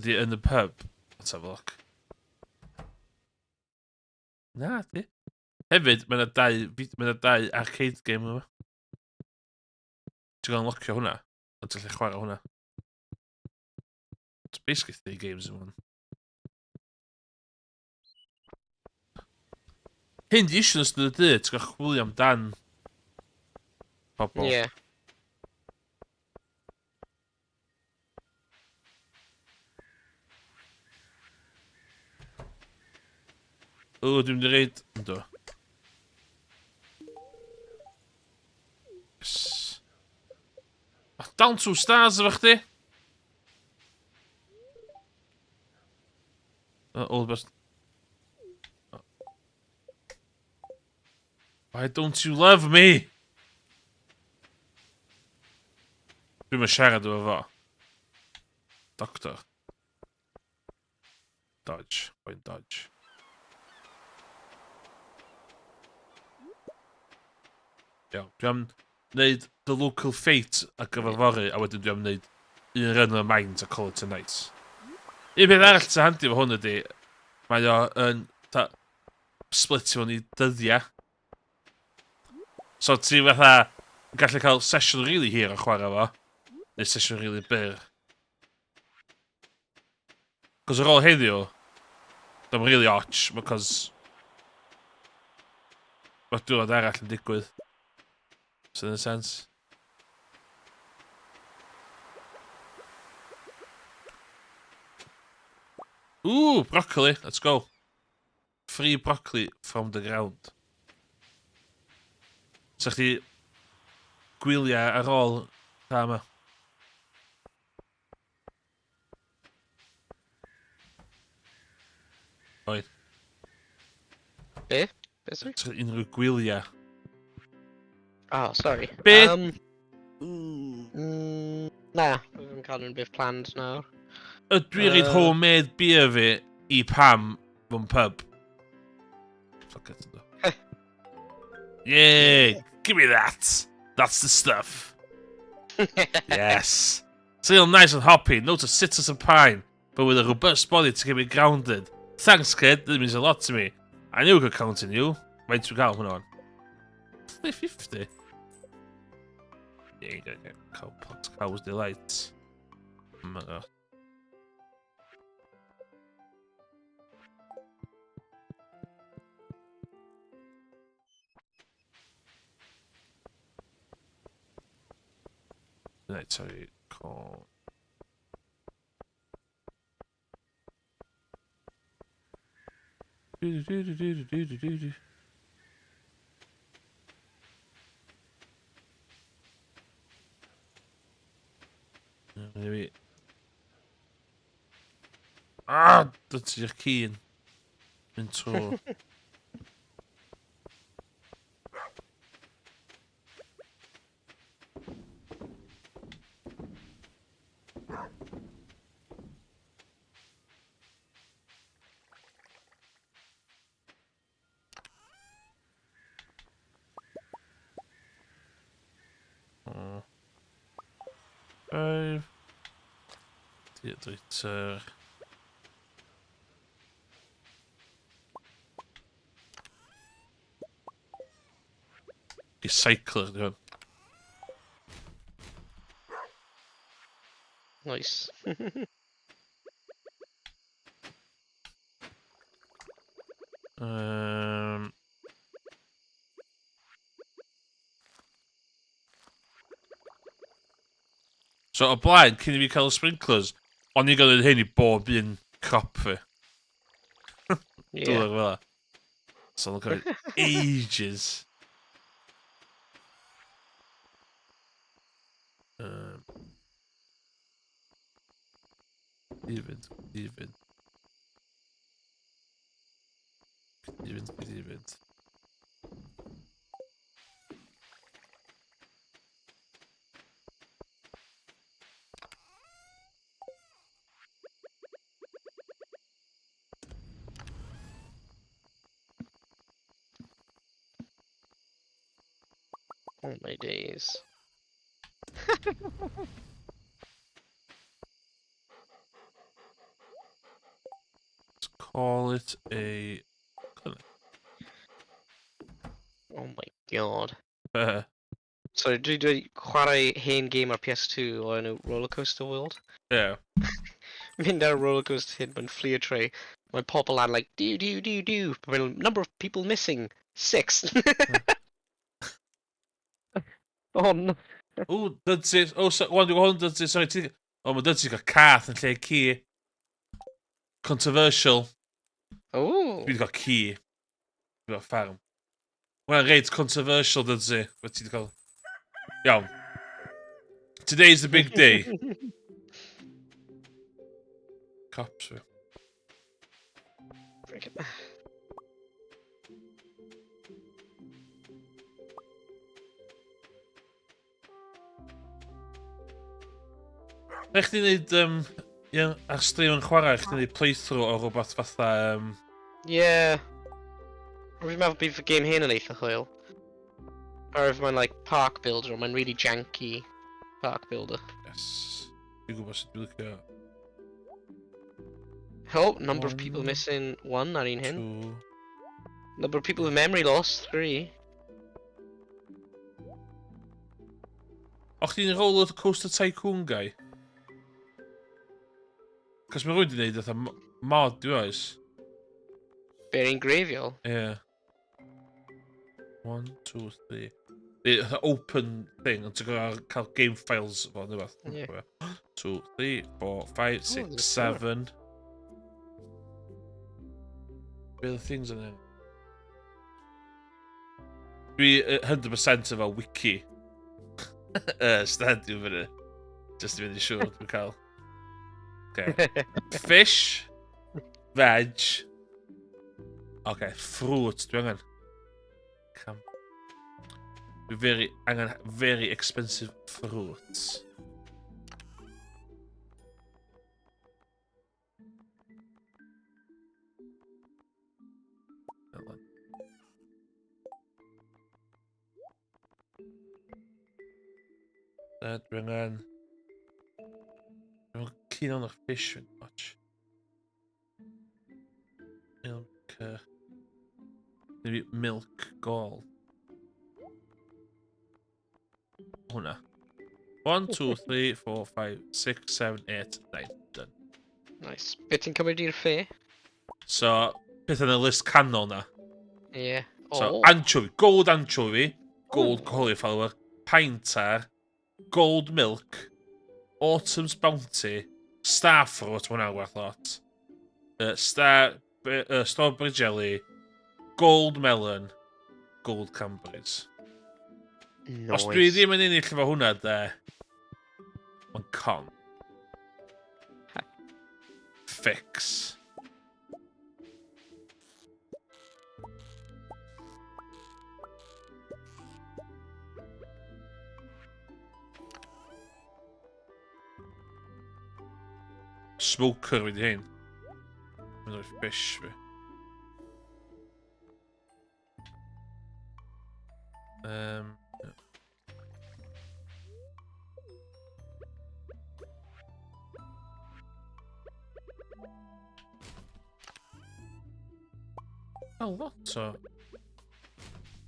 Ydy yn y pub? Let's have a look. Na, di. Hefyd, mae yna dau arcade game yma. Ti'n gael unlockio hwnna, a ti'n gallu chwarae hwnna. It's basically three games in one. Hyn di issue yn ystod y dydd, ti'n gael chwilio amdan pobl. Ie. O, dwi'n mynd i reid... Ynddo. Yes. Oh, down 2 stars efo chdi. All the best. Why don't you love me? Dwi'n mynd siarad efo fo. Doctor. Dodge. Point dodge. Iawn. Dwi am wneud the local fete ar gyfer fory, a wedyn dwi am wneud un run o'r mines a call it a night. Un peth arall sy'n handi efo hwn ydy, mae o yn split i fewn i dyddiau. So ti fatha yn gallu cael sesiwn really hir o chwarae fo, neu sesiwn really byr. Cos ar ôl heddiw, dwi'n really och, because mae'r diwrnod arall yn digwydd. So in a sense. Ooh, broccoli. Let's go. Free broccoli from the ground. So chdi gwyliau ar ôl ta yma? Oi. Be? Be, sorry? So unrhyw gwyliau. Oh, sorry. Be? Na, dwi'n cael unrhyw beth planned nawr. Ydw i'n reid homemade beer fi i Pam mewn pub? Fuck it, ynddo. Yeah, give me that. That's the stuff. Yes. It's real nice and hoppy, notes of citrus and pine, but with a robust body to keep it grounded. Thanks, kid. That means a lot to me. I knew I could count on you. Faint ti'n gael hwnna on? 350. Yeah. Cow pot, cow's delight. Oh my God. Right, sorry, call. Do do do do do do do do do. Maybe. Ah, dydy'r cyn. Mynd trwy. Oh. 5. Dehydrator. Recycler, di hwn. Nice. So, o blaen, cyn i fi cael y sprinklers, o'n i'n gwneud hyn i bob un crop fi. Yeah. Dŵr fel 'a. So o'n cymryd ages. I fynd, i fynd. I fynd, i fynd. Oh my days. Let's call it a clinic. Oh my god. So dwi wedi chwarae hen game ar PS2 o enw Roller Coaster World. Yeah. Mynd ar roller coaster hyn, mae'n fflio trwy. Mae pobl ar like, do, do, do, do. Mae'n number of people missing, 6. Oh no. O, Dudley. O, so, wan, dwi'n gweld hwn, Dudley, sorry, ti... O, mae Dudley gael cath yn lle ci. Controversial. Oh. Dwi wedi cael ci. Dwi wedi cael ffarm. Mae'n reit controversial, Dudley. Fe ti wedi cael... Iawn. Today's the big day. Cops fi. Frick it. Rhaid chdi wneud, ie, ar stream yn chwarae, chdi wneud playthrough o rhywbeth fatha... Yeah. Rwy'n meddwl bydd fy game hyn yn eitha hwyl. Oherwydd mae'n like park builder, ond mae'n really janky park builder. Yes. Dwi'n gwybod sut dwi'n licio. Oh, number of people One, missing 1 ar un hyn. 2. Number of people with memory loss, 3. O, chdi'n Roller Coaster Tycoon guy? Cos mae rhywun wedi gwneud fatha mod, dwi oes? Be'r un greiddiol? Ie. Yeah. 1, 2, 3. Fatha open thing, ond ti'n gorfod cael game files fo, neu beth. Yeah. 2, 3, 4, 5, 6, there's 7. Be oedd y things yn hyn? Dwi 100% efo wiki. Stardew fyny. Just i fynd i siŵr dwi'n cael. Okay. Fish. Veg. Okay, fruit. Dwi angen. Cam. Dwi very, angen very expensive fruits. Melon. Dwi angen... Dwi'n keen on y fish yn much. Milk... Maybe milk gold. Hwnna. 1, 2, 3, 4, 5, 6, 7, 8, 9. Done. Nice. Be ti'n cymryd i'r ffe? So, peth yn y list canol na. Ie. So, Oh. anchovy, gold anchovy, gold Ooh. cauliflower, pine tar, gold milk, autumn's bounty, star fruit, ma' hwnna'n werth lot. Star, strawberry jelly, gold melon, gold cranberries. Nice. Os dwi ddim yn ennill efo hwnna, de, mae'n con. Fix. Smoker wedi hyn. Mae'n rhoi fish fi. Yeah. Cael lot o...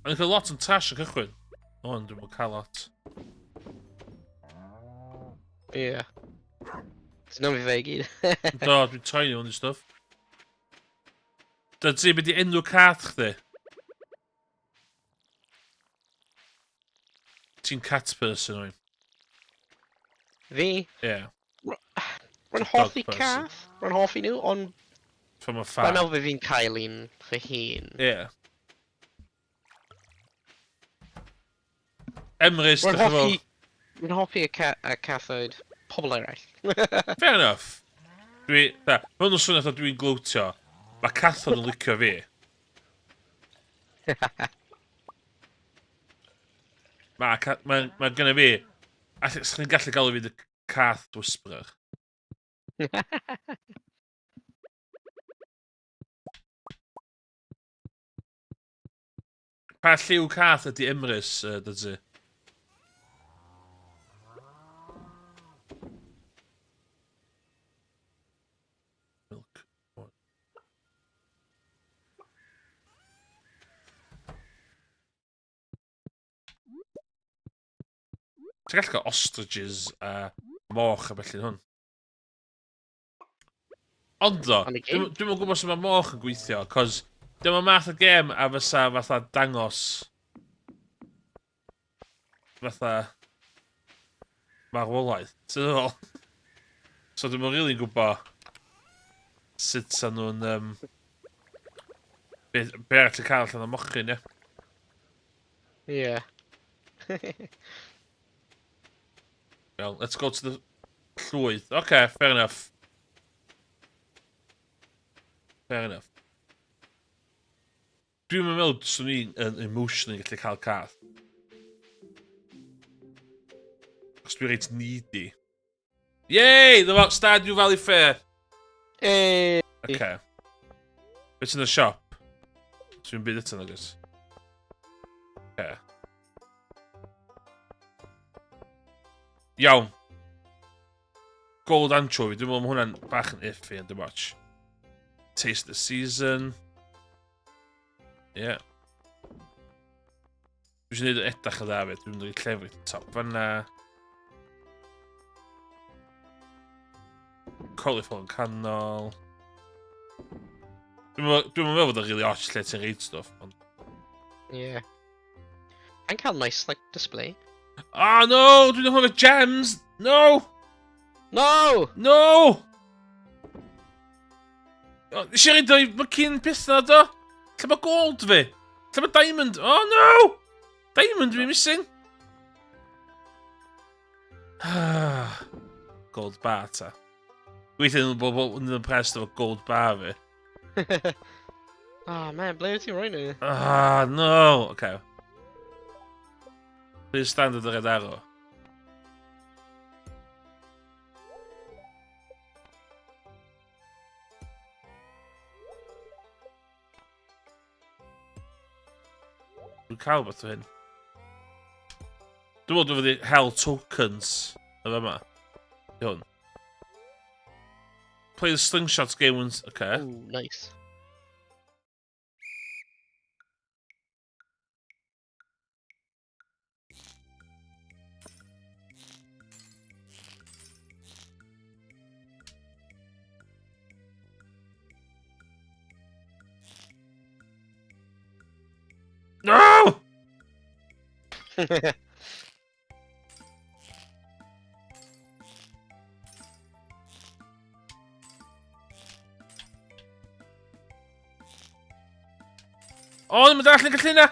O'n i'n cael lot yn trash yn cychwyn. O, ond dwi'n cael lot. Ie. Yeah. Ti'n fi fe i gyd. Do, dwi'n troi nhw'n i stuff. Dyna ti, beth di enw cath chdi? Ti'n cat person, o'i? Fi? Ie. Yeah. Rwy'n hoffi cath, rwy'n hoffi nhw, ond... From afar. Rwy'n meddwl fi'n cael un fy hun. Ie. Yeah. Emrys, Rwy'n hoffi... Rwy'n hoffi y, ca y cathoed pobl eraill. Fair enough. Dwi, da, hwn yn swnio fatha dwi'n glwtio. Mae cathod yn licio fi. Mae ma, ma gynna fi... Alla, sa'ch chi'n gallu galw fi the cath whisperer. Pa lliw cath ydy Emrys, Dydzi? Milk. Ti'n gallu cael ostriches a moch a felly hwn. Ond ddo, dwi'n dwi gwybod sut mae moch yn gweithio, cos dyma math o gem a fysa fatha dangos fatha marwolaeth. Ti'n meddwl? So dwi'm yn rili'n gwybod sut sa nhw'n... Um, be, be arall ti'n cael allan o mochyn, ie? Ie. Well, let's go to the llwyth. Okay, fair enough. Fair enough. Dwi'n meddwl swn i'n yn emotionally gallu cael cath. Cos dwi'n reit needy. Yay! The Stardew Valley Fair! Hey! Okay. Beth sy'n y siop? Dwi'n byd eto, nag oes? Okay. Iawn. Gold anchovy, dwi'n meddwl mae hwnna'n bach yn iffy yn dim ots. Taste the season. Yeah. Dwi eisiau gwneud edrych yn dda fyd. Dwi'n mynd i llefrith top fanna. Cauliflower yn canol. Dwi'n meddwl fod o'n really ots lle ti'n reid stuff. Ond... Yeah. Yn cael nice, like, display. Oh no! Dwi'n hoffi gems! No! No! No! O, nes i roed o'i fucking peth na do? Lle mae gold fi? Lle mae diamond? Oh no! Diamond fi missing! Gold bar ta. Weithio nhw'n bobl yn impressed efo gold bar fi. Oh man, ble wyt ti'n rhoi nhw? Ah, no! Okay. Please stand at the red arrow. Dwi'n cael beth o hyn. Dwi'n meddwl dwi'n fydd hel tokens yn yma. Hwn. Play the slingshots game once. Okay. Ooh, nice. No! O, ddim yn dall yn gallu hynna!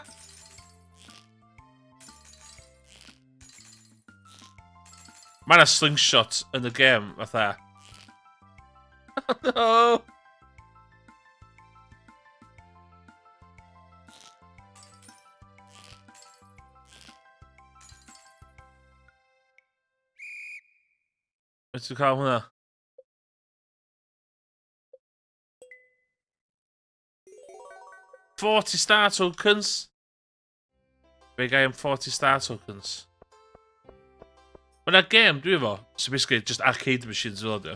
Mae yna slingshot yn y gêm, fatha. Oh no! Beth ti'n cael hwnna? 40 star tokens. Be gai am 40 star tokens? Mae yna gêm dwi efo, sy'n basically just arcade machines fel ydy.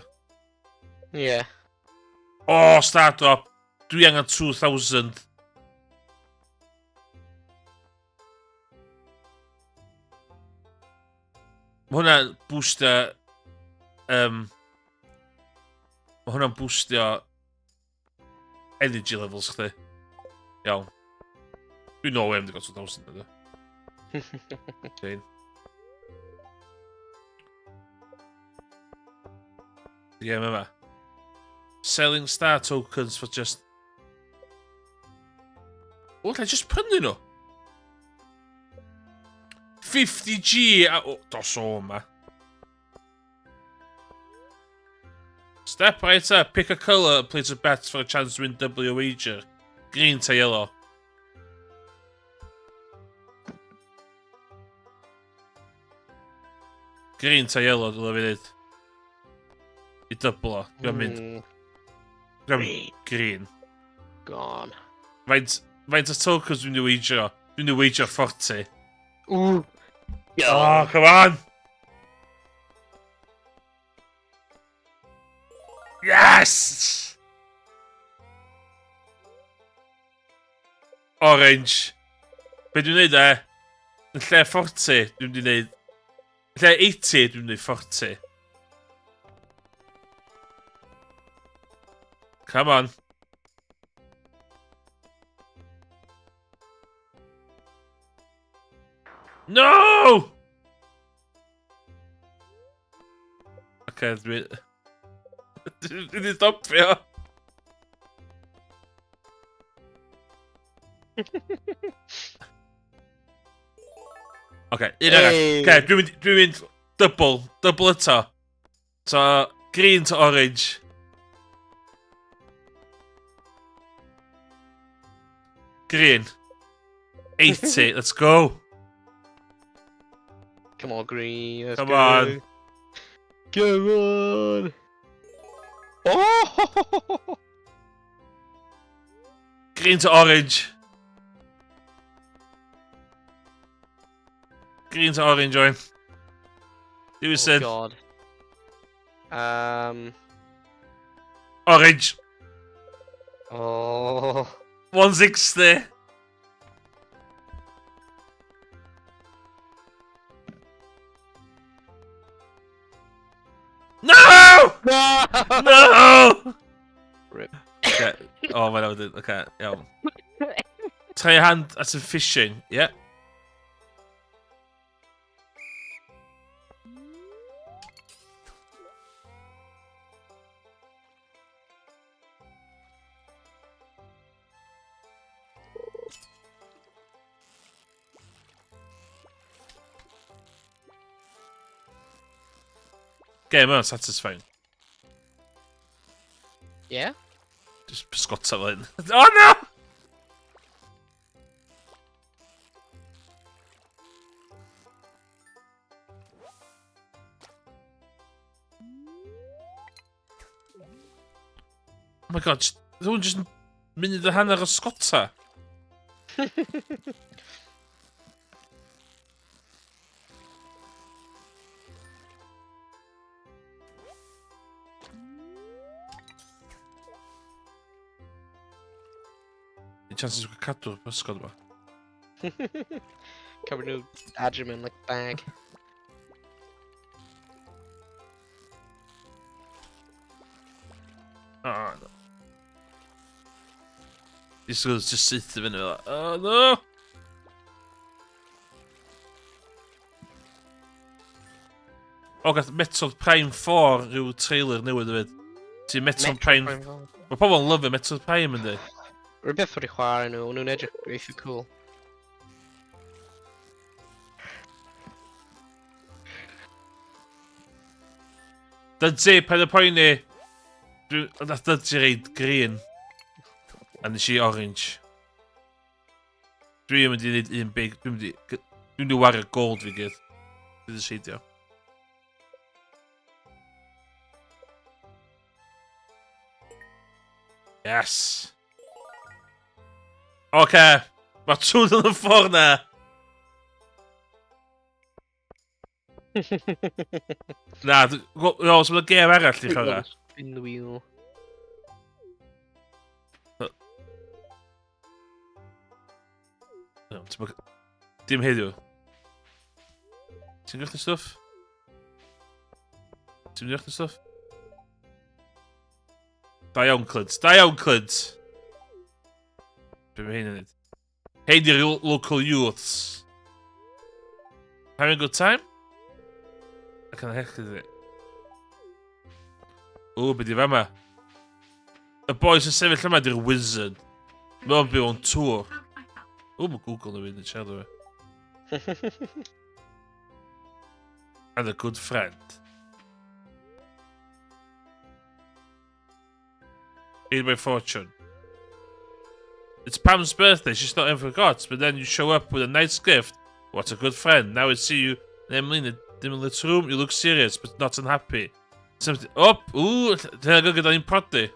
Yeah. Oh, star drop. Dwi angen 2000. Mae hwnna'n boostio... Mae hwnna'n boostio energy levels chdi. Iawn. Dwi'n no way am got 2,000 yna. Jane. The game yma. Selling star tokens for just... O, lle just prynu nhw? 50G! A... O, dos o yma. Step right up, pick a colour and place a bet for a chance to win double your wager. Green to yellow. Green to yellow, dylai fi ddweud. I dyblo. Dwi'n mynd... Dwi'n mynd green. Gone. Faint, faint o tokens dwi'n mynd i wager? Dwi'n mynd i wager 40. Ooh. Oh, come on! Yes! Orange. Be dwi'n neud e? Yn lle 40, dwi'n mynd i neud... Yn lle 80, dwi'n mynd i neud 40. Come on. No! Oce, dwi... Dwi wedi stopio. Oce, un arall. Oce, dwi'n mynd, dwi mynd double, double eto. So, green to orange. Green. 80, let's go. Come on, green. Let's Come go. on. Come on. Oh! Green to orange. Green to orange, Owen. Do Oh said God. Orange. Oh. 160. No! No! No! Rip. Okay. Oh, mae'n awdyn. Okay, iawn. Try your hand at some fishing. Yeah. Game on, satisfying. Yeah? Just pysgota fel hyn. Oh no! Oh my god, just, rhywun just munud a hanner o sgota. I chances gwybod cadw'r bysgod yma. Covered nhw adre mewn like bag. Oh, no. Disgwyl just syth i fyny fel. Oh no! O, gath Metroid Prime 4 rhyw trailer newydd hefyd. Ti'n Metroid Prime... Mae pobl yn lyfio Metroid Prime yndi? Rhywbeth wedi chwarae nhw, o'n nhw'n edrych eitha cool. Dydzi, paid â poeni. Nath Dydzi reid green. A nes i orange. Dwi'n mynd i wneud un big... Dwi'n mynd i... Dwi'n mynd i wario gold fi gyd. Dwi'n decidio. Yes! Oce! Mae tŵn yn y ffordd na! Na, no, so mae'n gêm arall i chwarae. Spin the wheel. No, Dim heddiw. Ti'n gwrth stwff? Ti'n mynd i stuff? Da iawn, Clint. Da iawn, Clint! Be mae hyn yn neud? Hein di'r local youths. Having a good time? Ac yn heck is it? O, be di fama? Y boi sy'n sefyll yma di'r wizard. Mae o'n byw o'n tŵr. O, mae Google yn mynd yn siarad efo. And a good friend. Aid my fortune. It's Pam's birthday, she's not even forgot, but then you show up with a nice gift. What a good friend. Now I see you and Emily in the dim lit room. You look serious, but not unhappy. Something up! Ooh, dyna gyda ni'n prodi.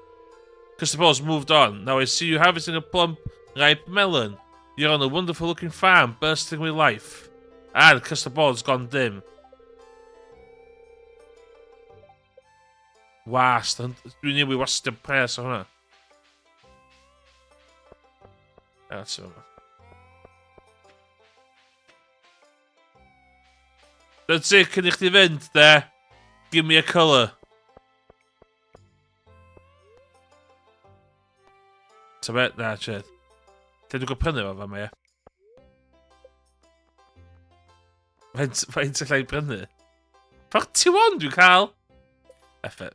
Cause the ball's moved on. Now I see you harvesting a plump, ripe melon. You're on a wonderful looking farm, bursting with life. Ah, the crystal ball's gone dim. Wast. Dwi'n newid wastio pres o hwnna. That's yma. That's it, cyn i chdi fynd, de. Give me a colour. Ta be? Na, shit. Lle dwi'n gwybod prynu fo fama, ie? Faint, faint allai brynu? 41 dwi'n cael! F it.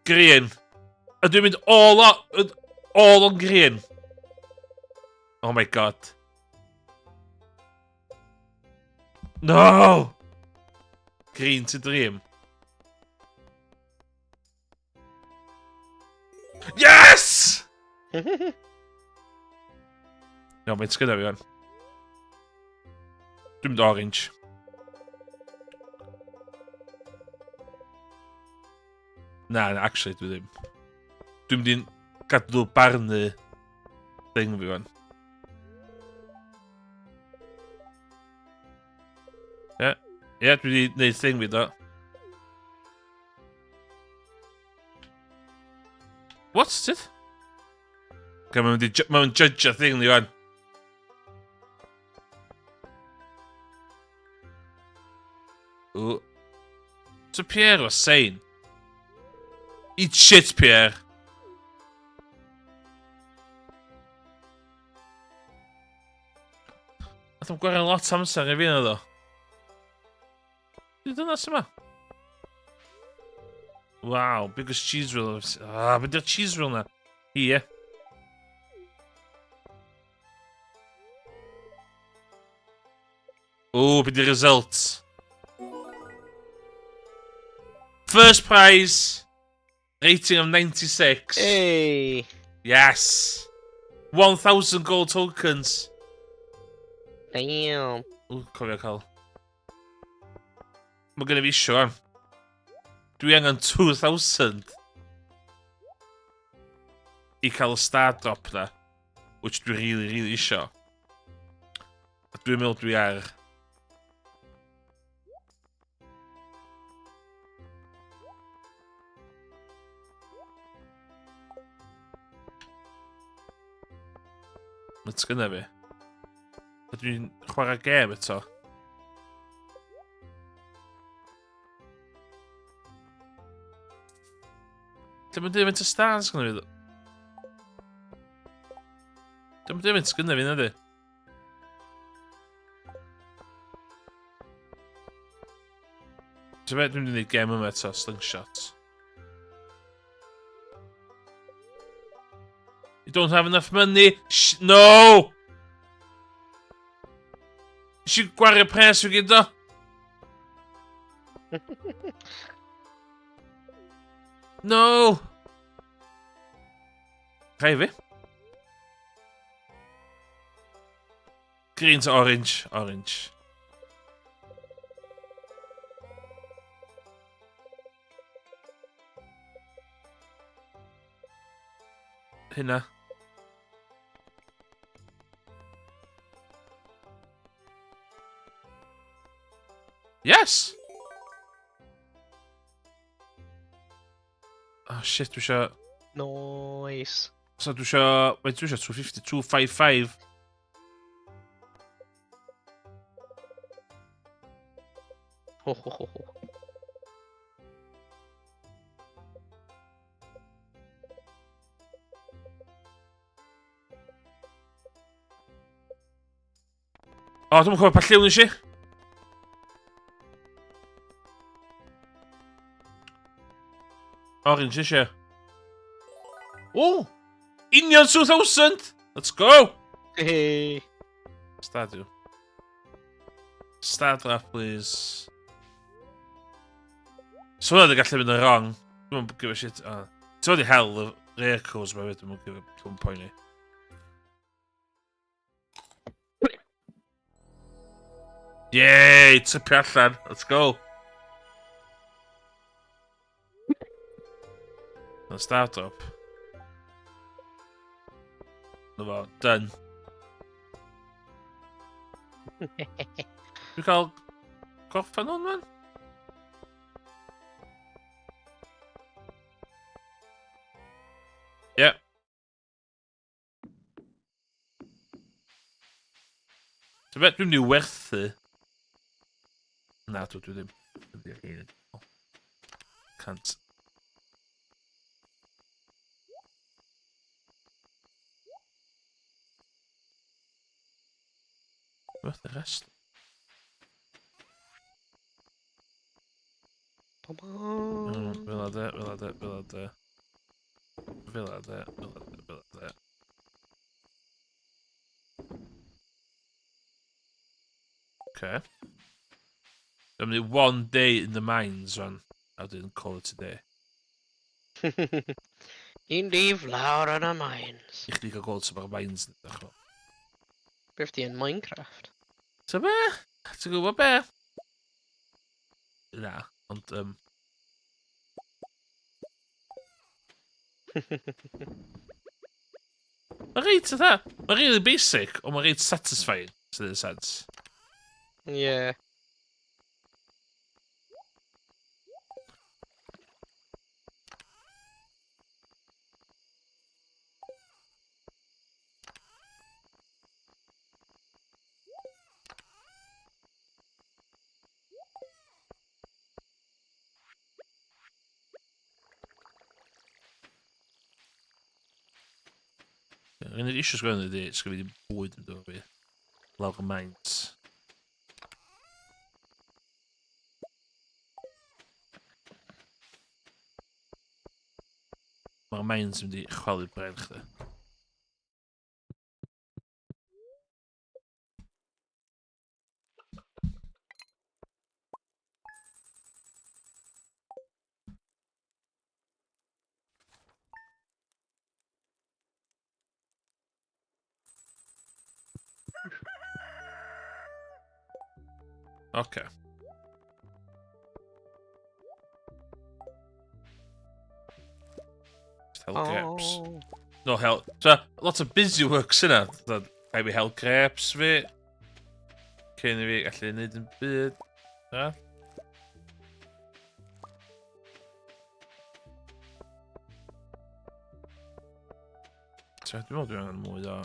Green. A dwi'n mynd all on, all on green. Oh my god. No! Green to dream. Yes! Iawn, faint sgynna fi fan? Dwi'n mynd orange. Na, na, actually, dwi ddim. Dwi'n mynd i'n gadw barnu thing fi fan. Ie, yeah. ie, yeah, dwi wedi gwneud thing fi do. What's it? Okay, mae'n mynd i mae'n judge a thing ni fan. Ooh. So Pierre was saying. Eat shit, Pierre. Nath o'n gwario lot amser i fi yna ddo. Di dyna sy'n ma? Wow, biggest cheese wheel. Ah, beth di'r cheese wheel na? Hi, ie. O, beth di'r results? First prize! Rating of 96. Hey! Yes! 1,000 gold tokens. Damn. Ww, cofio cael. Mae gen i fi isio am. Dwi angen 2,000 i cael y star drop na. Which dwi really, really isio. A dwi'n meddwl dwi ar... Mae gynna fi. A dwi'n chwarae gêm eto. Lle mae'n dweud faint o stars gynna fi? Lle mae'n dweud faint gynna fi, na di? Ti'n beth, dwi'n mynd i wneud gem yma eto, slingshot. You don't have enough money? Sh no! Nes i gwario pres fi gyd o? No! Rhai fi. Green to orange. Orange. Hynna. Yes! Oh shit, dwi eisiau... Nice. So dwi eisiau... Wait, dwi eisiau 250, 255. Ho ho ho ho. O, dwi'n cofio pa lliw nes i. Orange nes i. O! Union 2000! Let's go! Hey. Stardew. Start draft, please. So hwnna wedi gallu mynd yn wrong. Dwi'n give a shit. Oh. Ti'n wedi hel y rare codes ma fyd, dwi'n give a dwi'n poeni. Yay! Tipio allan. Let's go. Na start up. Na fo, done. Dwi'n cael gorffen hwn, man? Ie. Yeah. So beth dwi'n mynd i werthu? Na, dwi ddim. Dwi'n ddim. Can't. Worth the rest. Fel a de, fel a de, fel a de. Fel a de, fel a de, fel a de. Okay. Dwi'n mynd i one day in the mines, rwan. A wedyn call it a day. Un dydd lawr yn y mines. I chdi gael gweld sut mae'r mines yn edrych fel. Beth di yn Minecraft? Ta be? Ti'n gwybod be? Na, ond... Mae'n reit, fatha, mae'n really basic, ond mae'n reit satisfying, sydd yn sense. Yeah. Yr unig issue sgwennu ydi, sgwennu ddim bwyd yn dod fi. Lawr y maint. Mae'r maint yn mynd i chwalu bren chdi. Okay. Just hel grapes. Oh. No hel... So, lot of busy work sy'n yna. Rhaid fi hel grapes fi. Cyn i fi gallu neud yn byd. Na? So, dwi'n meddwl dwi'n angen mwy o...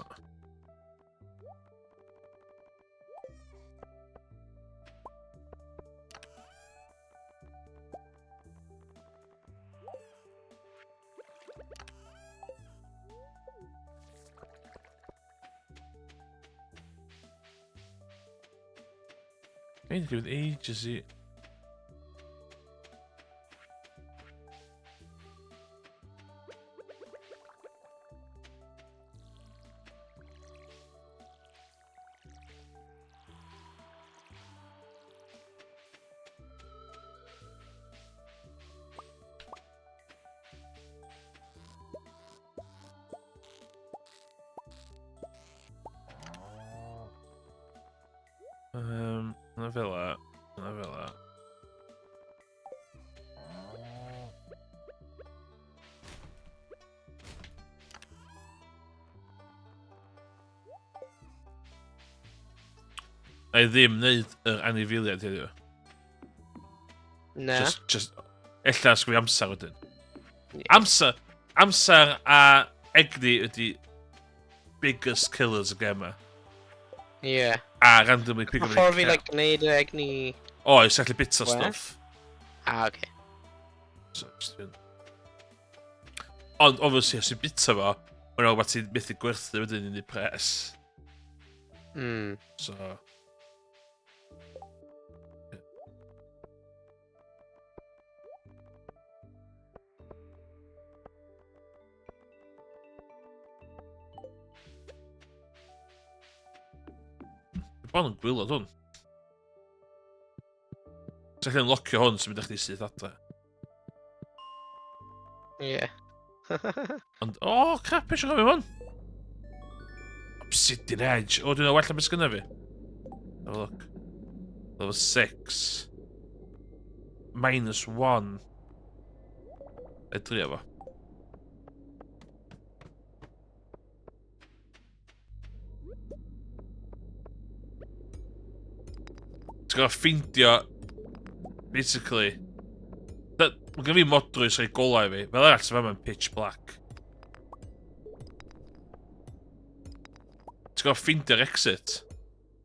Mae'n gymryd ages i... Na fel a, na fel a. Na i ddim wneud yr anifeiliaid heddiw. Na. Just, ella sgwi amser wedyn. Yeah. Amser, amser a egni ydy biggest killers y gema. Yeah. A randomly pick Mae up ffordd fi, like, gwneud y egni Oes, allu bita stwff. Ah, oce. Okay. So, Ond, obviously, os ti'n bita fo, mae'n rhaid bod ti'n methu gwerthu wedyn i ni pres. So... Dwi'n yn gwylod hwn. Ti'n gallu locio hwn sy'n mynd â chdi syth adre. Ie. Yeah. Ond, o, oh, crap, eisiau gofio hwn. Obsidian Edge. O, dwi'n well am beth sgynna fi. Have a look. Level 6. Minus 1. E drio fo. Ti'n gorfod ffeindio, basically, mae gen fi modrwy sy'n rhoi golau i fi. Fel arall, sy'n fama'n pitch black. Ti'n gorfod ffeindio'r exit.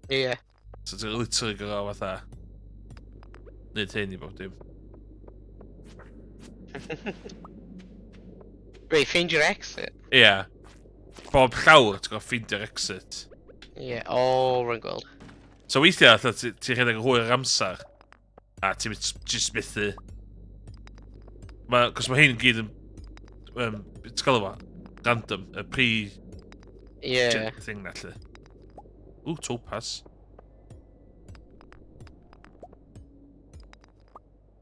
Ie. Yeah. So ti'n literally gorfod fatha... Neud hyn i bob dim. Wait, find your exit? Ie. Yeah. Bob llawr, ti'n gorfod ffeindio'r exit. Ie, yeah. oh, rwy'n gweld. So weithiau, fatha, ti'n rhedeg yn hwyr yr amser, a ti'n just methu. Cos mae hyn gyd yn... ti'n gael efo? Random, y pre... Yeah. Thing na, lle. Ooh, topaz.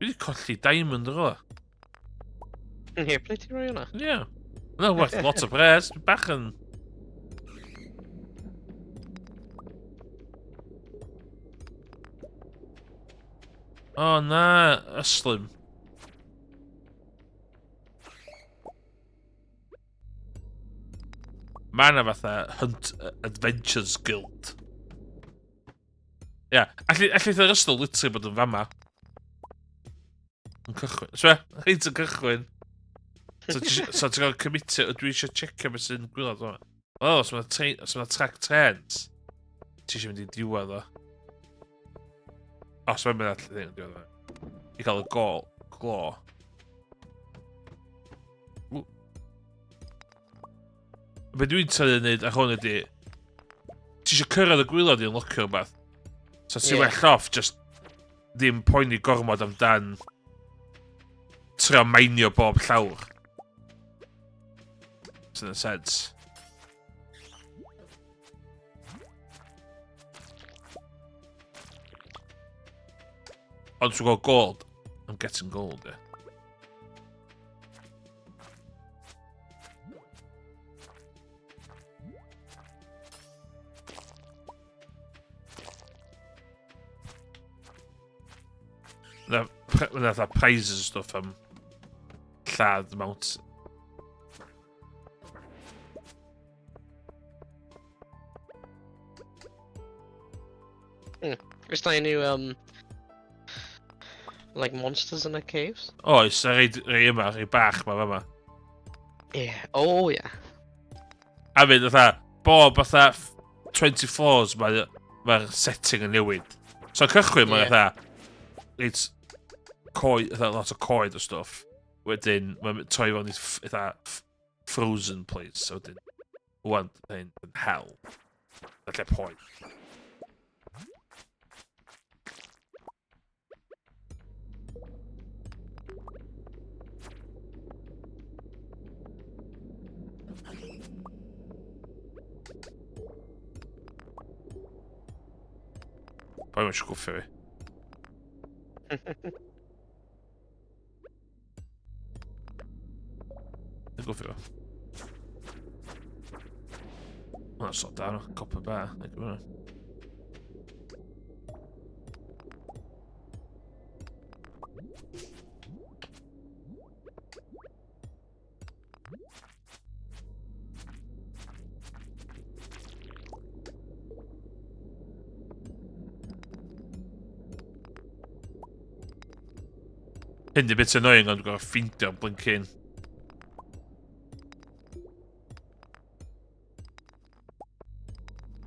Dwi wedi colli diamond ar ola. Ie, ble ti'n rhoi hwnna? Ie. Yeah. Hwnna'n werth lot o bres. Dwi'n bach yn... O oh, na, yslim. Mae yna fatha Hunt Adventures Guild. Ie, yeah. Alli, alli yr ysgol literally bod yn fama. Yn cychwyn. So, reit yn cychwyn. So, so ti'n gael commitio, dwi eisiau checio beth sy'n gwylod yma. O, os mae'n os ma track trens, ti eisiau mynd i diwedd o. O, so mae'n mynd allan yn diwedd o. I gael y gol, glo. Be dwi'n trio wneud ar hwn ydy, ti eisiau cyrraedd y gwylod i unlockio rhywbeth. So ti'n yeah. well off, just ddim poeni gormod amdan trio mainio bob llawr. Sy'n in a sense. Ond ti'n gweld gold. I'm getting gold, yeah. Na, na fatha prizes and stuff am lladd mount. Oes na unrhyw, like monsters in the caves? Oes, a rei, rei yma, rei bach ma fama. Yeah. Oh, yeah. A fynd fatha, bob fatha 20 floors mae'r mae setting yn newid. So cychwyn mae yeah. fatha, reit, coed, fatha lot o coed o stwff. Wedyn, mae'n troi fewn i fatha frozen place. So wedyn, wan, yn hell. Felly poen. Pwy mae'n eisiau gwffio fi? Dwi'n gwffio fo. Hwna'n sort down, copper bar. Like, hwnna. Hyn di bit annoying ond dwi'n gorfod ffeindio'n blincin.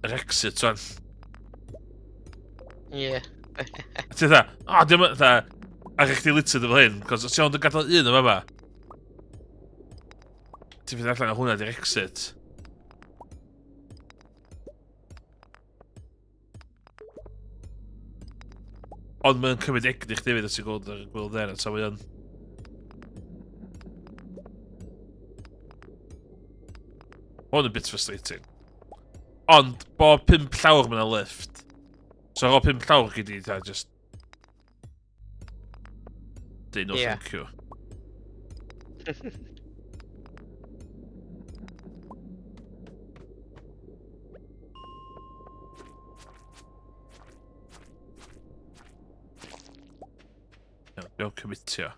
Yr exit one. Ie. Yeah. A ti'n dda, o, dim yn, dda, a chdi littered efo hyn, cos os ti'n ond yn gadael un o fama, ti'n fynd allan o hwnna di'r exit. Ond mae'n cymryd egni chdi hefyd os ti'n gweld yr gweld there, so mae o'n... Hwn yn bit frustrating. Ond, bob pump llawr mae'n lift. So ar ôl pump llawr gyd i, ta, just... Deud no yeah. Thank you. Iawn, dwi'n commitio.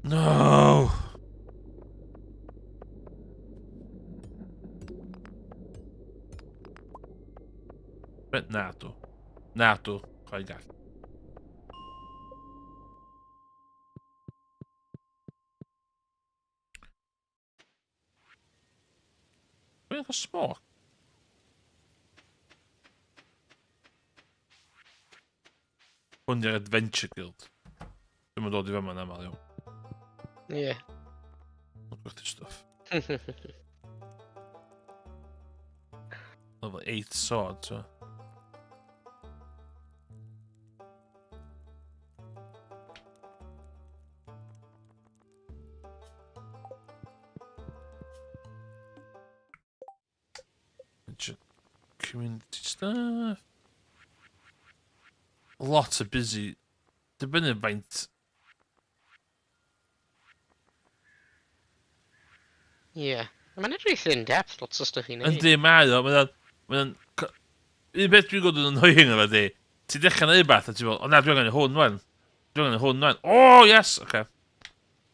No! Be? Na dw. Na dw. Chwaith gall. Mae'n cael smoke. Hwn di'r Adventure Guild. Dwi'n mynd dod i fama yn aml iawn. Ie. Yeah. Dwi'n gwerthu stwff. Level 8 sword, so. Community stuff. Lot of busy. Dibynnu faint. Ie. Yeah. Mae'n edrych in depth, lots o stuff i wneud. Yndi, mae o. Mae'n... Mae'n... Un beth dwi'n gwybod yn annoying efo di, ti'n dechrau neud beth a ti'n fel, o na, dwi'n angen hwn wan. Dwi'n angen hwn wan. O, yes! Okay.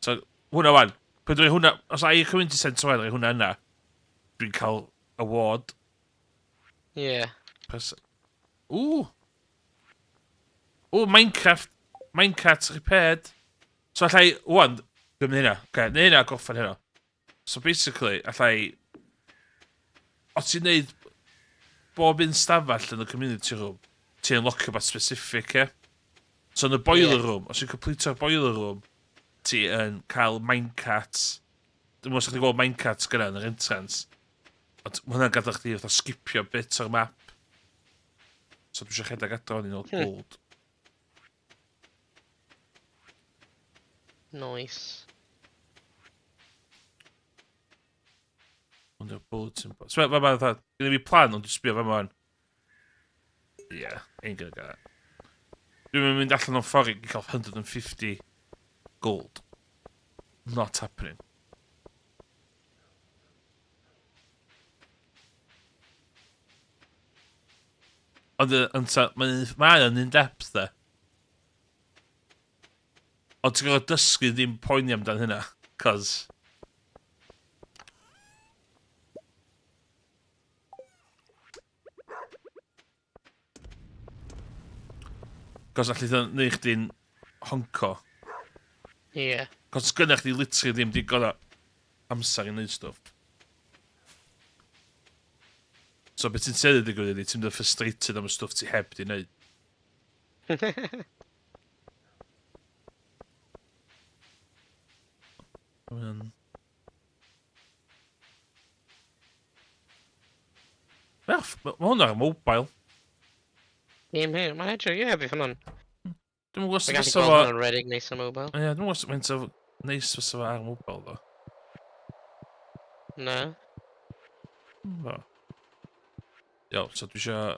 So, hwnna wan. Pryd dwi'n hwnna, os ai community centre wan, rhoi hwnna yna, dwi'n cael award. Ie. Yeah. Pers... Ww! Ww, Minecraft. Minecraft repaired. So allai, wan, dwi'n mynd hynna. Okay, neu hynna, gorffen hynna. So basically, allai... Os ti'n neud bob un stafell yn y community room, ti'n unlockio beth specific, ie? So yn y boiler yeah. room, os ti'n completeo'r boiler room, ti yn cael minecarts. Dwi'n meddwl os chdi'n gweld minecarts gyda yn yr entrance. Ond mae hwnna'n gadael chdi fatha skipio bit o'r map. So dwi eisiau rhedeg adra o'n i'n ôl gold. Nice. Ond yw'r bulletin board. So, mae fatha, gyda fi plan, ond dwi'n sbio fe ma'n. Yeah, ain't gonna get that. Dwi'n mynd allan o'n ffordd i cael 150 gold. Not happening. Ond ond mae'n mae o'n in-depth de. Ond ti'n gorfod dysgu ddim poeni amdan hynna, cos... Cos allu neud chdi'n honco. Ie. Yeah. Cos gynna chdi literally ddim digon o amser i wneud stwff. So beth ti'n tueddu digwydd ydy, ti'n mynd yn frustrated am y stwff ti heb di wneud. Mae'n... Mae hwn ar mobile. Game here, mae'n edrych, ie, bydd hwnna'n... Dwi'n gwybod Mae'n sut gallu fysa gweld fo... hwnna'n redeg neis ar mobile. Ie, dwi'n gwybod sut faint o neis fysa fo ar mobile, ddo. Na. Fo. Iawn, so dwi eisiau...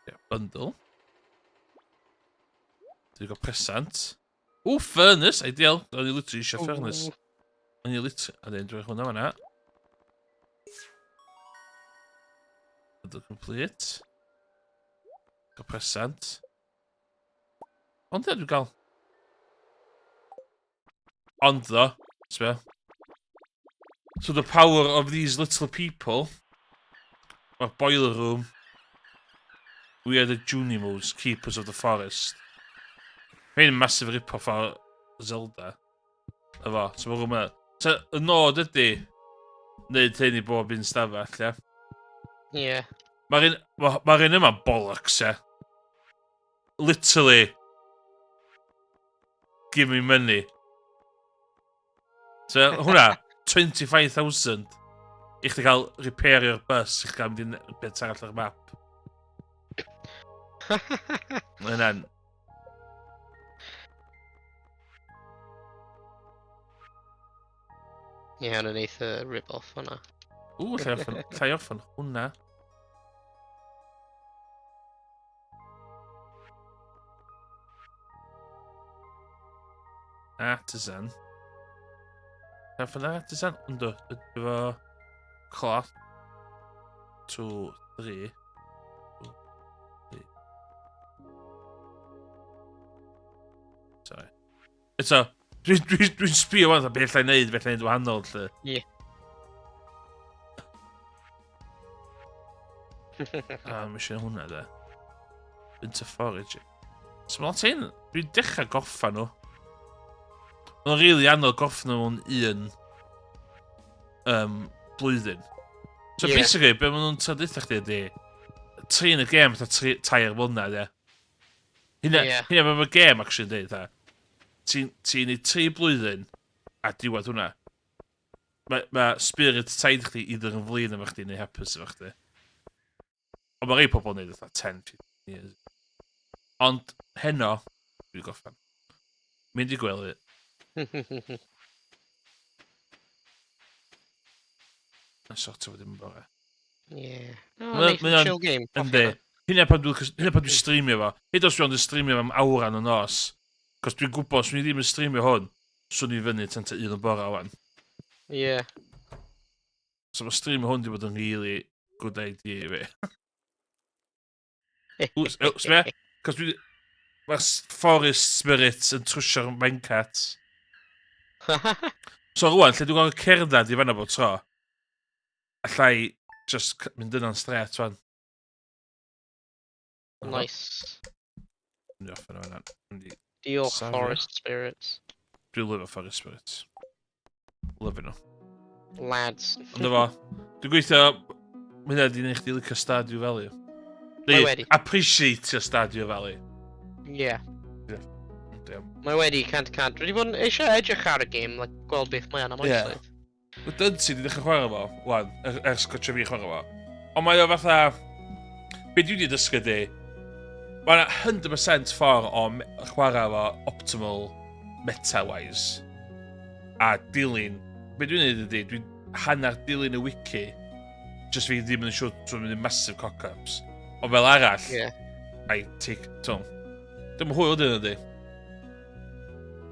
Yeah, bundle. Dwi'n gael presant. Ww, furnace, ideal. O'n i literally eisiau furnace. O'n i literally... A dyn, dwi'n hwnna fan'na. Bundle complete. Gael presant. Ond ie, dwi'n gael... Ond ddo, sbio. So the power of these little people, mae'r boiler room, we are the Junimos, keepers of the forest. Mae'n massive rip-off o Zelda. Efo, so mae rhywun So, y nod ydy, wneud hyn i bob un stafell, ie? Ie. Yeah. Mae'r un, ma, ma un yma'n bollocks, ie. Literally, give me money. So, hwnna, 25,000 i chdi cael repairio'r bus, i chdi cael mynd i'n bit arall o'r map. Mae hynna'n... Ie, yeah, hwnna'n eitha rip-off hwnna. Ww, llai orffen, llai orffen hwnna. Artisan. Llai orffen artisan? Ynddo, efo cloth. 2, 3. Sorry. Eto, dwi'n dwi, dwi sbio fan, beth allai neud, beth allai neud wahanol, lle. Ie. Ah, mae eisiau hwnna, de. Into forage. So mae lot hyn, dwi'n dechrau gorffan nhw. Mae'n rili really anodd gorffan nhw mewn un blwyddyn. So yeah. Basically, be maen nhw'n traddutha chdi ydi, trin y gêm fatha 3 mlynedd, ie. Hynna, yeah. Hynna mae'r gêm actually yn deud, ti'n ti neud 3 blwyddyn a diwedd hwnna. Mae ma spirit taid chdi either yn flin efo chdi neu hapus efo chdi. Ond mae rhai pobl yn neud fatha 10, 15 years. Ond heno, dwi'n gorffan. Mynd i gwely. A sort of ddim yn bore. Ie. Oh, nice chill game. Yndi. Hynna pan dwi'n streamio fo. Hyd os dwi'n streamio fo am awran y nos. Cos dwi'n gwybod, os i ddim yn streamio hwn, swn i fyny tan 1 o bora wan. So mae streamio hwn di bod yn really good idea i fi. Ww, sbia? Cos dwi... Mae'r forest spirits yn trwsio'r minecart. So rwan, lle dwi'n gorfod cerdded i fanna bob tro, allai just mynd yna'n straight wan. Nice. Mynd i orffen o fanna. Diolch, safio. Forest Spirits. Dwi'n lyfio forest spirits. Lyfio nhw. Lads. Ond efo, dwi'n gweithio, mae hynna di neud chdi licio Stardew Valley. Mae Neu, wedi. appreciate Stardew Valley. Ie. Damn. Mae wedi 100%. Dwi wedi bod yn eisiau edrych ar y game, like, gweld beth mae yn am Ie. oesoedd. Mae Dynsi di dechrau chwarae fo, wan, ers gwatcha fi chwarae fo. Ond mae o fatha... Be dwi wedi dysgu di, mae yna 100% ffordd o chwarae fo optimal meta-wise. A dilyn... Be dwi'n neud ydi, dwi'n hanner dilyn y wiki, just fi ddim yn siŵr dwi'n mynd i massive cock-ups. Ond fel arall, I take... Ti'n Dim hwyl dyn ydi.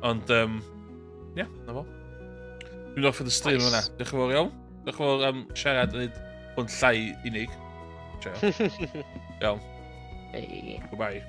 Ond, ie, yeah, na fo. Dwi'n orffen y stream Nice. yna. Diolch yn fawr iawn. Diolch yn fawr am siarad a neud hwn llai unig. Joio. Iawn. Hey. Goodbye.